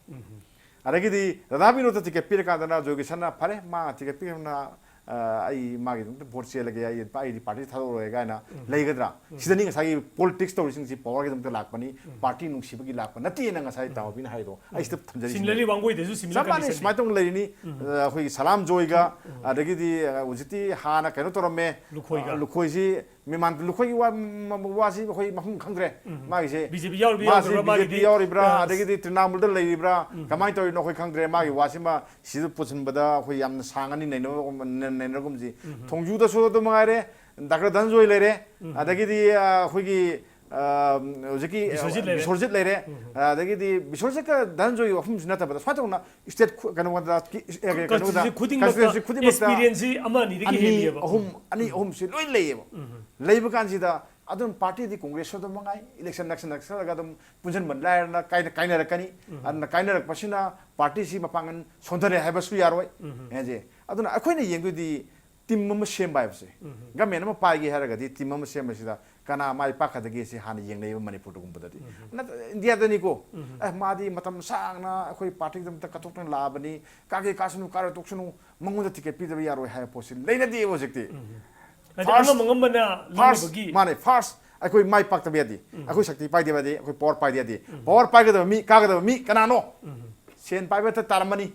ꯑꯗꯒꯤꯗꯤ ꯔꯥꯙꯥ ꯕꯤꯅꯣꯗꯇ ꯇꯤꯀꯦꯠ ꯄꯤꯔꯀꯥꯟꯗꯅ ꯖꯣꯏ ꯀꯤꯁꯟꯅ, "ꯐꯔꯦ, ꯃꯥ ꯇꯤꯀꯦꯠ ꯄꯤꯈ꯭ꯔꯕꯅ, ꯑ, ꯑꯩ ꯃꯥꯒꯤꯗꯃꯛꯇ ꯚꯣꯠ ꯆꯦꯜꯂꯒꯦ, ꯑꯩ, ꯑꯩꯗꯤ ꯄꯥꯔꯇꯤ ꯊꯥꯗꯣꯛꯑꯔꯣꯏ" ꯀꯥꯏꯅ ꯂꯩꯒꯗ꯭ꯔꯥ? ꯁꯤꯗꯅꯤ ꯉꯁꯥꯏꯒꯤ ꯄꯣꯂꯤꯇꯤꯛꯁ ꯇꯧꯔꯤꯁꯤꯡꯁꯤ ꯄꯋꯥꯔꯒꯤꯗꯃꯛꯇ ꯂꯥꯛꯄꯅꯤ, ꯄꯥꯔꯇꯤ ꯅꯨꯡꯁꯤꯕꯒꯤ ꯂꯥꯛꯄ ꯅꯠꯇꯦꯅ ꯉꯁꯥꯏ ꯇꯥꯃꯣꯕꯤꯅ ꯍꯥꯏꯗꯣ꯫ ꯑꯩ ꯁꯤꯗ ꯊꯝꯖꯔꯤꯁꯤꯅꯤ꯫ ꯁꯤꯃꯤꯂꯔꯂꯤ ꯋꯥꯡꯒꯣꯏꯗꯁꯨ ꯁꯤꯃꯤꯂꯔ ꯆꯞ ꯃꯥꯟꯅꯩ, ꯀꯟꯗꯤꯁꯟꯅꯤ꯫ ꯁꯨꯃꯥꯏꯅ ꯇꯧꯅ ꯂꯩꯔꯤꯅꯤ꯫ ꯑ, ꯑꯩꯈꯣꯏꯒꯤ ꯁꯂꯥꯝ ꯖꯣꯏꯒ, ꯑꯗꯒꯤꯗꯤ, ꯑ, ꯍꯧꯖꯤꯛꯇꯤ ꯍꯥꯟꯅ ꯀꯩꯅꯣ ꯇꯧꯔꯝꯃꯦ, ꯂꯨꯈꯣꯏꯒ꯫ ꯑ, ꯂꯨꯈꯣꯏꯁꯤ ꯃꯤꯃꯥꯟ ꯂꯨꯈꯣꯏꯒꯤ ꯋꯥ, ꯃ-, ꯃ-, ꯋꯥꯁꯤ ꯑꯩꯈꯣꯏ ꯃꯐꯝ ꯈꯪꯗ꯭ꯔꯦ꯫ ꯃꯥꯒꯤꯁꯦ ꯕꯤ ꯖꯦ ꯄꯤ ꯌꯥꯎꯔꯤꯕ ꯃꯥꯁꯤ ꯌꯥꯎꯗꯕ꯭ꯔꯥ? ꯕꯤ ꯖꯦ ꯄꯤ ꯃꯥꯒꯤꯗꯤ, ꯌꯥꯎꯔꯤꯕ꯭ꯔꯥ, ꯑ, ꯑꯗꯒꯤꯗꯤ ꯇ꯭ꯔꯤꯅꯥꯃꯨꯜꯗ ꯂꯩꯔꯤꯕ꯭ꯔꯥ, ꯀꯃꯥꯏꯅ ꯇꯧꯔꯤꯅꯣ ꯑꯩꯈꯣꯏ ꯈꯪꯗ꯭ꯔꯦ꯫ ꯃꯥꯒꯤ ꯋꯥꯁꯤꯃ ꯁꯤꯗ ꯄꯨꯁꯤꯟꯕꯗ ꯑꯩꯈꯣꯏ ꯌꯥꯝꯅ ꯁꯥꯡꯉꯅꯤ, ꯅꯩꯅꯕ-, ꯅ-, ꯅꯩꯅꯔꯒꯨꯝꯁꯤ꯫ ꯊꯣꯡꯖꯨꯗꯁꯨ ꯑꯗꯨ ꯃꯉꯥꯏꯔꯦ, ꯗꯥꯛꯇꯔ ꯙꯅꯟꯖꯣꯏ ꯂꯩꯔꯦ, ꯑꯗꯒꯤꯗꯤ ꯑꯩꯈꯣꯏꯒꯤ ꯍꯧꯖꯤꯛꯀꯤ ꯕꯤꯁ꯭ꯋꯖꯤꯠ ꯂꯩꯔꯦ꯫ ꯕꯤꯁ꯭ꯋꯖꯤꯠ ꯂꯩꯔꯦ, ꯑꯗꯒꯤꯗꯤ ꯕꯤꯁ꯭ꯋꯖꯤꯠꯀ ꯙꯅꯟꯖꯣꯏ ꯑꯍꯨꯝꯁꯤ ꯅꯠꯇꯕꯗ ꯁꯨꯃꯥꯏꯅ ꯇꯧꯅ ꯁ꯭ꯇꯦꯠ ꯀꯩꯅꯣꯗ ꯀꯩꯅꯣꯗ ꯈꯨꯗꯤꯡꯃꯛꯇ ꯀꯟꯁꯇꯤꯇ꯭ꯌꯨꯟꯁꯤ ꯈꯨꯗꯤꯡꯃꯛꯇ ꯑꯦꯛꯁꯄꯤꯔꯤꯌꯦꯟꯁꯁꯤ ꯑꯃ ꯑꯅꯤꯗꯒꯤ ꯑꯅꯤ ꯍꯦꯜꯂꯤꯑꯕ꯫ ꯑꯍꯨꯝ ꯑꯅꯤ ꯑꯍꯨꯝꯁꯤ ꯂꯣꯏ ꯂꯩꯌꯦꯕ꯫ ꯂꯩꯕ ꯀꯥꯟꯁꯤꯗ ꯑꯗꯨꯝ ꯄꯥꯔꯇꯤꯗꯤ ꯀꯣꯡꯒ꯭ꯔꯦꯁꯁꯨ ꯑꯗꯨꯝ ꯃꯉꯥꯏ, ꯏꯂꯦꯛꯁꯟ ꯅꯛꯁꯟ ꯅꯛꯁꯜꯂꯒ ꯑꯗꯨꯝ ꯄꯨꯟꯁꯤꯟꯕ ꯂꯥꯏꯔꯅ ꯀꯥꯏꯅ ꯀꯥꯏꯅꯔꯛꯀꯅꯤ꯫ ꯑꯗꯨꯅ ꯀꯥꯏꯅꯔꯛꯄꯁꯤꯅ ꯄꯥꯔꯇꯤꯁꯤ ꯃꯄꯥꯡꯒꯜ ꯁꯣꯟꯊꯔꯦ ꯍꯥꯏꯕꯁꯨ ꯌꯥꯔꯣꯏ꯫ ꯍꯥꯏꯁꯦ ꯑꯗꯨꯅ ꯑꯩꯈꯣꯏꯅ ꯌꯦꯡꯗꯣꯏꯗꯤ ꯇꯤꯝ ꯑꯃ ꯁꯦꯝꯕ ꯍꯥꯏꯕꯁꯦ, ꯒꯃꯦꯟ ꯑꯃ ꯄꯥꯏꯒꯦ ꯍꯥꯏꯔꯒꯗꯤ ꯇꯤꯝ ꯑꯃ ꯁꯦꯝꯕꯁꯤꯗ ꯀꯅꯥ ꯃꯥꯏ ꯄꯥꯛꯀꯗꯒꯦ ꯁꯤ ꯍꯥꯟꯅ ꯌꯦꯡꯅꯩꯕ ꯃꯅꯤꯄꯨꯔꯗꯒꯨꯝꯕꯗꯗꯤ꯫ ꯅꯠꯇ꯭ꯔ ꯏꯟꯗꯤꯌꯥꯗꯅꯤꯀꯣ꯫ ꯑꯦ, ꯃꯥꯗꯤ ꯃꯇꯝ ꯁꯥꯡꯅ ꯑꯩꯈꯣꯏ ꯄꯥꯔꯇꯤꯒꯤꯗꯃꯛꯇ ꯀꯠꯊꯣꯛꯇꯅ ꯂꯥꯛꯑꯕꯅꯤ, ꯀꯥꯒꯦ ꯀꯥꯁꯅꯨ ꯀꯥꯔꯣꯏ ꯇꯣꯛꯁꯅꯨ, ꯃꯉꯣꯟꯗ ꯇꯤꯀꯦꯠ ꯄꯤꯗꯕ ꯌꯥꯔꯣꯏ ꯍꯥꯏꯕ ꯄꯣꯠꯁꯤ ꯂꯩꯅꯗꯦꯕ ꯍꯧꯖꯤꯛꯇꯤ꯫ ꯍꯥꯏꯗꯤ first, ꯑꯉꯝ ꯑꯉꯝꯕꯅ first, ꯂꯧꯅꯕꯒꯤ ꯃꯥꯅꯦ, first ꯑꯩꯈꯣꯏ ꯃꯥꯏ ꯄꯥꯛꯇꯕ ꯌꯥꯗꯦ, ꯑꯩꯈꯣꯏ ꯁꯛꯇꯤ ꯄꯥꯏꯗꯕ ꯌꯥꯗꯦ, ꯑꯩꯈꯣꯏ ꯄꯋꯥꯔ ꯄꯥꯏꯗ ꯌꯥꯗꯦ꯫ ꯄꯋꯥꯔ ꯄꯥꯏꯒꯗꯕ ꯃꯤ, ꯀꯥꯒꯗꯕ ꯃꯤ ꯀꯅꯥꯅꯣ? ꯁꯦꯟ ꯄꯥꯏꯕ ꯍꯦꯛꯇ ꯇꯥꯔꯝꯃꯅꯤ꯫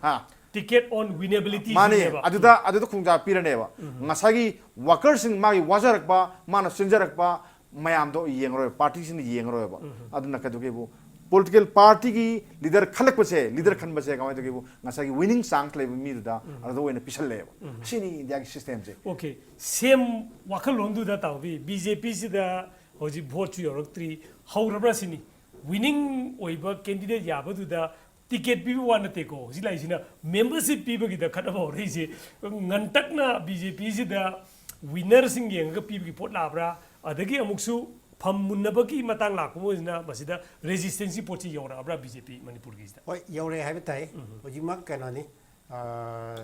ꯍꯥ? ꯇꯤꯀꯦꯠ ꯑꯣꯟ ꯋꯤꯅꯦꯕꯤꯂꯤꯇꯤ ꯃꯥꯅꯦ, ꯁꯤꯅꯦꯕ꯫ ꯑꯗꯨꯗ, ꯑꯗꯨꯗ ꯈꯣꯡꯖꯥ ꯄꯤꯔꯅꯦꯕ꯫ ꯉꯁꯥꯏꯒꯤ ꯋꯥꯀꯔꯁꯤꯡ ꯃꯥꯒꯤ ꯋꯥꯖꯔꯛꯄ, ꯃꯥꯅ ꯆꯦꯟꯖꯔꯛꯄ ꯃꯌꯥꯝꯗꯣ ꯌꯦꯡꯉꯔꯣꯏ, ꯄꯥꯔꯇꯤꯁꯤꯡꯅ ꯌꯦꯡꯉꯔꯣꯏꯕ꯫ ꯑꯗꯨꯅ ꯀꯩꯗꯧꯒꯦꯕꯨ, ꯄꯣꯂꯤꯇꯤꯀꯦꯜ ꯄꯥꯔꯇꯤꯒꯤ ꯂꯤꯗꯔ ꯈꯜꯂꯛꯄꯁꯦ, ꯂꯤꯗꯔ ꯈꯟꯕꯁꯦ ꯀꯃꯥꯏꯅ ꯇꯧꯒꯦꯕꯨ, ꯉꯁꯥꯏꯒꯤ ꯋꯤꯅꯤꯡ ꯆꯥꯟꯁ ꯂꯩꯕ ꯃꯤꯗꯨꯗ ꯑꯗꯨꯗ ꯑꯣꯏꯅ ꯄꯤꯁꯜꯂꯛꯑꯦꯕ꯫ ꯁꯤꯅꯤ ꯏꯟꯗꯤꯌꯥꯒꯤ ꯁꯤꯁꯇꯦꯝꯁꯦ꯫ ꯑꯣꯀꯦ, ꯁꯦꯝ ꯋꯥꯈꯜꯂꯣꯟꯗꯨꯗ ꯇꯥꯎꯕꯤ, ꯕꯤ ꯖꯦ ꯄꯤꯁꯤꯗ ꯍꯧꯖꯤꯛ ꯚꯣꯠꯁꯨ ꯌꯧꯔꯛꯇ꯭ꯔꯤ, ꯍꯧꯔꯕ꯭ꯔꯥ ꯁꯤꯅꯤ꯫ ꯋꯤꯅꯤꯡ ꯑꯣꯏꯕ ꯀꯦꯟꯗꯤꯗꯦꯠ ꯌꯥꯕꯗꯨꯗ ꯇꯤꯀꯦꯠ ꯄꯤꯕ ꯋꯥ ꯅꯠꯇꯦꯀꯣ, ꯍꯧꯖꯤꯛ ꯂꯥꯛꯏꯁꯤꯅ ꯃꯦꯝꯕꯔꯁꯤꯞ ꯄꯤꯕꯒꯤꯗ ꯈꯠꯅꯕ ꯍꯧꯔꯛꯏꯁꯦ꯫ ꯉꯟꯇꯛꯅ ꯕꯤ ꯖꯦ ꯄꯤꯁꯤꯗ ꯋꯤꯅꯔꯁꯤꯡ ꯌꯦꯡꯉꯒ ꯄꯤꯕꯒꯤ ꯄꯣꯠ ꯂꯥꯛꯑꯕ꯭ꯔꯥ, ꯑꯗꯒꯤ ꯑꯃꯨꯛꯁꯨ ꯐꯝ ꯃꯨꯟꯅꯕꯒꯤ ꯃꯇꯥꯡ ꯂꯥꯛꯄ ꯃꯣꯏꯁꯤꯅ ꯃꯁꯤꯗ ꯔꯦꯖꯤꯁꯇꯦꯟꯁꯀꯤ ꯄꯣꯠꯁꯤ ꯌꯧꯔꯛꯑꯕ꯭ꯔꯥ ꯕꯤ ꯖꯦ ꯄꯤ ꯃꯅꯤꯄꯨꯔꯒꯤꯁꯤꯗ? ꯍꯣꯏ, ꯌꯧꯔꯛꯑꯦ ꯍꯥꯏꯕ ꯇꯥꯏ꯫ ꯍꯧꯖꯤꯛꯃꯛ ꯀꯩꯅꯣꯅꯤ, ꯑꯥ,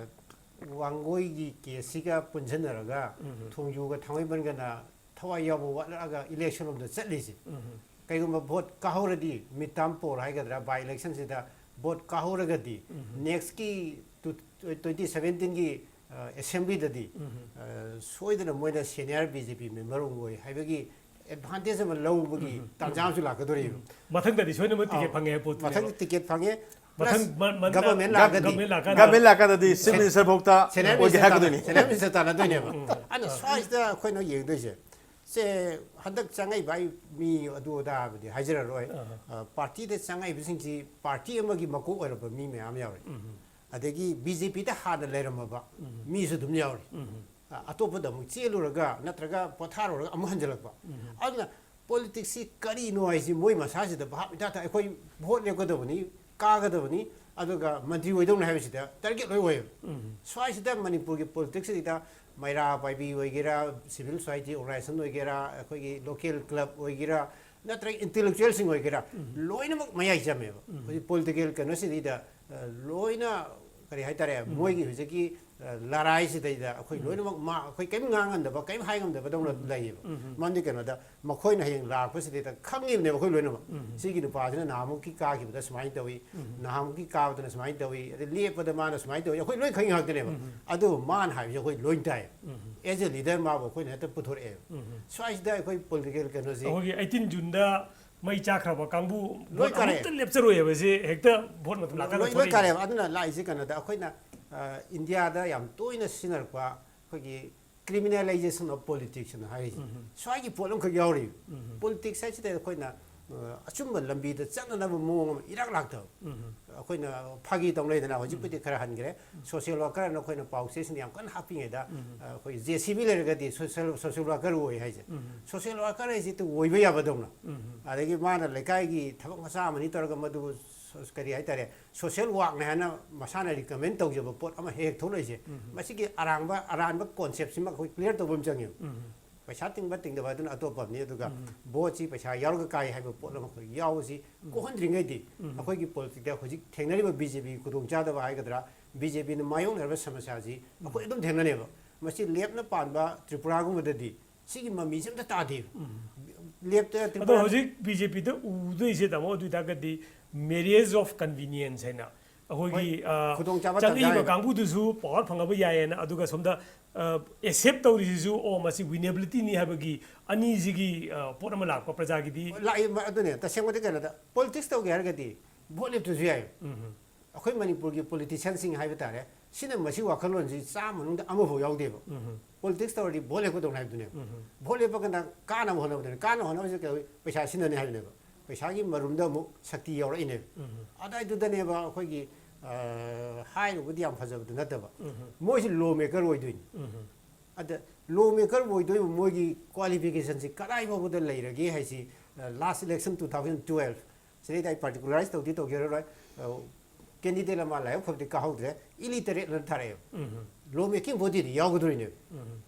ꯋꯥꯡꯒꯣꯏꯒꯤ ꯀꯦꯁꯁꯤꯒ ꯄꯨꯟꯁꯤꯟꯅꯔꯒ ꯊꯣꯡꯖꯨꯒ ꯊꯥꯡꯃꯩꯕꯟꯒꯅ ꯊꯋꯥꯏ ꯌꯥꯎꯕ ꯋꯥꯠꯂꯛꯑꯒ ꯏꯂꯦꯛꯁꯟ ꯂꯣꯝꯗ ꯆꯠꯂꯤꯁꯦ꯫ ꯀꯩꯒꯨꯝꯕ ꯚꯣꯠ ꯀꯥꯍꯧꯔꯗꯤ, ꯃꯤꯠ ꯇꯥꯔꯝ ꯄꯣꯜ ꯍꯥꯏꯒꯗ꯭ꯔꯥ, ꯕꯥꯏ ꯏꯂꯦꯛꯁꯟꯁꯤꯗ ꯚꯣꯠ ꯀꯥꯍꯧꯔꯒꯗꯤ, ꯅꯦꯛꯁꯀꯤ ꯇꯨ-, ꯇ꯭ꯋꯦꯟꯇꯤ ꯁꯚꯦꯟꯇꯤꯟꯒꯤ, ꯑ, ꯑꯦꯁꯦꯝꯕ꯭ꯂꯤꯗꯗꯤ, ꯑ, ꯁꯣꯏꯗꯅ ꯃꯣꯏꯅ ꯁꯦꯅꯤꯌꯔ ꯕꯤ ꯖꯦ ꯄꯤ ꯃꯦꯝꯕꯔ ꯑꯣꯏ ꯍꯥꯏꯕꯒꯤ ꯑꯦꯗꯚꯥꯟꯇꯦꯖ ꯑꯃ ꯂꯧꯕꯒꯤ ꯇꯥꯟꯖꯥ ꯑꯃꯁꯨ ꯂꯥꯛꯀꯗꯧꯔꯤꯕ꯫ ꯃꯊꯪꯗꯗꯤ ꯁꯣꯏꯗꯅꯃꯛ ꯇꯤꯀꯦꯠ ꯑꯧ, ꯐꯪꯉꯦ ꯍꯥꯏꯕ ꯄꯣꯠꯇꯨꯅꯦꯕ꯫ ꯃꯊꯪꯗ ꯇꯤꯀꯦꯠ ꯐꯪꯉꯦ꯫ ꯃꯊꯪ ꯄ꯭ꯂꯁ ꯃ-, ꯃ-, ꯒꯚꯔꯟꯃꯦꯟ ꯒ-, ꯂꯥꯛꯑꯒꯗꯤ, ꯒꯚꯔꯟꯃꯦꯟ ꯂꯥꯛꯑꯀꯥꯟꯗ ꯒꯚꯔꯟꯃꯦꯟ ꯂꯥꯛꯀꯥꯟꯗꯗꯤ ꯆꯤꯐ ꯃꯤꯅꯤꯁꯇꯔ ꯐꯥꯎꯇ ꯁꯦꯅꯤꯌꯔ ꯑꯣꯏꯒꯦ ꯃꯤꯅꯤꯁꯇꯔ ꯍꯥꯏꯔꯛꯀꯗꯣꯏꯅꯤ꯫ ꯇꯥꯟꯅ-, ꯁꯦꯅꯤꯌꯔ ꯃꯤꯅꯤꯁꯇꯔ ꯇꯥꯟꯅꯗꯣꯏꯅꯦꯕ꯫ ꯑꯗꯣ ꯁ꯭ꯋꯥꯏꯁꯤꯗ ꯑꯩꯈꯣꯏꯅ ꯌꯦꯡꯗꯣꯏꯁꯦ, ꯁꯦ, ꯍꯟꯗꯛ ꯆꯪꯉꯛꯏꯕ ꯑꯩ ꯃꯤ ꯑꯗꯨ ꯑꯗꯥꯕꯨꯗꯤ ꯍꯥꯏꯖꯔꯔꯣꯏ꯫ ꯑ, ꯄꯥꯔꯇꯤꯗ ꯆꯪꯉꯛꯏꯕꯁꯤꯡꯁꯤ ꯄꯥꯔꯇꯤ ꯑꯃꯒꯤ ꯃꯀꯣꯛ ꯑꯣꯏꯔꯕ ꯃꯤ ꯃꯌꯥꯝ ꯌꯥꯎꯔꯤ꯫ ꯑꯗꯒꯤ ꯕꯤ ꯖꯦ ꯄꯤꯗ ꯍꯥꯟꯅ ꯂꯩꯔꯝꯃꯕ ꯃꯤꯁꯨ ꯑꯗꯨꯝ ꯌꯥꯎꯔꯤ꯫ ꯑꯇꯣꯞꯄꯗ ꯑꯃꯨꯛ ꯆꯦꯜꯂꯨꯔꯒ ꯅꯠꯇ꯭ꯔꯒ ꯄꯣꯊꯥꯔꯨꯔꯒ ꯑꯃꯨꯛ ꯍꯟꯖꯤꯜꯂꯛꯄ꯫ ꯑꯗꯨꯅ ꯄꯣꯂꯤꯇꯤꯛꯁꯁꯤ ꯀꯔꯤꯅꯣ ꯍꯥꯏꯁꯤ ꯃꯣꯏ ꯃꯁꯥꯁꯤꯗ ꯚꯥꯞ ꯏꯇꯥ ꯇꯥ꯫ ꯑꯩꯈꯣꯏ ꯚꯣꯠ ꯂꯦꯞꯀꯗꯕꯅꯤ, ꯀꯥꯒꯗꯕꯅꯤ, ꯑꯗꯨꯒ ꯃꯟꯇ꯭ꯔꯤ ꯑꯣꯏꯗꯧꯅꯤ ꯍꯥꯏꯕꯁꯤꯗ ꯇꯥꯔꯒꯦꯠ ꯂꯣꯏ ꯑꯣꯏꯌꯦꯕ꯫ ꯁ꯭ꯋꯥꯏꯁꯤꯗ ꯃꯅꯤꯄꯨꯔꯒꯤ ꯄꯣꯂꯤꯇꯤꯛꯁꯁꯤꯗ ꯃꯩꯔꯥ ꯄꯥꯏꯕꯤ ꯑꯣꯏꯒꯦꯔꯥ, ꯁꯤꯚꯤꯜ ꯁꯣꯁꯥꯏꯇꯤ ꯑꯣꯔꯒꯅꯥꯏꯖꯦꯁꯟ ꯑꯣꯏꯒꯦꯔꯥ, ꯑꯩꯈꯣꯏꯒꯤ ꯂꯣꯀꯦꯜ ꯀ꯭ꯂꯕ ꯑꯣꯏꯒꯦꯔꯥ, ꯅꯠꯇ꯭ꯔꯒ ꯏꯟꯇꯦꯂꯦꯛꯆꯨꯋꯦꯜꯁꯤꯡ ꯑꯣꯏꯒꯦꯔꯥ, ꯂꯣꯏꯅꯃꯛ ꯃꯌꯥꯏ ꯆꯝꯃꯦꯕ꯫ ꯍꯧꯖꯤꯛ ꯄꯣꯂꯤꯇꯤꯀꯦꯜ ꯀꯩꯅꯣꯁꯤꯗꯩꯗ, ꯑ, ꯂꯣꯏꯅ ꯀꯔꯤ ꯍꯥꯏꯇꯥꯔꯦ, ꯃꯣꯏꯒꯤ ꯍꯧꯖꯤꯛꯀꯤ, ꯑ, ꯂꯔꯥꯏꯁꯤꯗꯩꯗ ꯑꯩꯈꯣꯏ ꯂꯣꯏꯅꯃꯛ ꯃꯥ-, ꯑꯩꯈꯣꯏ ꯀꯔꯤꯝ ꯉꯥꯡ ꯉꯝꯗꯕ, ꯀꯔꯤꯝ ꯍꯥꯏ ꯉꯝꯗꯕꯗꯧꯅ ꯂꯩꯌꯦꯕ꯫ ꯃꯔꯝꯗꯤ ꯀꯩꯅꯣꯗ, ꯃꯈꯣꯏꯅ ꯍꯌꯦꯡ ꯂꯥꯛꯄꯁꯤꯗꯩꯗ ꯈꯪꯉꯤꯕꯅꯦꯕ ꯑꯩꯈꯣꯏ ꯂꯣꯏꯅꯃꯛ꯫ ꯁꯤꯒꯤ ꯅꯨꯄꯥꯁꯤꯅ ꯅꯍꯥꯟꯃꯨꯛꯀꯤ ꯀꯥꯈꯤꯕꯗ ꯁꯨꯃꯥꯏꯅ ꯇꯧꯏ, ꯅꯍꯥꯟꯃꯨꯛꯀꯤ ꯀꯥꯕꯗꯅ ꯁꯨꯃꯥꯏꯅ ꯇꯧꯏ, ꯑꯗꯩ ꯂꯦꯞꯄꯗ ꯃꯥꯅ ꯁꯨꯃꯥꯏꯅ ꯇꯧꯏ, ꯑꯩꯈꯣꯏ ꯂꯣꯏ ꯈꯪꯉꯤ ꯉꯥꯛꯇꯅꯦꯕ꯫ ꯑꯗꯨꯕꯨ ꯃꯥꯅ ꯍꯥꯏꯕꯁꯦ ꯑꯩꯈꯣꯏ ꯂꯣꯏ ꯇꯥꯏ꯫ As a leader ꯃꯥꯕꯨ ꯑꯩꯈꯣꯏꯅ ꯍꯦꯛꯇ ꯄꯨꯊꯣꯔꯛꯑꯦꯕ꯫ ꯁ꯭ꯋꯥꯏꯁꯤꯗ ꯑꯩꯈꯣꯏ ꯄꯣꯂꯤꯇꯤꯀꯦꯜ ꯀꯩꯅꯣꯁꯤ ꯑꯩꯈꯣꯏꯒꯤ ꯑꯩꯠꯇꯤꯟ ꯖꯨꯟꯗ ꯃꯩ ꯆꯥꯛꯈ꯭ꯔꯕ ꯀꯥꯡꯕꯨ ꯂꯣꯏ ꯚꯣꯠ ꯀꯥꯔꯦ꯫ ꯑꯃꯨꯛꯇ ꯂꯦꯞꯆꯔꯣꯏ ꯍꯥꯏꯕꯁꯦ ꯍꯦꯛꯇ ꯚꯣꯠ ꯃꯇꯝ ꯂꯥꯛꯀꯥꯟꯗ ꯂꯣꯏ, ꯂꯣꯏ ꯊꯣꯛꯂꯛꯏ꯫ ꯀꯥꯔꯦꯕ꯫ ꯑꯗꯨꯅ ꯂꯥꯛꯏꯁꯦ ꯀꯩꯅꯣꯗ, ꯑꯩꯈꯣꯏꯅ, ꯑ, ꯏꯟꯗꯤꯌꯥꯗ ꯌꯥꯝ ꯇꯣꯏꯅ ꯁꯤꯖꯤꯟꯅꯔꯛꯄ ꯑꯩꯈꯣꯏꯒꯤ criminalization of politics ꯑꯅ ꯍꯥꯏꯔꯤꯁꯦ꯫ ꯁ꯭ꯋꯥꯏꯒꯤ ꯄꯣꯠ ꯑꯃꯈꯛ ꯌꯥꯎꯔꯤ꯫ ꯄꯣꯂꯤꯇꯤꯛꯁ ꯍꯥꯏꯁꯤꯗ ꯑꯩꯈꯣꯏꯅ, ꯑ, ꯑꯆꯨꯝꯕ ꯂꯝꯕꯤꯗ ꯆꯠꯅꯅꯕ ꯃꯑꯣꯡ ꯑꯃ ꯏꯔꯥꯛ ꯂꯥꯛꯇꯕ꯫ ꯑꯩꯈꯣꯏꯅ ꯐꯥꯒꯤ ꯇꯧꯅꯩꯗꯅ, ꯍꯧꯖꯤꯛꯄꯨꯗꯤ ꯈꯔ ꯍꯟꯈ꯭ꯔꯦ꯫ ꯁꯣꯁꯤꯌꯦꯜ ꯋꯥꯔꯀꯔꯅ ꯑꯩꯈꯣꯏꯅ ꯄꯥꯎ ꯆꯦꯁꯤꯡꯗ ꯌꯥꯝ ꯀꯟꯅ ꯍꯥꯞꯄꯤꯉꯩꯗ, ꯑ, ꯑꯩꯈꯣꯏ ꯖꯦ ꯁꯤ ꯕꯤ ꯂꯩꯔꯒꯗꯤ ꯁꯣꯁꯤꯌꯦꯜ, ꯁꯣꯁꯤꯌꯦꯜ ꯋꯥꯔꯀꯔ ꯑꯣꯏ ꯍꯥꯏꯁꯦ꯫ ꯁꯣꯁꯤꯌꯦꯜ ꯋꯥꯔꯀꯔ ꯍꯥꯏꯁꯤ ꯑꯣꯏꯕ ꯌꯥꯕꯗꯧꯅ꯫ ꯑꯗꯒꯤ ꯃꯥꯅ ꯂꯩꯀꯥꯏꯒꯤ ꯊꯕꯛ ꯃꯆꯥ ꯑꯃꯅꯤ ꯇꯧꯔꯒ ꯃꯗꯨꯕꯨ ꯁꯣ-, ꯀꯔꯤ ꯍꯥꯏꯇꯥꯔꯦ, ꯁꯣꯁꯤꯌꯦꯜ ꯋꯥꯔꯛꯅꯦ ꯍꯥꯏꯅ ꯃꯁꯥꯅ ꯔꯤꯀꯃꯦꯟ ꯇꯧꯖꯕ ꯄꯣꯠ ꯑꯃ ꯍꯦꯛ ꯍꯦꯛ ꯊꯣꯛꯂꯛꯏꯁꯦ꯫ ꯃꯁꯤꯒꯤ ꯑꯔꯥꯟꯕ, ꯑꯔꯥꯟꯕ ꯀꯣꯟꯁꯦꯞꯁꯤꯃ ꯑꯩꯈꯣꯏ ꯀ꯭ꯂꯤꯌꯥꯔ ꯇꯧꯕ ꯑꯃ ꯆꯪꯉꯦꯕ꯫ ꯄꯩꯁꯥ ꯇꯤꯡꯕ ꯇꯤꯡꯗꯕ ꯑꯗꯨꯅ ꯑꯇꯣꯞꯄ ꯑꯃꯅꯤ, ꯑꯗꯨꯒ ꯚꯣꯠꯁꯤ ꯄꯩꯁꯥ ꯌꯥꯎꯔꯒ ꯀꯥꯏ ꯍꯥꯏꯕ ꯄꯣꯠ ꯑꯃ ꯑꯩꯈꯣꯏ ꯌꯥꯎꯕꯁꯤ ꯀꯣꯛꯍꯟꯗ꯭ꯔꯤꯉꯩꯗꯤ ꯑꯩꯈꯣꯏꯒꯤ ꯄꯣꯂꯤꯇꯤꯛꯁꯇ ꯍꯧꯖꯤꯛ ꯊꯦꯡꯅꯔꯤꯕ ꯕꯤ ꯖꯦ ꯄꯤꯒꯤ ꯈꯨꯗꯣꯡꯆꯥꯗꯕ ꯍꯥꯏꯒꯗ꯭ꯔꯥ, ꯕꯤ ꯖꯦ ꯄꯤꯅ ꯃꯥꯌꯣꯛꯅꯔꯤꯕ ꯁꯃꯁ꯭ꯌꯥꯁꯤ ꯑꯩꯈꯣꯏ ꯑꯗꯨꯝ ꯊꯦꯡꯅꯅꯦꯕ꯫ ꯃꯁꯤ ꯂꯦꯞꯅ ꯄꯥꯟꯕ ꯇ꯭ꯔꯤꯄꯨꯔꯥꯒꯨꯝꯕꯗꯗꯤ ꯁꯤꯒꯤ ꯃꯃꯤꯁꯦ ꯑꯝꯇ ꯇꯥꯗꯦꯕ꯫ ꯂꯦꯞꯇ ꯑꯗꯣ ꯇ꯭ꯔꯤꯄꯨꯔꯥ ꯍꯧꯖꯤꯛ ꯕꯤ ꯖꯦ ꯄꯤꯗ ꯎꯗꯣꯏꯁꯦ, ꯇꯥꯃꯣ, ꯑꯗꯨ ꯑꯣꯏꯇꯥꯔꯒꯗꯤ marriage of convenience ꯍꯥꯏꯅ ꯑꯩꯈꯣꯏꯒꯤ, ꯍꯣꯏ, ꯑ, ꯈꯨꯗꯣꯡꯆꯥꯕ ꯆꯪꯉꯛꯏꯕ ꯇꯥꯟꯖꯥ ꯀꯥꯡꯕꯨꯗꯨꯁꯨ ꯄꯋꯥꯔ ꯐꯪꯉꯕ ꯌꯥꯏꯌꯦꯅ, ꯑꯗꯨꯒ ꯁꯣꯝꯗ, ꯑ, ꯑꯦꯛꯁꯦꯞ ꯇꯧꯔꯤꯁꯤꯁꯨ, ꯑꯣ, ꯃꯁꯤ ꯋꯤꯅꯦꯕꯤꯂꯤꯇꯤꯅꯤ ꯍꯥꯏꯕꯒꯤ ꯑꯅꯤꯁꯤꯒꯤ, ꯑ, ꯄꯣꯠ ꯑꯃ ꯂꯥꯛꯄ ꯄ꯭ꯔꯖꯥꯒꯤꯗꯤ꯫ ꯂꯥꯛꯏ, ꯃ-, ꯑꯗꯨꯅꯦ, ꯇꯁꯦꯡꯕꯗꯤ ꯀꯩꯅꯣꯗ, ꯄꯣꯂꯤꯇꯤꯛꯁ ꯇꯧꯒꯦ ꯍꯥꯏꯔꯒꯗꯤ ꯚꯣꯠ ꯂꯦꯞꯇ꯭ꯔꯁꯨ ꯌꯥꯏ꯫ ꯑꯩꯈꯣꯏ ꯃꯅꯤꯄꯨꯔꯒꯤ ꯄꯣꯂꯤꯇꯤꯁꯤꯌꯥꯟꯁꯤꯡ ꯍꯥꯏꯕ ꯇꯥꯔꯦ, ꯁꯤꯅ ꯃꯁꯤ ꯋꯥꯈꯜꯂꯣꯟꯁꯤ ꯆꯥꯝꯃ ꯃꯅꯨꯡꯗ ꯑꯃꯐꯥꯎ ꯌꯥꯎꯗꯦꯕ꯫ ꯄꯣꯂꯤꯇꯤꯛꯁ ꯇꯧꯔꯗꯤ ꯚꯣꯠ ꯂꯦꯞꯀꯗꯧꯅꯦ ꯍꯥꯏꯕꯗꯨꯅꯦꯕ꯫ ꯚꯣꯠ ꯂꯦꯞꯄꯒꯅ ꯀꯥꯅꯕ ꯍꯣꯠꯅꯕꯗꯨꯅꯦ꯫ ꯀꯥꯅꯕ ꯍꯣꯠꯅꯕꯁꯤ ꯀꯩ-, ꯄꯩꯁꯥ ꯁꯤꯟꯅꯅꯤ ꯍꯥꯏꯕꯅꯦꯕ꯫ ꯄꯩꯁꯥꯒꯤ ꯃꯔꯨꯝꯗ ꯑꯃꯨꯛ ꯁꯛꯇꯤ ꯌꯥꯎꯔꯛꯏꯅꯦꯕ꯫ ꯑꯗꯨꯋꯥꯏꯗꯨꯗꯅꯦꯕ ꯑꯩꯈꯣꯏꯒꯤ, ꯑ, ꯍꯥꯏꯔꯨꯕꯗꯤ ꯌꯥꯝ ꯐꯖꯕꯗꯤ ꯅꯠꯇꯕ꯫ ꯃꯣꯏꯁꯤ ꯂꯣ ꯃꯦꯀꯔ ꯑꯣꯏꯗꯣꯏꯅꯤ꯫ ꯑꯗ ꯂꯣ ꯃꯦꯀꯔ ꯑꯣꯏꯗꯣꯏꯕ ꯃꯣꯏꯒꯤ ꯀ꯭ꯋꯥꯂꯤꯐꯤꯀꯦꯁꯟꯁꯤ ꯀꯗꯥꯏ ꯐꯥꯎꯕꯗ ꯂꯩꯔꯒꯦ ꯍꯥꯏꯁꯤ, ꯂꯥꯁ ꯏꯂꯦꯛꯁꯟ ꯇꯨ ꯊꯥꯎꯖꯟ ꯇꯨꯋꯦꯜꯐ ꯁꯤꯗꯩꯗ ꯑꯩ ꯄꯥꯔꯇꯤꯀꯨꯂꯔꯥꯏꯁ ꯇꯧꯗꯤ ꯇꯧꯖꯔꯔꯣꯏ꯫ ꯀꯦꯟꯗꯤꯗꯦꯠ ꯑꯃ ꯂꯥꯏꯕꯛ ꯐꯕꯗꯤ ꯀꯥꯍꯧꯗ꯭ꯔꯦ, ꯏꯂꯤꯇꯔꯦꯠ ꯑꯅ ꯊꯥꯔꯛꯑꯦꯕ꯫ ꯂꯣ ꯃꯦꯀꯤꯡ ꯕꯣꯗꯤꯗꯤ ꯌꯥꯎꯒꯗꯣꯏꯅꯦꯕ꯫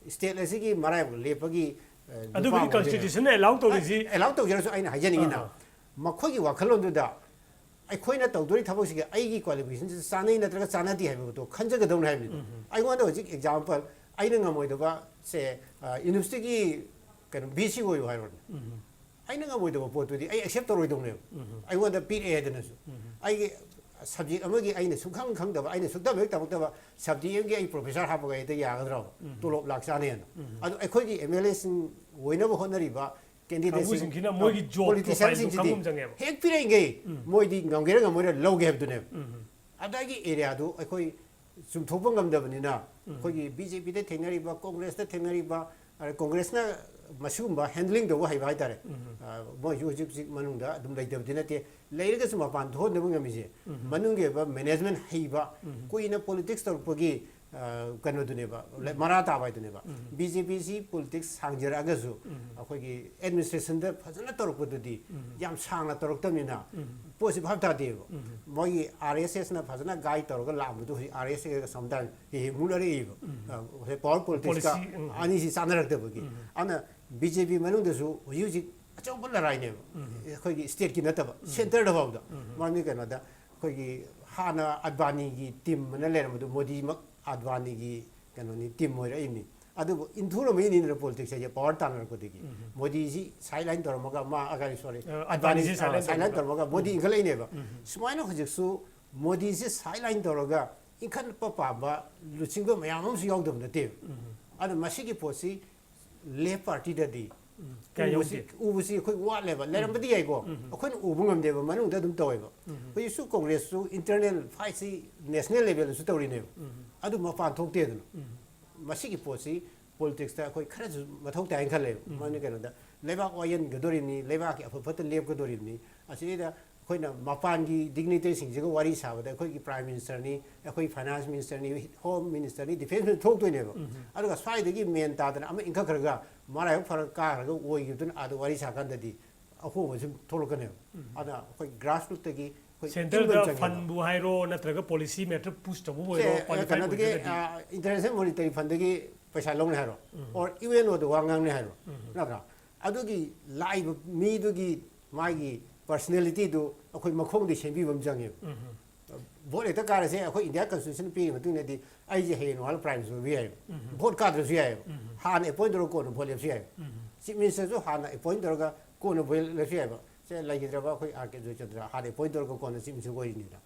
ꯁ꯭ꯇꯦꯠ ꯑꯁꯤꯒꯤ ꯃꯔꯥꯏꯕꯛ ꯂꯦꯞꯄꯒꯤ, ꯑ, ꯅꯨꯄꯥ ꯑꯗꯨꯕꯨꯗꯤ ꯑꯃ ꯑꯣꯏꯗꯣꯏꯅꯦꯕ꯫ ꯀꯟꯁꯇꯤꯇ꯭ꯌꯨꯁꯟꯅ ꯑꯦꯂꯥꯎ ꯇꯧꯔꯤꯁꯤ ꯑꯦꯂꯥꯎ ꯇꯧꯖꯔꯁꯨ ꯑꯩꯅ ꯍꯥꯏꯖꯅꯤꯡꯉꯤꯅ, ꯑꯍꯥ꯫ ꯃꯈꯣꯏꯒꯤ ꯋꯥꯈꯜꯂꯣꯟꯗꯨꯗ ꯑꯩꯈꯣꯏꯅ ꯇꯧꯗꯣꯔꯤ ꯊꯕꯛꯁꯤꯒ ꯑꯩꯒꯤ ꯀ꯭ꯋꯥꯂꯤꯐꯤꯀꯦꯁꯟꯁꯤ ꯆꯥꯟꯅꯩ ꯅꯠꯇ꯭ꯔꯒ ꯆꯥꯟꯅꯗꯦ ꯍꯥꯏꯕꯗꯣ ꯈꯟꯖꯒꯗꯧꯅꯤ ꯍꯥꯏꯕꯅꯤꯗ꯫ ꯑꯩꯉꯣꯟꯗ ꯍꯧꯖꯤꯛ ꯑꯦꯛꯖꯥꯝꯄꯜ, ꯑꯩꯅ ꯉꯝꯃꯣꯏꯗꯕ, ꯁꯦ, ꯑ, ꯌꯨꯅꯤꯚꯔꯁꯤꯇꯤꯒꯤ ꯀꯩꯅꯣ ꯚꯤ ꯁꯤ ꯑꯣꯏꯌꯨ ꯍꯥꯏꯔꯣꯅꯦ꯫ ꯑꯩꯅ ꯉꯝꯃꯣꯏꯗꯕ ꯄꯣꯠꯇꯨꯗꯤ ꯑꯩ ꯑꯦꯛꯁꯦꯞ ꯇꯧꯔꯣꯏꯗꯧꯅꯦꯕ꯫ ꯑꯩꯉꯣꯟꯗ ꯄꯤꯔꯛꯑꯦ ꯍꯥꯏꯗꯅꯁꯨ꯫ ꯑꯩꯒꯤ ꯁꯕꯖꯦꯛ ꯑꯃꯒꯤ ꯑꯩꯅ ꯁꯨꯡꯈꯪ ꯈꯪꯗꯕ, ꯑꯩꯅ ꯁꯨꯡꯇꯝ ꯍꯦꯛ ꯇꯝꯃꯛꯇꯕ ꯁꯕꯖꯦꯛ ꯑꯃꯒꯤ ꯑꯩ ꯄ꯭ꯔꯣꯐꯦꯁꯔ ꯍꯥꯞꯄꯒ ꯍꯦꯛꯇ ꯌꯥꯒꯗ꯭ꯔꯣ? ꯇꯣꯂꯣꯞ ꯂꯥꯛ ꯆꯥꯅꯦꯅ꯫ ꯑꯗꯣ ꯑꯩꯈꯣꯏꯒꯤ ꯑꯦꯝ ꯑꯦꯜ ꯑꯦꯁꯤꯡ ꯑꯣꯏꯅꯕ ꯍꯣꯠꯅꯔꯤꯕ ꯀꯦꯟꯗꯤꯗꯦꯠꯁꯤꯡ, ꯀꯥꯡꯕꯨꯁꯤꯡꯁꯤꯅ ꯃꯣꯏꯒꯤ ꯖꯣꯕ ꯄꯣꯂꯤꯇꯤꯁꯤꯌꯥꯟꯁꯤꯡꯁꯤꯗꯤ ꯄ꯭ꯔꯣꯐꯥꯏꯜꯗꯨ ꯈꯪꯕ ꯑꯃ ꯆꯪꯉꯦꯕ꯫ ꯍꯦꯛ ꯄꯤꯔꯛꯏꯈꯩ ꯃꯣꯏꯗꯤ ꯉꯝꯒꯦꯔꯥ ꯉꯝꯃꯣꯏꯔꯥ ꯂꯧꯒꯦ ꯍꯥꯏꯕꯗꯨꯅꯦꯕ꯫ ꯑꯗꯨꯒꯤ ꯑꯦꯔꯤꯌꯥꯗꯨ ꯑꯩꯈꯣꯏ ꯆꯨꯝꯊꯣꯛꯄ ꯉꯝꯗꯕꯅꯤꯅ, ꯑꯩꯈꯣꯏꯒꯤ ꯕꯤ ꯖꯦ ꯄꯤꯗ ꯊꯦꯡꯅꯔꯤꯕ, ꯀꯣꯡꯒ꯭ꯔꯦꯁꯇ ꯊꯦꯡꯅꯔꯤꯕ, ꯑꯗ ꯀꯣꯡꯒ꯭ꯔꯦꯁꯅ ꯃꯁꯤꯒꯨꯝꯕ ꯍꯦꯟꯗꯂꯤꯡ ꯇꯧꯕ ꯍꯩꯕ ꯍꯥꯏꯇꯥꯔꯦ꯫ ꯑ, ꯃꯣꯏꯁꯨ ꯍꯧꯖꯤꯛ ꯍꯧꯖꯤꯛ ꯃꯅꯨꯡꯗ ꯑꯗꯨꯝ ꯂꯩꯇꯕꯗꯤ ꯅꯠꯇꯦ, ꯂꯩꯔꯒꯁꯨ ꯃꯄꯥꯟ ꯊꯣꯛꯍꯟꯗꯕ ꯉꯝꯃꯤꯁꯦ ꯃꯅꯨꯡꯒꯤ ꯑꯣꯏꯕ ꯃꯦꯅꯦꯖꯃꯦꯟ ꯍꯩꯕ, ꯀꯨꯏꯅ ꯄꯣꯂꯤꯇꯤꯛꯁ ꯇꯧꯔꯛꯄꯒꯤ, ꯑ, ꯀꯩꯅꯣꯗꯨꯅꯦꯕ, ꯂ-, ꯃꯔꯥ ꯇꯥꯕ ꯍꯥꯏꯗꯨꯅꯦꯕ꯫ ꯕꯤ ꯖꯦ ꯄꯤꯁꯤ ꯄꯣꯂꯤꯇꯤꯛꯁ ꯁꯥꯡꯖꯔꯛꯑꯒꯁꯨ ꯑꯩꯈꯣꯏꯒꯤ ꯑꯦꯗꯃꯤꯅꯤꯁꯇ꯭ꯔꯦꯁꯟꯗ ꯐꯖꯅ ꯇꯧꯔꯛꯄꯗꯨꯗꯤ ꯌꯥꯝ ꯁꯥꯡꯅ ꯇꯧꯔꯛꯇꯕꯅꯤꯅ ꯄꯣꯠꯁꯤ ꯚꯥꯞ ꯇꯥꯗꯦꯕ꯫ ꯃꯣꯏꯒꯤ ꯑꯥꯔ ꯑꯦꯁ ꯑꯦꯁꯅ ꯐꯖꯅ ꯒꯥꯏꯗ ꯇꯧꯔꯒ ꯂꯥꯛꯑꯝꯕꯗꯨ ꯍꯧꯖꯤꯛ ꯑꯥꯔ ꯑꯦꯁ ꯑꯦꯁꯀ ꯁꯝꯇꯥꯏꯝ ꯍꯦꯛ ꯍꯦꯛ ꯃꯨꯠꯅꯔꯛꯏꯕ꯫ ꯑ, ꯉꯁꯥꯏ ꯄꯥꯋꯔ ꯄꯣꯂꯤꯇꯤꯛꯁꯀ ꯄꯣꯂꯤꯁꯤ, ꯎꯝ꯫ ꯑꯅꯤꯁꯤ ꯆꯥꯟꯅꯔꯛꯇꯕꯒꯤ꯫ ꯑꯗꯨꯅ ꯕꯤ ꯖꯦ ꯄꯤ ꯃꯅꯨꯡꯗꯁꯨ ꯍꯧꯖꯤꯛ ꯍꯧꯖꯤꯛ ꯑꯆꯧꯕ ꯂꯔꯥꯏꯅꯦꯕ꯫ ꯑꯩꯈꯣꯏꯒꯤ ꯁ꯭ꯇꯦꯠꯀꯤ ꯅꯠꯇꯕ, ꯁꯦꯟꯇꯔꯗ ꯐꯥꯎꯗ꯫ ꯃꯔꯝꯗꯤ ꯀꯩꯅꯣꯗ ꯑꯩꯈꯣꯏꯒꯤ ꯍꯥꯟꯅ ꯑꯗꯚꯥꯅꯤꯒꯤ ꯇꯤꯝ ꯑꯅ ꯂꯩꯔꯝꯕꯗꯨ ꯃꯣꯗꯤꯃꯛ ꯑꯗꯚꯥꯅꯤꯒꯤ ꯀꯩꯅꯣꯅꯤ, ꯇꯤꯝ ꯑꯣꯏꯔꯛꯏꯕꯅꯤ꯫ ꯑꯗꯨꯕꯨ ꯏꯟꯊꯨꯔꯝꯕꯩꯅꯤꯗꯅ ꯄꯣꯂꯤꯇꯤꯛꯁ ꯍꯥꯏꯁꯦ ꯄꯋꯥꯔ ꯇꯥꯟꯅꯔꯛꯄꯗꯒꯤ꯫ ꯃꯣꯗꯤꯁꯤ ꯁꯥꯏꯠ ꯂꯥꯏꯟ ꯇꯧꯔꯝꯃꯒ ꯃꯥ, ꯑ, ꯀꯔꯤ, ꯁꯣꯔꯤ, ꯑ, ꯑꯗꯚꯥꯅꯤꯁꯤ ꯑꯗꯚꯥꯅꯤꯁꯤ ꯁꯥꯏꯠ ꯂꯥꯏꯟ ꯁꯥꯏꯠ ꯂꯥꯏꯟ ꯇꯧꯔꯝꯃꯒ꯫ ꯇꯧꯔꯝꯃꯒ ꯃꯣꯗꯤ ꯏꯟꯈꯠꯂꯛꯏꯅꯦꯕ꯫ ꯁꯨꯃꯥꯏꯅ ꯍꯧꯖꯤꯛꯁꯨ ꯃꯣꯗꯤꯁꯤ ꯁꯥꯏꯠ ꯂꯥꯏꯟ ꯇꯧꯔꯒ ꯏꯟꯈꯠꯄ ꯄꯥꯝꯕ ꯂꯨꯆꯤꯡꯕ ꯃꯌꯥꯝ ꯑꯃꯁꯨ ꯌꯥꯎꯗꯕ ꯅꯠꯇꯦꯕ꯫ ꯑꯗꯨꯅ ꯃꯁꯤꯒꯤ ꯄꯣꯠꯁꯤ ꯂꯦꯐ ꯄꯥꯔꯇꯤꯗꯗꯤ ꯀꯌꯥ ꯎꯕꯁꯤ, ꯌꯥꯎꯗꯦ꯫ ꯎꯕꯁꯤ ꯑꯩꯈꯣꯏ ꯋꯥꯠꯂꯦꯕ꯫ ꯂꯩꯔꯝꯕꯗꯤ ꯌꯥꯏꯀꯣ, ꯑꯩꯈꯣꯏꯅ ꯎꯕ ꯉꯝꯗꯦꯕ, ꯃꯅꯨꯡꯗ ꯑꯗꯨꯝ ꯇꯧꯋꯦꯕ꯫ ꯍꯧꯖꯤꯛꯁꯨ ꯀꯣꯡꯒ꯭ꯔꯦꯁꯁꯨ ꯏꯟꯇꯔꯅꯦꯜ ꯐꯥꯏꯠꯁꯤ ꯅꯦꯁꯅꯦꯜ ꯂꯦꯚꯦꯜꯗꯁꯨ ꯇꯧꯔꯤꯅꯦꯕ꯫ ꯑꯗꯨ ꯃꯄꯥꯟ ꯊꯣꯛꯇꯦꯗꯅ꯫ ꯃꯁꯤꯒꯤ ꯄꯣꯠꯁꯤ ꯄꯣꯂꯤꯇꯤꯛꯁꯇ ꯑꯩꯈꯣꯏ ꯈꯔꯁꯨ ꯃꯊꯧ ꯇꯥꯏꯅ ꯈꯜꯂꯦꯕ꯫ ꯃꯔꯝꯗꯤ ꯀꯩꯅꯣꯗ ꯂꯩꯕꯥꯛ ꯋꯥꯌꯦꯟꯒꯗꯣꯔꯤꯕꯅꯤ, ꯂꯩꯕꯥꯛꯀꯤ ꯑꯐ ꯐꯠꯇ ꯂꯦꯞꯀꯗꯣꯔꯤꯕꯅꯤ꯫ ꯑꯁꯤꯗꯩꯗ ꯑꯩꯈꯣꯏꯅ ꯃꯄꯥꯟꯒꯤ ꯗꯤꯒꯅꯤꯇꯔꯤꯁꯤꯡꯁꯤꯒ ꯋꯥꯔꯤ ꯁꯥꯕꯗ ꯑꯩꯈꯣꯏꯒꯤ ꯄ꯭ꯔꯥꯏꯝ ꯃꯤꯅꯤꯁꯇꯔꯅꯤ, ꯑꯩꯈꯣꯏ ꯐꯥꯏꯅꯥꯟꯁ ꯃꯤꯅꯤꯁꯇꯔꯅꯤ, ꯍꯣꯝ ꯃꯤꯅꯤꯁꯇꯔꯅꯤ, ꯗꯤꯐꯦꯟꯁ ꯃꯤꯅꯤꯁꯇꯔ ꯊꯣꯛꯇꯣꯏꯅꯦꯕ꯫ ꯑꯗꯨꯒ ꯁ꯭ꯋꯥꯏꯗꯒꯤ ꯃꯦꯟ ꯇꯥꯗꯅ ꯑꯃ ꯏꯟꯈꯠꯈ꯭ꯔꯒ ꯃꯔꯥꯏꯕꯛ ꯐꯔ ꯀꯥꯈ꯭ꯔꯒ ꯑꯣꯏꯈꯤꯕꯗꯨꯅ ꯑꯥꯗ ꯋꯥꯔꯤ ꯁꯥꯀꯥꯟꯗꯗꯤ ꯑꯍꯣꯡꯕꯁꯨ ꯊꯣꯛꯂꯛꯀꯅꯦꯕ꯫ ꯑꯗꯨꯅ ꯑꯩꯈꯣꯏ ꯒ꯭ꯔꯥꯁ ꯔꯨꯠꯇꯒꯤ ꯑꯩꯈꯣꯏ ꯁꯦꯟꯇꯔꯗ ꯏꯟꯕ ꯑꯃ ꯆꯪꯉꯦꯕ꯫ ꯐꯟꯕꯨ ꯍꯥꯏꯔꯣ, ꯅꯠꯇ꯭ꯔꯒ ꯄꯣꯂꯤꯁꯤ ꯃꯦꯇꯔ ꯄꯨꯁ ꯇꯧꯕꯕꯨ ꯑꯣꯏꯔꯣ, ꯁꯦ, ꯀ꯭ꯋꯥꯂꯤꯐꯥꯏꯠ ꯀꯩꯅꯣꯗꯒꯤ ꯑꯣꯏꯗ꯭ꯔꯒꯗꯤ ꯏꯟꯇꯔꯅꯦꯁꯅꯦꯜ ꯃꯣꯅꯤꯇꯔꯤ ꯐꯟꯗꯒꯤ ꯄꯩꯁꯥ ꯂꯧꯅꯤ ꯍꯥꯏꯔꯣ, ꯑꯣꯔ ꯌꯨ ꯑꯦꯟ ꯑꯣꯗ ꯋꯥ ꯉꯥꯡꯅꯤ ꯍꯥꯏꯔꯣ, ꯅꯠꯇ꯭ꯔꯥ? ꯑꯗꯨꯒꯤ ꯂꯥꯛꯏꯕ ꯃꯤꯗꯨꯒꯤ ꯃꯥꯒꯤ ꯄꯔꯁꯅꯦꯂꯤꯇꯤꯗꯨ ꯑꯩꯈꯣꯏ ꯃꯈꯣꯡꯗꯤ ꯁꯦꯝꯕꯤꯕ ꯑꯃ ꯆꯪꯉꯦꯕ꯫ ꯚꯣꯠ ꯍꯦꯛꯇ ꯀꯥꯔꯁꯦ, ꯑꯩꯈꯣꯏ ꯏꯟꯗꯤꯌꯥ ꯀꯟꯁꯇꯤꯇ꯭ꯌꯨꯁꯟ ꯄꯤꯔꯤ ꯃꯇꯨꯡ ꯏꯟꯅꯗꯤ ꯑꯩꯁꯦ ꯍꯌꯦꯡ ꯅꯣꯡꯉꯥꯜꯂ ꯄ꯭ꯔꯥꯏꯝ ꯃꯤꯅꯤꯁꯇꯔ ꯑꯣꯏꯕ ꯌꯥꯏꯕ꯫ ꯚꯣꯠ ꯀꯥꯗ꯭ꯔꯁꯨ ꯌꯥꯏꯕ꯫ ꯍꯥꯟꯅ ꯑꯦꯄꯣꯏꯟ ꯇꯧꯔꯒ ꯀꯣꯟꯅ ꯚꯣꯠ ꯂꯦꯞꯁꯨ ꯌꯥꯏꯕ꯫ ꯆꯤꯐ ꯃꯤꯅꯤꯁꯇꯔꯁꯨ ꯍꯥꯟꯅ ꯑꯦꯄꯣꯏꯟ ꯇꯧꯔꯒ ꯀꯣꯟꯅ ꯚꯣꯠ ꯂꯦꯞꯁꯨ ꯌꯥꯏꯕ꯫ ꯁꯦ, ꯂꯩꯈꯤꯗ꯭ꯔꯕ ꯑꯩꯈꯣꯏ ꯑꯥꯔ ꯀꯦ ꯖꯣꯏꯆꯟꯗ꯭ꯔ ꯍꯥꯟꯅ ꯑꯦꯄꯣꯏꯟ ꯇꯧꯔꯒ ꯀꯣꯟꯅ ꯆꯤꯐ ꯃꯤꯅꯤꯁꯇꯔ ꯑꯣꯏꯔꯤꯅꯤꯅ꯫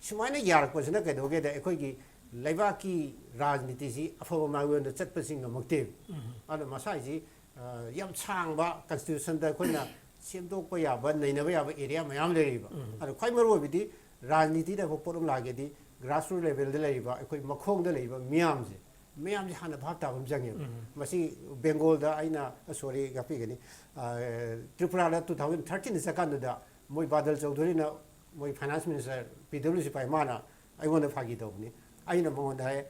ꯁꯨꯃꯥꯏꯅ ꯌꯥꯔꯛꯄꯁꯤꯅ ꯀꯩꯗꯧꯒꯦꯗ, ꯑꯩꯈꯣꯏꯒꯤ ꯂꯩꯕꯥꯛꯀꯤ ꯔꯥꯖꯅꯤꯇꯤꯁꯤ ꯑꯐꯕ ꯃꯥꯏꯌꯣꯟꯗ ꯆꯠꯄꯁꯤ ꯉꯝꯃꯛꯇꯦꯕ꯫ ꯑꯗꯨꯅ ꯃꯁꯥꯏꯁꯤ, ꯑ, ꯌꯥꯝ ꯁꯥꯡꯕ ꯀꯟꯁꯇꯤꯇ꯭ꯌꯨꯁꯟꯗ ꯑꯩꯈꯣꯏꯅ ꯁꯦꯝꯗꯣꯛꯄ ꯌꯥꯕ, ꯅꯩꯅꯕ ꯌꯥꯕ ꯑꯦꯔꯤꯌꯥ ꯃꯌꯥꯝ ꯂꯩꯔꯤꯕ꯫ ꯑꯗꯣ ꯈ꯭ꯋꯥꯏ ꯃꯔꯨ ꯑꯣꯏꯕꯗꯤ ꯔꯥꯖꯅꯤꯇꯤꯗ ꯑꯐꯕ ꯄꯣꯠ ꯑꯃ ꯂꯥꯛꯑꯒꯗꯤ ꯒ꯭ꯔꯥꯁꯔꯨꯠ ꯂꯦꯚꯦꯜꯗ ꯂꯩꯔꯤꯕ ꯑꯩꯈꯣꯏ ꯃꯈꯣꯡꯗ ꯂꯩꯔꯤꯕ ꯃꯤꯌꯥꯝꯁꯦ, ꯃꯌꯥꯝꯁꯦ ꯍꯥꯟꯅ ꯚꯥꯞ ꯇꯥꯕ ꯑꯃ ꯆꯪꯉꯦꯕ꯫ ꯃꯁꯤ ꯕꯦꯡꯒꯣꯜꯗ ꯑꯩꯅ, ꯁꯣꯔꯤ, ꯉꯥꯛꯄꯤꯒꯅꯤ, ꯑ, ꯇ꯭ꯔꯤꯄꯨꯔꯥꯗ ꯇꯨ ꯊꯥꯎꯖꯟ ꯊꯥꯔꯇꯤꯟꯗ ꯆꯠꯀꯥꯟꯗꯨꯗ ꯃꯣꯏ ꯕꯥꯗꯜ ꯆꯧꯙꯨꯔꯤꯅ, ꯃꯣꯏ ꯐꯥꯏꯅꯥꯟꯁ ꯃꯤꯅꯤꯁꯇꯔ ꯄꯤ ꯗꯕ꯭ꯂꯤꯎ ꯁꯤ ꯄꯥꯏ, ꯃꯥꯅ ꯑꯩꯉꯣꯟꯗ ꯐꯥꯒꯤ ꯇꯧꯕꯅꯤ꯫ ꯑꯩꯅ ꯃꯉꯣꯟꯗ ꯍꯥꯏ,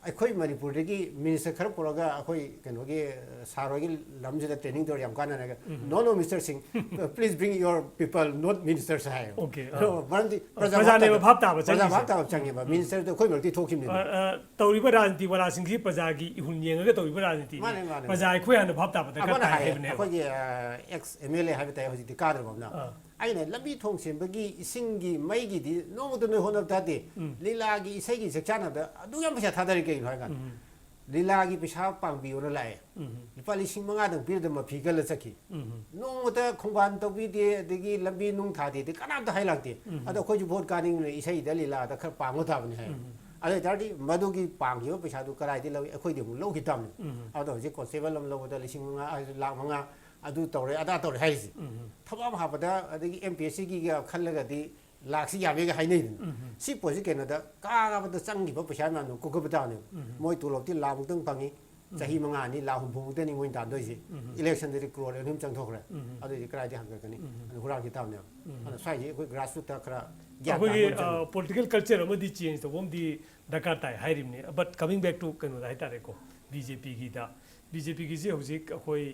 "ꯑꯩꯈꯣꯏ ꯃꯅꯤꯄꯨꯔꯗꯒꯤ ꯃꯤꯅꯤꯁꯇꯔ ꯈꯔ ꯄꯨꯔꯛꯑꯒ ꯑꯩꯈꯣꯏ ꯀꯩꯅꯣꯒꯤ, ꯑ, ꯁꯥꯔ ꯍꯣꯏꯒꯤ ꯂꯝꯁꯤꯗ ꯇ꯭ꯔꯦꯅꯤꯡ ꯇꯧꯔ ꯌꯥꯝ ꯀꯥꯟꯅꯔꯒ," "No, no, Mister Singh, please bring your people, not ministers," ꯍꯥꯏꯌꯦꯕ꯫ Okay, ꯑ꯫ ꯑꯗꯣ ꯃꯔꯝꯗꯤ ꯄ꯭ꯔꯖꯥꯅꯦꯕ ꯚꯥꯞ ꯇꯥꯕ ꯄ꯭ꯔꯖꯥ ꯆꯪꯉꯤꯁꯦ꯫ ꯚꯥꯞ ꯇꯥꯕ ꯆꯪꯉꯦꯕ꯫ ꯃꯤꯅꯤꯁꯇꯔꯗꯣ ꯑꯩꯈꯣꯏ ꯃꯔꯛꯇꯤ ꯊꯣꯛꯈꯤꯕꯅꯦꯕ꯫ ꯑ, ꯑ, ꯇꯧꯔꯤꯕ ꯔꯥꯖꯅꯤꯇꯤ ꯋꯥꯂꯥꯁꯤꯡꯁꯤ ꯄ꯭ꯔꯖꯥꯒꯤ ꯏꯍꯨꯜ ꯌꯦꯡꯉꯒ ꯇꯧꯔꯤꯕ ꯔꯥꯖꯅꯤꯇꯤꯅꯤ꯫ ꯃꯥꯅꯦ, ꯃꯥꯅꯦ, ꯄ꯭ꯔꯖꯥ ꯃꯥꯅꯦ꯫ ꯑꯩꯈꯣꯏ ꯍꯥꯟꯅ ꯚꯥꯞ ꯇꯥꯕ ꯗꯔꯀꯥꯔ ꯑꯃꯅ ꯇꯥꯏ ꯍꯥꯏꯌꯦ, ꯍꯥꯏꯕꯅꯦꯕ꯫ ꯑꯩꯈꯣꯏꯒꯤ, ꯑ, ꯑꯦꯛꯁ ꯑꯦꯝ ꯑꯦꯜ ꯑꯦ ꯍꯥꯏꯕ ꯇꯥꯏ, ꯍꯧꯖꯤꯛꯇꯤ ꯀꯥꯗ꯭ꯔꯕ ꯑꯃꯅ꯫ ꯑꯥ꯫ "ꯑꯩꯅ ꯂꯝꯕꯤ ꯊꯣꯡ ꯁꯦꯝꯕꯒꯤ, ꯏꯁꯤꯡꯒꯤ, ꯃꯩꯒꯤꯗꯤ ꯅꯣꯡꯃꯇ ꯅꯣꯏ ꯍꯣꯠꯅꯕ ꯇꯥꯗꯦ꯫ ꯂꯤꯂꯥꯒꯤ, ꯏꯁꯩꯒꯤ ꯆꯥꯛ ꯆꯥꯅꯕꯗ ꯑꯗꯨꯛ ꯌꯥꯝ ꯄꯩꯁꯥ ꯊꯥꯗꯔꯤ ꯀꯩꯒꯤꯅꯣ?" ꯍꯥꯏ ꯀꯥꯟꯗ, "ꯂꯤꯂꯥꯒꯤ ꯄꯩꯁꯥ ꯄꯥꯡꯕꯤꯌꯣꯅ ꯂꯥꯛꯑꯦ꯫ ꯂꯨꯄꯥ ꯂꯤꯁꯤꯡ ꯃꯉꯥꯗꯪ ꯄꯤꯔꯗ ꯃꯐꯤ ꯈꯜꯂ ꯆꯠꯈꯤ꯫ ꯅꯣꯡꯃꯇ ꯈꯣꯡꯕꯥꯟ ꯇꯧꯕꯤꯗꯦ, ꯑꯗꯒꯤ ꯂꯝꯕꯤ ꯅꯨꯡ ꯊꯥꯗꯦꯗꯤ ꯀꯅꯥꯝꯇ ꯍꯥꯏ ꯂꯥꯛꯇꯦ꯫ ꯑꯗꯣ ꯑꯩꯈꯣꯏꯁꯨ ꯚꯣꯠ ꯀꯥꯅꯤꯡꯕꯅꯤꯅ ꯏꯁꯩꯗ, ꯂꯤꯂꯥꯗ ꯈꯔ ꯄꯥꯡꯕ ꯇꯥꯕꯅꯤ ꯍꯥꯏ꯫ ꯑꯗꯨ ꯑꯣꯏ ꯇꯥꯔꯗꯤ ꯃꯗꯨꯒꯤ ꯄꯥꯡꯈꯤꯕ ꯄꯩꯁꯥꯗꯨ ꯀꯗꯥꯏꯗꯒꯤ ꯂꯧꯏ? ꯑꯩꯈꯣꯏꯗꯤ ꯑꯃꯨꯛ ꯂꯧꯈꯤ ꯇꯥꯕꯅꯤ꯫ ꯑꯗꯣ ꯍꯧꯖꯤꯛ ꯀꯣꯟꯁꯇꯦꯕꯜ ꯑꯃ ꯂꯧꯕꯗ ꯂꯤꯁꯤꯡ ꯃꯉꯥ, ꯂꯥꯈ ꯃꯉꯥ, ꯑꯗꯨ ꯇꯧꯔꯦ, ꯑꯗꯥ ꯇꯧꯔꯦ ꯍꯥꯏꯔꯤꯁꯦ꯫ ꯊꯕꯛ ꯑꯃ ꯍꯥꯞꯄꯗ, ꯑꯗꯒꯤ ꯑꯦꯝ ꯄꯤ ꯑꯦꯁ ꯁꯤꯒꯤꯒ ꯈꯜꯂꯒꯗꯤ ꯂꯥꯛꯁꯤ ꯌꯥꯝꯃꯦꯒ ꯍꯥꯏꯅꯩꯗꯅ꯫ ꯁꯤ ꯄꯣꯠꯁꯤ ꯀꯩꯅꯣꯗ ꯀꯥꯔꯕꯗ ꯆꯪꯈꯤꯕ ꯄꯩꯁꯥ ꯃꯌꯥꯝꯗꯣ ꯀꯨꯞꯈꯠꯄ ꯇꯥꯕꯅꯦꯕ꯫ ꯃꯣꯏ ꯇꯣꯂꯣꯞꯇꯤ ꯂꯥꯛꯃꯨꯛꯇꯪ ꯐꯪꯉꯤ꯫ ꯆꯍꯤ ꯃꯉꯥꯅꯤ ꯂꯥꯛ ꯍꯨꯝꯐꯨꯃꯨꯛꯇꯅꯤ ꯃꯣꯏꯅ ꯇꯥꯟꯗꯣꯏꯁꯦ꯫ Election ꯗꯗꯤ crore ꯑꯅꯤ ꯑꯍꯨꯝ ꯆꯪꯊꯣꯛꯈ꯭ꯔꯦ꯫ ꯑꯗꯨꯑꯣꯏꯗꯤ ꯀꯗꯥꯏꯗꯩ ꯍꯪꯒꯠꯀꯅꯤ? ꯑꯗꯨ ꯍꯨꯔꯥꯟꯈꯤ ꯇꯥꯕꯅꯦꯕ꯫ ꯑꯗꯨꯅ ꯁ꯭ꯋꯥꯏꯁꯦ ꯑꯩꯈꯣꯏ grassroot ꯇ ꯈꯔ ꯒ꯭ꯌꯥꯟ ꯇꯥꯕ ꯑꯩꯈꯣꯏꯒꯤ ꯑꯃ ꯆꯪꯉꯤ꯫ Political culture ꯑꯃꯗꯤ change ꯇꯧꯕ ꯑꯃꯗꯤ ꯗꯔꯀꯥꯔ ꯇꯥꯏ ꯍꯥꯏꯔꯤꯕꯅꯤ꯫ But coming back to ꯀꯩꯅꯣꯗ ꯍꯥꯏꯇꯥꯔꯦꯀꯣ, BJP ꯒꯤꯗ, BJP ꯒꯤꯁꯤ ꯍꯧꯖꯤꯛ ꯑꯩꯈꯣꯏ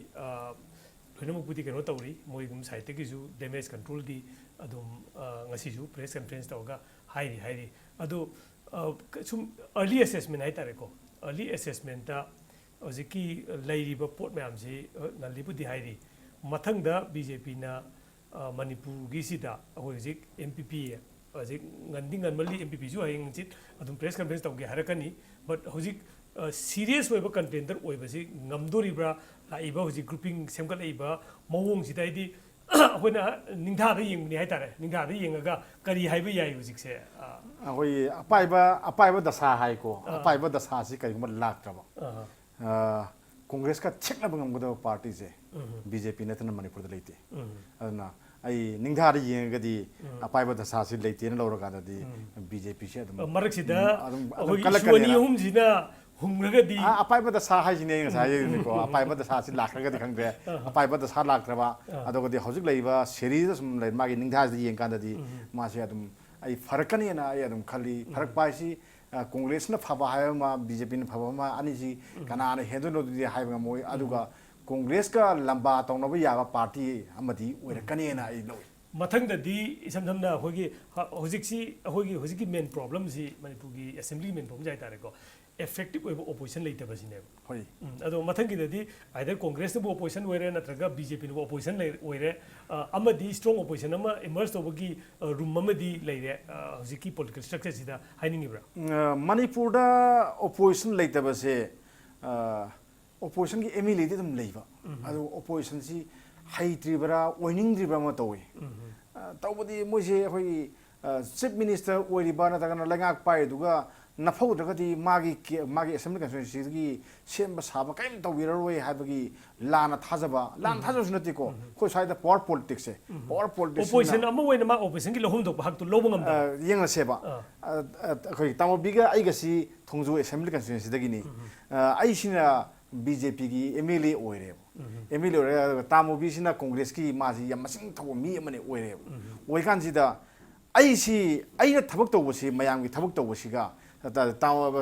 ꯂꯣꯏꯅꯃꯛꯄꯨꯗꯤ ꯀꯩꯅꯣ ꯇꯧꯔꯤ, ꯃꯣꯏ ꯑꯗꯨꯝ side ꯇꯒꯤꯁꯨ damage control ꯗꯤ ꯑꯗꯨꯝ ꯉꯁꯤꯁꯨ press conference ꯇꯧꯔꯒ ꯍꯥꯏꯔꯤ ꯍꯥꯏꯔꯤ꯫ ꯑꯗꯣ ꯁꯨꯝ early assessment ꯍꯥꯏꯇꯥꯔꯦꯀꯣ, early assessment ꯇ ꯍꯧꯖꯤꯛꯀꯤ ꯂꯩꯔꯤꯕ ꯄꯣꯠ ꯃꯌꯥꯝꯁꯤ ꯉꯜꯂꯤꯕꯨꯗꯤ ꯍꯥꯏꯔꯤ, ꯃꯊꯪꯗ BJP ꯅ ꯃꯅꯤꯄꯨꯔꯒꯤꯁꯤꯗ ꯑꯩꯈꯣꯏ ꯍꯧꯖꯤꯛ MPP ꯍꯧꯖꯤꯛ ꯉꯟꯗꯤ ꯉꯟꯃꯜꯂꯤ, MPP ꯁꯨ ꯍꯌꯦꯡ ꯍꯪꯆꯤꯠ ꯑꯗꯨꯝ press conference ꯇꯧꯒꯦ ꯍꯥꯏꯔꯛꯀꯅꯤ꯫ But ꯍꯧꯖꯤꯛ serious ꯑꯣꯏꯕ contender ꯑꯣꯏꯕꯁꯤ ꯉꯝꯗꯣꯔꯤꯕ꯭ꯔꯥ? ꯂꯥꯛꯏꯕ ꯍꯧꯖꯤꯛ grouping ꯁꯦꯝꯒꯠꯂꯛꯏꯕ ꯃꯑꯣꯡꯁꯤꯗ, ꯍꯥꯏꯗꯤ ꯑꯩꯈꯣꯏꯅ ꯅꯤꯡꯊꯥꯗ ꯌꯦꯡꯕꯅꯤ ꯍꯥꯏꯇꯥꯔꯦ, ꯅꯤꯡꯊꯥꯗ ꯌꯦꯡꯉꯒ ꯀꯔꯤ ꯍꯥꯏꯕ ꯌꯥꯏ ꯍꯧꯖꯤꯛꯁꯦ? ꯑꯩꯈꯣꯏꯒꯤ ꯑꯄꯥꯏꯕ, ꯑꯄꯥꯏꯕ ꯗꯁꯥ ꯍꯥꯏꯀꯣ, ꯑꯄꯥꯏꯕ ꯗꯁꯥꯁꯤ ꯀꯔꯤꯒꯨꯝꯕ ꯂꯥꯛꯇ꯭ꯔꯕ, ꯀꯣꯡꯒ꯭ꯔꯦꯁꯀ ꯊꯦꯛꯅꯕ ꯉꯝꯒꯗꯕ party ꯁꯦ BJP ꯅꯠꯇꯅ ꯃꯅꯤꯄꯨꯔꯗ ꯂꯩꯇꯦ꯫ ꯑꯗꯨꯅ ꯑꯩ ꯅꯤꯡꯊꯥꯗ ꯌꯦꯡꯉꯒꯗꯤ ꯑꯄꯥꯏꯕ ꯗꯁꯥꯁꯤ ꯂꯩꯇꯦꯅ ꯂꯧꯔꯀꯥꯟꯗꯗꯤ BJP ꯁꯦ ꯑꯗꯨꯝ ꯃꯔꯛꯁꯤꯗ ꯑꯗꯨꯝ ꯑꯩꯈꯣꯏꯒꯤ issue ꯑꯅꯤ ꯑꯍꯨꯝꯁꯤꯅ ꯍꯨꯝꯈ꯭ꯔꯒꯗꯤ, ꯑꯄꯥꯏꯕ ꯗꯁꯥ ꯍꯥꯏꯁꯤꯅꯦ ꯉꯁꯥꯏ ꯍꯥꯏꯔꯤꯅꯤꯀꯣ꯫ ꯑꯄꯥꯏꯕ ꯗꯁꯥꯁꯤ ꯂꯥꯛꯈ꯭ꯔꯒꯗꯤ ꯈꯪꯗ꯭ꯔꯦ꯫ ꯑꯄꯥꯏꯕ ꯗꯁꯥ ꯂꯥꯛꯇ꯭ꯔꯕ, ꯑꯗꯨꯒꯗꯤ ꯍꯧꯖꯤꯛ ꯂꯩꯔꯤꯕ series ꯁꯨꯝ ꯂꯩ, ꯃꯥꯒꯤ ꯅꯤꯡꯊꯥꯁꯤꯗ ꯌꯦꯡꯀꯥꯟꯗꯗꯤ ꯃꯥꯁꯦ ꯑꯗꯨꯝ ꯑꯩ ꯐꯔꯛꯀꯅꯦꯅ ꯑꯩ ꯑꯗꯨꯝ ꯈꯜꯂꯤ꯫ ꯐꯔꯛꯄ ꯍꯥꯏꯁꯤ ꯀꯣꯡꯒ꯭ꯔꯦꯁꯅ ꯐꯕ ꯍꯥꯏꯕ ꯑꯃ, BJP ꯅ ꯐꯕ ꯑꯃ, ꯑꯅꯤꯁꯤ ꯀꯅꯥꯅ ꯍꯦꯟꯗꯣꯏꯅꯣꯗꯨꯗꯤ ꯍꯥꯏꯕ ꯉꯝꯃꯣꯏ꯫ ꯑꯗꯨꯒ ꯀꯣꯡꯒ꯭ꯔꯦꯁꯀ ꯂꯝꯕꯥ ꯇꯧꯅꯕ ꯌꯥꯕ party ꯑꯃꯗꯤ ꯑꯣꯏꯔꯛꯀꯅꯦꯅ ꯑꯩ ꯂꯧꯏ꯫ ꯃꯊꯪꯗꯗꯤ ꯏꯁꯝ ꯁꯝꯅ ꯑꯩꯈꯣꯏꯒꯤ ꯍ-, ꯍꯧꯖꯤꯛꯁꯤ ꯑꯩꯈꯣꯏꯒꯤ ꯍꯧꯖꯤꯛꯀꯤ main problem ꯁꯤ, ꯃꯅꯤꯄꯨꯔꯒꯤ assembly main problem ꯁꯤ ꯍꯥꯏꯇꯥꯔꯦꯀꯣ, effective ꯑꯣꯏꯕ opposition ꯂꯩꯇꯕꯁꯤꯅꯦꯕ꯫ ꯍꯣꯏ꯫ ꯑꯗꯣ ꯃꯊꯪꯒꯤꯗꯗꯤ either ꯀꯣꯡꯒ꯭ꯔꯦꯁꯅꯕꯨ opposition ꯑꯣꯏꯔꯦ ꯅꯠꯇ꯭ꯔꯒ BJP ꯅꯕꯨ opposition ꯂꯩ-, ꯑꯣꯏꯔꯦ, ꯑ, ꯑꯃꯗꯤ strong opposition ꯑꯃ emerge ꯇꯧꯕꯒꯤ, ꯑ, room ꯑꯃꯗꯤ ꯂꯩꯔꯦ, ꯑ, ꯍꯧꯖꯤꯛꯀꯤ political structure ꯁꯤꯗ ꯍꯥꯏꯅꯤꯡꯉꯤꯕ꯭ꯔꯥ? ꯃꯅꯤꯄꯨꯔꯗ opposition ꯂꯩꯇꯕꯁꯦ, opposition ꯒꯤ MLA ꯗꯤ ꯑꯗꯨꯝ ꯂꯩꯕ, ꯑꯗꯨ opposition ꯁꯤ ꯍꯩꯇ꯭ꯔꯤꯕ꯭ꯔꯥ, ꯑꯣꯏꯅꯤꯡꯗ꯭ꯔꯤꯕ꯭ꯔꯥ ꯑꯃ ꯇꯧꯏ꯫ ꯇꯧꯕꯗꯤ ꯃꯣꯏꯁꯦ ꯑꯩꯈꯣꯏꯒꯤ chief minister ꯑꯣꯏꯔꯤꯕ ꯅꯠꯇ꯭ꯔꯒꯅ ꯂꯩꯉꯥꯛ ꯄꯥꯏꯔꯤꯗꯨꯒ ꯅꯐꯧꯗ꯭ꯔꯒꯗꯤ ꯃꯥꯒꯤ ꯀꯦ- ꯃꯥꯒꯤ assembly constituencyꯗꯒꯤ ꯁꯦꯝꯕ ꯁꯥꯕ ꯀꯔꯤꯝ ꯇꯧꯕꯤꯔꯔꯣꯏ ꯍꯥꯏꯕꯒꯤ ꯂꯥꯟꯅ ꯊꯥꯖꯕ, ꯂꯥꯟꯅ ꯊꯥꯖꯕꯁꯨ ꯅꯠꯇꯦꯀꯣ, ꯑꯩꯈꯣꯏ ꯁ꯭ꯋꯥꯏꯗ power politicsꯁꯦ, power politicsꯁꯤꯅ opposition ꯑꯃ ꯑꯣꯏꯅ ꯃꯥ oppositionꯒꯤ ꯂꯧꯐꯝ ꯊꯣꯛꯄ ꯍꯛꯇꯨ ꯂꯧꯕ ꯉꯝꯗꯕ꯫ ꯑ, ꯌꯦꯡꯉꯁꯦꯕ꯫ ꯑꯥ꯫ ꯑ, ꯑ, ꯑꯩꯈꯣꯏ ꯇꯥꯃꯣꯕꯤꯒ ꯑꯩꯒꯁꯤ ꯊꯣꯡꯖꯨ assembly constituencyꯗꯒꯤꯅꯤ꯫ ꯑ, ꯑꯩꯁꯤꯅ BJPꯒꯤ MLA ꯑꯣꯏꯔꯦꯕ꯫ MLA ꯑꯣꯏꯔꯦ, ꯑꯗꯨꯒ ꯇꯥꯃꯣꯕꯤꯁꯤꯅ Congressꯀꯤ, ꯃꯥꯁꯤ ꯌꯥꯝ ꯃꯁꯤꯡ ꯊꯧꯕ ꯃꯤ ꯑꯃꯅꯤ ꯑꯣꯏꯔꯦꯕ꯫ ꯑꯣꯏꯀꯥꯟꯁꯤꯗ ꯑꯩꯁꯤ, ꯑꯩꯅ ꯊꯕꯛ ꯇꯧꯕꯁꯤ, ꯃꯌꯥꯝꯒꯤ ꯊꯕꯛ ꯇꯧꯕꯁꯤꯒ, ꯇꯥ- ꯇꯥ-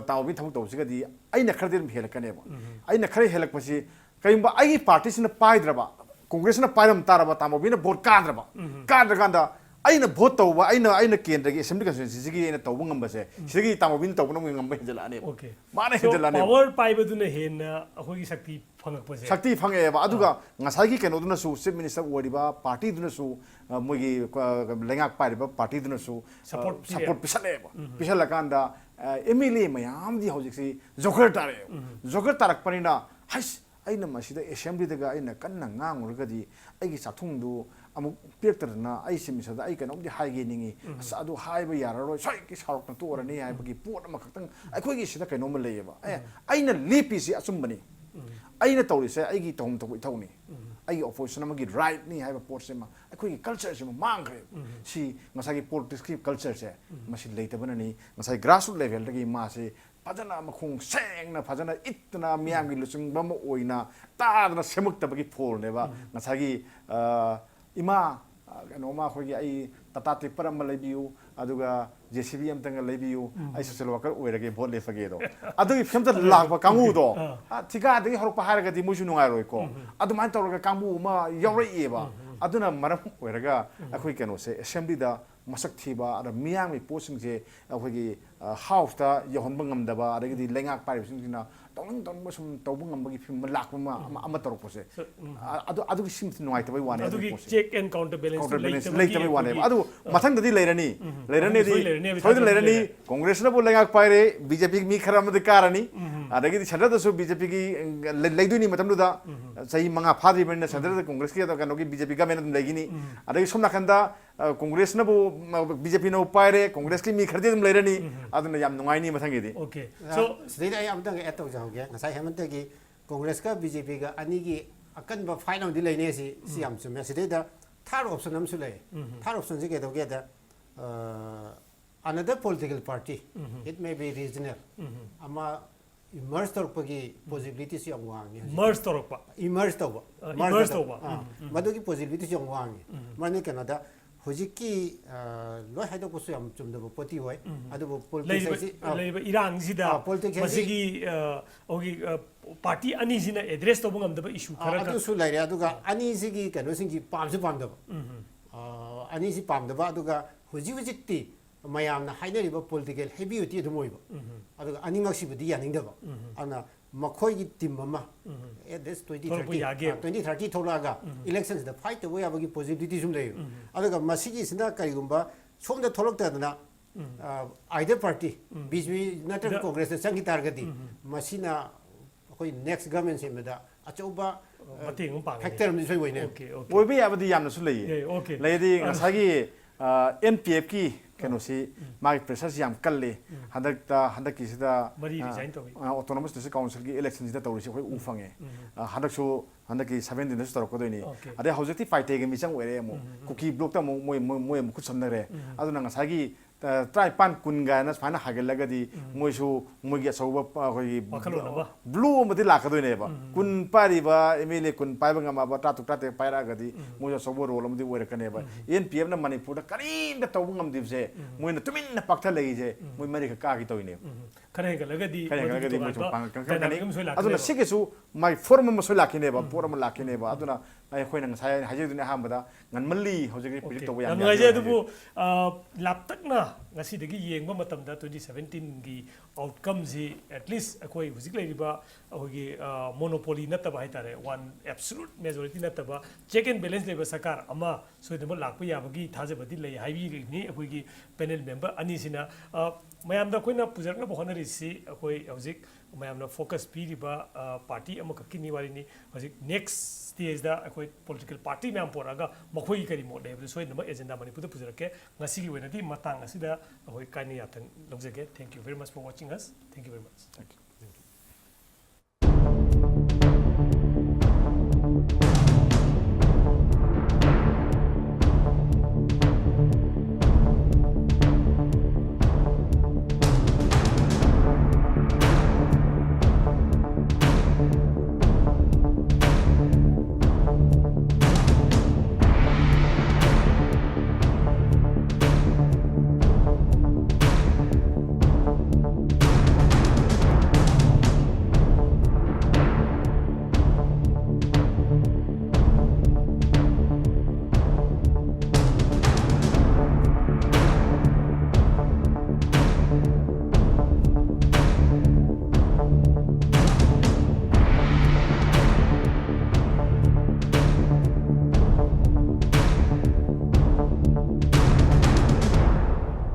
ꯇꯥꯃꯣꯕꯤ ꯊꯕꯛ ꯇꯧꯕꯁꯤꯒꯗꯤ ꯑꯩꯅ ꯈꯔꯗꯤ ꯑꯗꯨꯝ ꯍꯦꯜꯂꯛꯀꯅꯦꯕ꯫ ꯑꯩꯅ ꯈꯔ ꯍꯦꯜꯂꯛꯄꯁꯤ, ꯀꯔꯤꯒꯨꯝꯕ ꯑꯩꯒꯤ partyꯁꯤꯅ ꯄꯥꯏꯗ꯭ꯔꯕ, Congressꯅ ꯄꯥꯏꯔꯝ ꯇꯥꯔꯕ, ꯇꯥꯃꯣꯕꯤꯅ vote ꯀꯥꯗ꯭ꯔꯕ, ꯀꯥꯗ꯭ꯔꯀꯥꯟꯗ ꯑꯩꯅ vote ꯇꯧꯕ, ꯑꯩꯅ, ꯑꯩꯅ ꯀꯦꯟꯗ꯭ꯔꯒꯤ assembly constituencyꯁꯤꯒꯤ ꯑꯩꯅ ꯇꯧꯕ ꯉꯝꯕꯁꯦ, ꯁꯤꯗꯒꯤ ꯇꯥꯃꯣꯕꯤꯅ ꯇꯧꯕꯅ ꯉꯝꯕ ꯍꯦꯟꯖꯜꯂꯛꯑꯅꯦꯕ꯫ Okay꯫ ꯃꯥꯅ So, ꯍꯦꯟꯖꯜꯂꯛꯑꯅꯦꯕ꯫ Power ꯄꯥꯏꯕꯗꯨꯅ ꯍꯦꯟꯅ ꯑꯩꯈꯣꯏꯒꯤ ꯁꯛꯇꯤ ꯐꯪꯉꯛꯄꯁꯦ꯫ ꯁꯛꯇꯤ ꯐꯪꯉꯛꯑꯦꯕ꯫ ꯑꯗꯨꯒ ꯉꯁꯥꯏꯒꯤ ꯀꯩꯅꯣꯗꯨꯅꯁꯨ, chief minister ꯑꯣꯏꯔꯤꯕ partyꯗꯨꯅꯁꯨ, ꯑ, ꯃꯣꯏꯒꯤ, ꯑ, ꯂꯩꯉꯥꯛ ꯄꯥꯏꯔꯤꯕ partyꯗꯨꯅꯁꯨ, ꯑ, Support ꯄꯤꯔꯦ꯫ Support ꯄꯤꯁꯜꯂꯛꯑꯦꯕ꯫ ꯄꯤꯁꯜꯂꯀꯥꯟꯗ, ꯑ, MLA ꯃꯌꯥꯝꯗꯤ ꯍꯧꯖꯤꯛꯁꯤ joker ꯇꯥꯔꯛꯑꯦꯕ꯫ Joker ꯇꯥꯔꯛꯄꯅꯤꯅ, ꯍꯩꯁ, ꯑꯩꯅ ꯃꯁꯤꯗ assemblyꯗꯒ ꯑꯩꯅ ꯀꯟꯅ ꯉꯥꯡꯉꯨꯔꯒꯗꯤ ꯑꯩꯒꯤ ꯆꯥꯛꯊꯨꯡꯗꯨ ꯑꯃꯨꯛ ꯄꯤꯔꯛꯇꯗꯅ ꯑꯩ chief ministerꯗ ꯑꯩ ꯀꯩꯅꯣꯝꯗꯤ ꯍꯥꯏꯒꯦ ꯅꯤꯡꯉꯤ꯫ ꯑꯁ, ꯑꯗꯨ ꯍꯥꯏꯕ ꯌꯥꯔꯔꯣꯏ, ꯁꯣꯏꯗꯅ ꯁꯥꯎꯔꯛꯇꯅ ꯇꯣꯛꯑꯔꯅꯤ ꯍꯥꯏꯕꯒꯤ ꯄꯣꯠ ꯑꯃꯈꯛꯇꯪ ꯑꯩꯈꯣꯏꯒꯤ ꯁꯤꯗ ꯀꯩꯅꯣꯝꯃ ꯂꯩꯌꯦꯕ꯫ ꯑꯦ, ꯑꯩꯅ ꯂꯦꯞꯄꯤꯁꯤ ꯑꯆꯨꯝꯕꯅꯤ꯫ ꯑꯩꯅ ꯇꯧꯔꯤꯁꯦ ꯑꯩꯒꯤ ꯇꯧꯐꯝ ꯊꯣꯛꯄ ꯏꯊꯧꯅꯤ꯫ ꯑꯩꯒꯤ opposition ꯑꯃꯒꯤ rightꯅꯤ ꯍꯥꯏꯕ ꯄꯣꯠꯁꯤꯃ, ꯑꯩꯈꯣꯏꯒꯤ cultureꯁꯤꯃ ꯃꯥꯡꯈ꯭ꯔꯦꯕ꯫ ꯁꯤ ꯉꯁꯥꯏꯒꯤ politicsꯀꯤ cultureꯁꯦ, ꯃꯁꯤ ꯂꯩꯇꯕꯅꯅꯤ꯫ ꯉꯁꯥꯏ grassroot levelꯗꯒꯤ ꯃꯥꯁꯤ ꯐꯖꯅ ꯃꯈꯣꯡ ꯁꯦꯡꯅ, ꯐꯖꯅ ꯏꯠꯇꯅ, ꯃꯤꯌꯥꯝꯒꯤ ꯂꯨꯆꯤꯡꯕ ꯑꯃ ꯑꯣꯏꯅ ꯇꯥꯗꯅ ꯁꯦꯝꯃꯛꯇꯕꯒꯤ ꯐꯣꯜꯅꯦꯕ꯫ ꯉꯁꯥꯏꯒꯤ, ꯑ, ꯏꯃꯥ, ꯑ, ꯀꯩꯅꯣꯃ, ꯑꯩꯈꯣꯏꯒꯤ, "ꯑꯩ ꯇꯥꯇꯥ ꯇꯤꯞꯄꯔ ꯑꯃ ꯂꯩꯕꯤꯌꯨ, ꯑꯗꯨꯒ JCB ꯑꯃꯇꯪꯒ ꯂꯩꯕꯤꯌꯨ, ꯑꯩ social worker ꯑꯣꯏꯔꯒꯦ, vote ꯂꯦꯞꯄꯒꯦꯗꯣ"꯫ ꯑꯗꯨꯒꯤ ꯐꯤꯕꯝꯗ ꯂꯥꯛꯄ ꯀꯥꯡꯕꯨꯗꯣ, ꯑꯥ꯫ ꯑ, ꯊꯤꯀꯥꯗꯒꯤ ꯍꯧꯔꯛꯄ ꯍꯥꯏꯔꯒꯗꯤ ꯃꯣꯏꯁꯨ ꯅꯨꯡꯉꯥꯏꯔꯣꯏꯀꯣ꯫ ꯑꯗꯨꯃꯥꯏꯅ ꯇꯧꯔꯒ ꯀꯥꯡꯕꯨ ꯑꯃ ꯌꯥꯎꯔꯛꯑꯦꯕ꯫ ꯑꯗꯨꯅ ꯃꯔꯝ ꯑꯣꯏꯔꯒ ꯑꯩꯈꯣꯏ ꯀꯩꯅꯣꯁꯦ, assemblyꯗ ꯃꯁꯛ ꯊꯤꯕ, ꯑꯗ ꯃꯤꯌꯥꯝꯒꯤ ꯄꯣꯠꯁꯤꯡꯁꯦ ꯑꯩꯈꯣꯏꯒꯤ, ꯑ, houseꯇ ꯌꯧꯍꯟꯕ ꯉꯝꯗꯕ, ꯑꯗꯒꯤꯗꯤ ꯂꯩꯉꯥꯛ ꯄꯥꯏꯔꯤꯕꯁꯤꯡꯁꯤꯅ ꯇꯧꯅꯤꯡ ꯇꯧꯅꯤꯡꯕ ꯁꯨꯝ ꯇꯧꯕ ꯉꯝꯕꯒꯤ ꯐꯤꯕꯝ ꯑꯃ ꯂꯥꯛꯄ ꯑꯃ, ꯑꯃ, ꯑꯃ ꯇꯧꯔꯛꯄꯁꯦ꯫ So, ꯎꯝ꯫ ꯑ-, ꯑꯗꯨ, ꯑꯗꯨꯒꯤ ꯁꯤꯃꯁꯨ ꯅꯨꯡꯉꯥꯏꯇꯕꯩ ꯋꯥꯅꯦ ꯑꯗꯨꯒꯤ ꯑꯗꯨꯒꯤ ꯄꯣꯠꯁꯦ꯫ Check and counter balance ꯂꯩꯇꯕꯒꯤ ꯂꯩꯇꯕꯩ ꯋꯥꯅꯦꯕ꯫ ꯑꯩꯈꯣꯏꯒꯤ, ꯑꯗꯨ ꯑ, ꯃꯊꯪꯗꯗꯤ ꯂꯩꯔꯅꯤ꯫ ꯎꯝ꯫ ꯂꯩꯔꯅꯤ, ꯃꯊꯪꯗꯤ ꯁꯣꯏ ꯂꯩꯔꯅꯤ, ꯁꯣꯏꯗꯅ ꯁꯣꯏꯗꯅ ꯂꯩꯔꯅꯤ꯫ ꯂꯩꯔꯅꯤ꯫ Congressꯅꯕꯨ ꯂꯩꯉꯥꯛ ꯄꯥꯏꯔꯦ, BJP ꯃꯤ ꯈꯔ ꯑꯃꯗꯤ ꯀꯥꯔꯅꯤ꯫ ꯎꯝ꯫ ꯑꯗꯒꯤꯗꯤ centreꯗꯁꯨ BJPꯒꯤ, ꯎꯝ, ꯂꯩ-, ꯂꯩꯗꯣꯏꯅꯤ ꯃꯇꯝꯗꯨꯗ꯫ ꯎꯝ꯫ ꯆꯍꯤ ꯃꯉꯥ ꯐꯥꯗ꯭ꯔꯤꯕꯅꯤꯅ centreꯗ Congressꯀꯤ ꯑꯗ ꯀꯩꯅꯣꯒꯤ BJP government ꯑꯗꯨꯝ ꯂꯩꯒꯤꯅꯤ꯫ ꯎꯝ꯫ ꯑꯗꯒꯤ ꯁꯣꯝ ꯅꯥꯀꯟꯗ ꯀꯣꯡꯒ꯭ꯔꯦꯁꯅꯕꯨ, ꯕꯤ ꯖꯦ ꯄꯤꯅꯕꯨ ꯄꯥꯏꯔꯦ, ꯀꯣꯡꯒ꯭ꯔꯦꯁꯀꯤ ꯃꯤ ꯈꯔꯗꯤ ꯑꯗꯨꯝ ꯂꯩꯔꯅꯤ꯫ ꯑꯗꯨꯅ ꯌꯥꯝ ꯅꯨꯡꯉꯥꯏꯅꯤ ꯃꯊꯪꯒꯤꯗꯤ꯫ Okay, so ꯁꯤꯗꯩꯗ ꯑꯩ ꯑꯃꯇꯪ add ꯇꯧꯖꯍꯧꯒꯦ꯫ ꯉꯁꯥꯏ ꯍꯦꯃꯟꯇꯒꯤ ꯀꯣꯡꯒ꯭ꯔꯦꯁꯀ ꯕꯤ ꯖꯦ ꯄꯤꯒ ꯑꯅꯤꯒꯤ ꯑꯀꯟꯕ fight ꯑꯃꯗꯤ ꯂꯩꯅꯦ꯫ ꯁꯤ ꯁꯤ ꯌꯥꯝ ꯆꯨꯝꯃꯦ꯫ ꯁꯤꯗꯩꯗ third option ꯑꯃꯁꯨ ꯂꯩ꯫ Third option ꯁꯤ ꯀꯩꯗꯧꯒꯦꯗ, another political party, it may be regional, ꯑꯃ emerge ꯇꯧꯔꯛꯄꯒꯤ possibility ꯁꯨ ꯌꯥꯝ ꯋꯥꯡꯉꯤ ꯍꯧꯖꯤꯛ꯫ Merge ꯇꯧꯔꯛꯄ꯫ Emerge ꯇꯧꯕ꯫ ꯑ, Merge emerge ꯇꯧ- ꯇꯧꯕ꯫ ꯑꯥ, ꯎꯝ, ꯎꯝ꯫ ꯃꯗꯨꯒꯤ possibility ꯁꯨ ꯌꯥꯝ ꯋꯥꯡꯉꯤ꯫ ꯃꯔꯝꯗꯤ ꯀꯩꯅꯣꯗ, ꯍꯧꯖꯤꯛꯀꯤ, ꯑ, ꯂꯣꯏ ꯍꯥꯏꯗꯣꯛꯄꯁꯨ ꯌꯥꯝ ꯆꯨꯝꯗꯕ ꯄꯣꯠꯇꯤ ꯑꯣꯏ꯫ ꯑꯗꯨꯕꯨ politics ꯂꯩꯔꯤꯕ ꯍꯥꯏꯁꯤ, ꯑ, ꯂꯩꯔꯤꯕ ꯏꯔꯥꯡꯁꯤꯗ ꯑ, politics ꯍꯥꯏꯁꯤ ꯃꯁꯤꯒꯤ, ꯑ, ꯑꯩꯈꯣꯏꯒꯤ, ꯑ, party ꯑꯅꯤꯁꯤꯅ address ꯇꯧꯕ ꯉꯝꯗꯕ issue ꯑ, ꯈꯔ ꯈꯛ꯫ ꯑꯗꯨꯁꯨ ꯂꯩꯔꯦ꯫ ꯑꯗꯨꯒ ꯑꯅꯤꯁꯤꯒꯤ ꯀꯩꯅꯣꯁꯤꯡꯁꯤ ꯄꯥꯝꯁꯨ ꯄꯥꯝꯗꯕ꯫ ꯑ, ꯑꯅꯤꯁꯤ ꯄꯥꯝꯗꯕ꯫ ꯑꯗꯨꯒ ꯍꯧꯖꯤꯛ ꯍꯧꯖꯤꯛꯇꯤ ꯃꯌꯥꯝꯅ ꯍꯥꯏꯅꯔꯤꯕ political heavy ꯗꯤ ꯑꯗꯨꯝ ꯑꯣꯏꯕ꯫ ꯑꯗꯨꯒ ꯑꯅꯤꯃꯛꯁꯤꯕꯨꯗꯤ ꯌꯥꯅꯤꯡꯗꯕ꯫ ꯑꯗꯨꯅ ꯃꯈꯣꯏꯒꯤ team ꯑꯃ at least twenty thirty, ꯊꯣꯛꯂꯛꯄ ꯌꯥꯒꯦꯕ꯫ ꯑ, twenty thirty ꯊꯣꯛꯂꯛꯑꯒ election ꯁꯤꯗ fight ꯇꯧꯕ ꯌꯥꯕꯒꯤ possibility ꯁꯨ ꯂꯩꯌꯦꯕ꯫ ꯑꯗꯨꯒ ꯃꯁꯤꯒꯤꯁꯤꯅ ꯀꯔꯤꯒꯨꯝꯕ ꯁꯣꯝꯗ ꯊꯣꯛꯂꯛꯇꯗꯅ, ꯑ, either party, ꯕꯤ ꯖꯦ ꯄꯤ ꯅꯠꯇ꯭ꯔꯒ ꯗ- ꯀꯣꯡꯒ꯭ꯔꯦꯁꯇ ꯆꯪꯈꯤ ꯇꯥꯔꯒꯗꯤ, ꯃꯁꯤꯅ ꯑꯩꯈꯣꯏ next government ꯁꯦꯝꯕꯗ ꯑꯆꯧꯕ, ꯑ, ꯃꯇꯦꯡ ꯑꯃ ꯄꯥꯡꯒꯅꯤ꯫ factor ꯑꯃꯗꯤ ꯁꯣꯏ ꯑꯣꯏꯅꯦ꯫ Okay, okay꯫ ꯑꯣꯏꯕ ꯌꯥꯕꯗꯤ ꯌꯥꯝꯅꯁꯨ ꯂꯩꯌꯦ꯫ ꯌꯥꯏ, okay꯫ ꯂꯩꯔꯗꯤ ꯑ, ꯉꯁꯥꯏꯒꯤ, ꯑ, ꯑꯦꯟ ꯄꯤ ꯑꯦꯐꯀꯤ ꯀꯩꯅꯣꯁꯤ, ꯃꯥꯒꯤ pressure ꯁꯤ ꯌꯥꯝ ꯀꯜꯂꯤ꯫ ꯍꯟꯗꯛꯇ, ꯍꯟꯗꯛꯀꯤꯁꯤꯗ, ꯃꯔꯤ ꯑ, resign ꯇꯧꯏ꯫ ꯑ, Autonomous District Council ꯒꯤ election ꯁꯤꯗ ꯇꯧꯔꯤꯁꯤ ꯑꯩꯈꯣꯏ ꯎ ꯐꯪꯉꯦ꯫ ꯑ, ꯍꯟꯗꯛꯁꯨ, ꯍꯟꯗꯛꯀꯤ seventeen ꯗꯁꯨ ꯇꯧꯔꯛꯀꯗꯣꯏꯅꯤ꯫ Okay꯫ ꯑꯗꯩ ꯍꯧꯖꯤꯛꯇꯤ ꯄꯥꯏꯇꯦꯒꯤ ꯃꯤꯆꯪ ꯑꯣꯏꯔꯦ ꯑꯃꯨꯛ꯫ ꯀꯨꯀꯤ bloc ꯇ ꯑꯃꯨꯛ ꯃꯣꯏ, ꯃꯣꯏ, ꯃꯣꯏ ꯑꯃꯨꯛ ꯈꯨꯠ ꯁꯝꯅꯈ꯭ꯔꯦ꯫ ꯑꯗꯨꯅ ꯉꯁꯥꯏꯒꯤ, ꯑ, ꯇꯔꯥꯅꯤꯄꯥꯟ, ꯀꯨꯟ ꯀꯥꯏꯅ ꯁꯨꯃꯥꯏꯅ ꯍꯥꯏꯒꯠꯂꯒꯗꯤ ꯃꯣꯏꯁꯨ ꯃꯣꯏꯒꯤ ꯑꯆꯧꯕ, ꯑ, ꯑꯩꯈꯣꯏꯒꯤ ꯋꯥꯈꯜꯂꯣꯟ ꯑꯃ꯫ blow ꯑꯃꯗꯤ ꯂꯥꯛꯀꯗꯣꯏꯅꯦꯕ꯫ ꯀꯨꯟ ꯄꯥꯏꯔꯤꯕ ꯑꯦꯝ ꯑꯦꯜ ꯑꯦ ꯀꯨꯟ ꯄꯥꯏꯕ ꯉꯝꯃꯕ, ꯇꯔꯥꯇꯔꯨꯛ, ꯇꯔꯥꯇꯔꯦꯠ ꯄꯥꯏꯔꯛꯑꯒꯗꯤ ꯃꯣꯏꯁꯨ ꯑꯆꯧꯕ role ꯑꯃꯗꯤ ꯑꯣꯏꯔꯛꯀꯅꯦꯕ꯫ ꯑꯦꯟ ꯄꯤ ꯑꯦꯐꯅ ꯃꯅꯤꯄꯨꯔꯗ ꯀꯔꯤꯝꯇ ꯇꯧꯕ ꯉꯝꯗ꯭ꯔꯤꯕꯁꯦ, ꯃꯣꯏꯅ ꯇꯨꯃꯤꯟꯅ ꯄꯥꯛꯊ ꯂꯩꯔꯤꯁꯦ, ꯃꯣꯏ ꯃꯔꯤꯈꯛ ꯀꯥꯈꯤ ꯇꯧꯔꯤꯅꯦꯕ꯫ ꯈꯔ ꯍꯦꯟꯒꯠꯂꯒꯗꯤ ꯈꯔ ꯃꯗꯨꯒꯤ ꯍꯦꯟꯒꯠꯂꯒꯗꯤ ꯃꯣꯏꯁꯨ ꯇꯣꯉꯥꯟꯕ ꯄꯥꯡꯒꯜ ꯀꯟꯈꯠꯂꯛꯀꯅꯤ꯫ dynamic ꯑꯃꯁꯨ ꯑꯗꯨꯅ ꯂꯥꯛꯀꯅꯦꯕ꯫ ꯁꯤꯒꯤꯁꯨ ꯃꯥꯒꯤ form ꯑꯃꯁꯨ ꯂꯥꯛꯈꯤꯅꯦꯕ, ꯄꯣꯠ ꯑꯃ ꯂꯥꯛꯈꯤꯅꯦꯕ꯫ ꯑꯗꯨꯅ ꯑꯩ, ꯑꯩꯈꯣꯏꯅ ꯉꯁꯥꯏ ꯍꯥꯏꯖꯗꯨꯅꯤ ꯑꯍꯥꯟꯕꯗ, ꯉꯟꯃꯜꯂꯤ, ꯍꯧꯖꯤꯛ predict ꯇꯧꯕ ꯌꯥꯝ ꯌꯥꯝ ꯅꯨꯡꯉꯥꯏꯖꯩ꯫ ꯌꯥꯗꯦ ꯑꯗꯨꯕꯨ, ꯑ, ꯂꯥꯞꯇꯛꯅ ꯉꯁꯤꯗꯒꯤ ꯌꯦꯡꯕ ꯃꯇꯝꯗ twenty seventeen ꯒꯤ outcome ꯁꯤ at least ꯑꯩꯈꯣꯏ ꯍꯧꯖꯤꯛ ꯂꯩꯔꯤꯕ ꯑꯩꯈꯣꯏꯒꯤ, ꯑ, monopoly ꯅꯠꯇꯕ ꯍꯥꯏꯇꯥꯔꯦ, one absolute majority ꯅꯠꯇꯕ check and balance ꯂꯩꯕ ꯁꯔꯀꯥꯔ ꯑꯃ ꯁꯣꯏꯗꯅꯃꯛ ꯂꯥꯛꯄ ꯌꯥꯕꯒꯤ ꯊꯥꯖꯕꯗꯤ ꯂꯩ ꯍꯥꯏꯕꯤꯔꯤꯕꯅꯤ ꯑꯩꯈꯣꯏꯒꯤ panel member ꯑꯅꯤꯁꯤꯅ꯫ ꯑ, ꯃꯌꯥꯝꯗ ꯑꯩꯈꯣꯏꯅ ꯄꯨꯖꯔꯛꯅꯕ ꯍꯣꯠꯅꯔꯤꯁꯤ ꯑꯩꯈꯣꯏ ꯍꯧꯖꯤꯛ ꯃꯌꯥꯝꯅ ꯐꯣꯀꯁ ꯄꯤꯔꯤꯕ ꯄꯥꯔꯇꯤ ꯑꯃꯈꯛꯀꯤꯅꯤ ꯋꯥꯔꯤꯅꯤ꯫ ꯍꯧꯖꯤꯛ ꯅꯦꯛꯁ ꯁ꯭ꯇꯦꯖꯇ ꯑꯩꯈꯣꯏ ꯄꯣꯂꯤꯇꯤꯀꯦꯜ ꯄꯥꯔꯇꯤ ꯃꯌꯥꯝ ꯄꯨꯔꯛꯑꯒ ꯃꯈꯣꯏꯒꯤ ꯀꯔꯤ ꯃꯣꯠ ꯂꯩ ꯍꯥꯏꯕꯗꯨ ꯁꯣꯏꯗꯅꯃꯛ ꯑꯦꯖꯦꯟꯗꯥ ꯃꯅꯤꯄꯨꯔꯗ ꯄꯨꯖꯔꯛꯀꯦ꯫ ꯉꯁꯤꯒꯤ ꯑꯣꯏꯅꯗꯤ ꯃꯇꯥꯡ ꯑꯁꯤꯗ ꯑꯩꯈꯣꯏ ꯀꯥꯏꯅ ꯌꯥꯊꯪ ꯂꯧꯖꯒꯦ꯫ Thank you very much for watching us. Thank you very much. Thank you.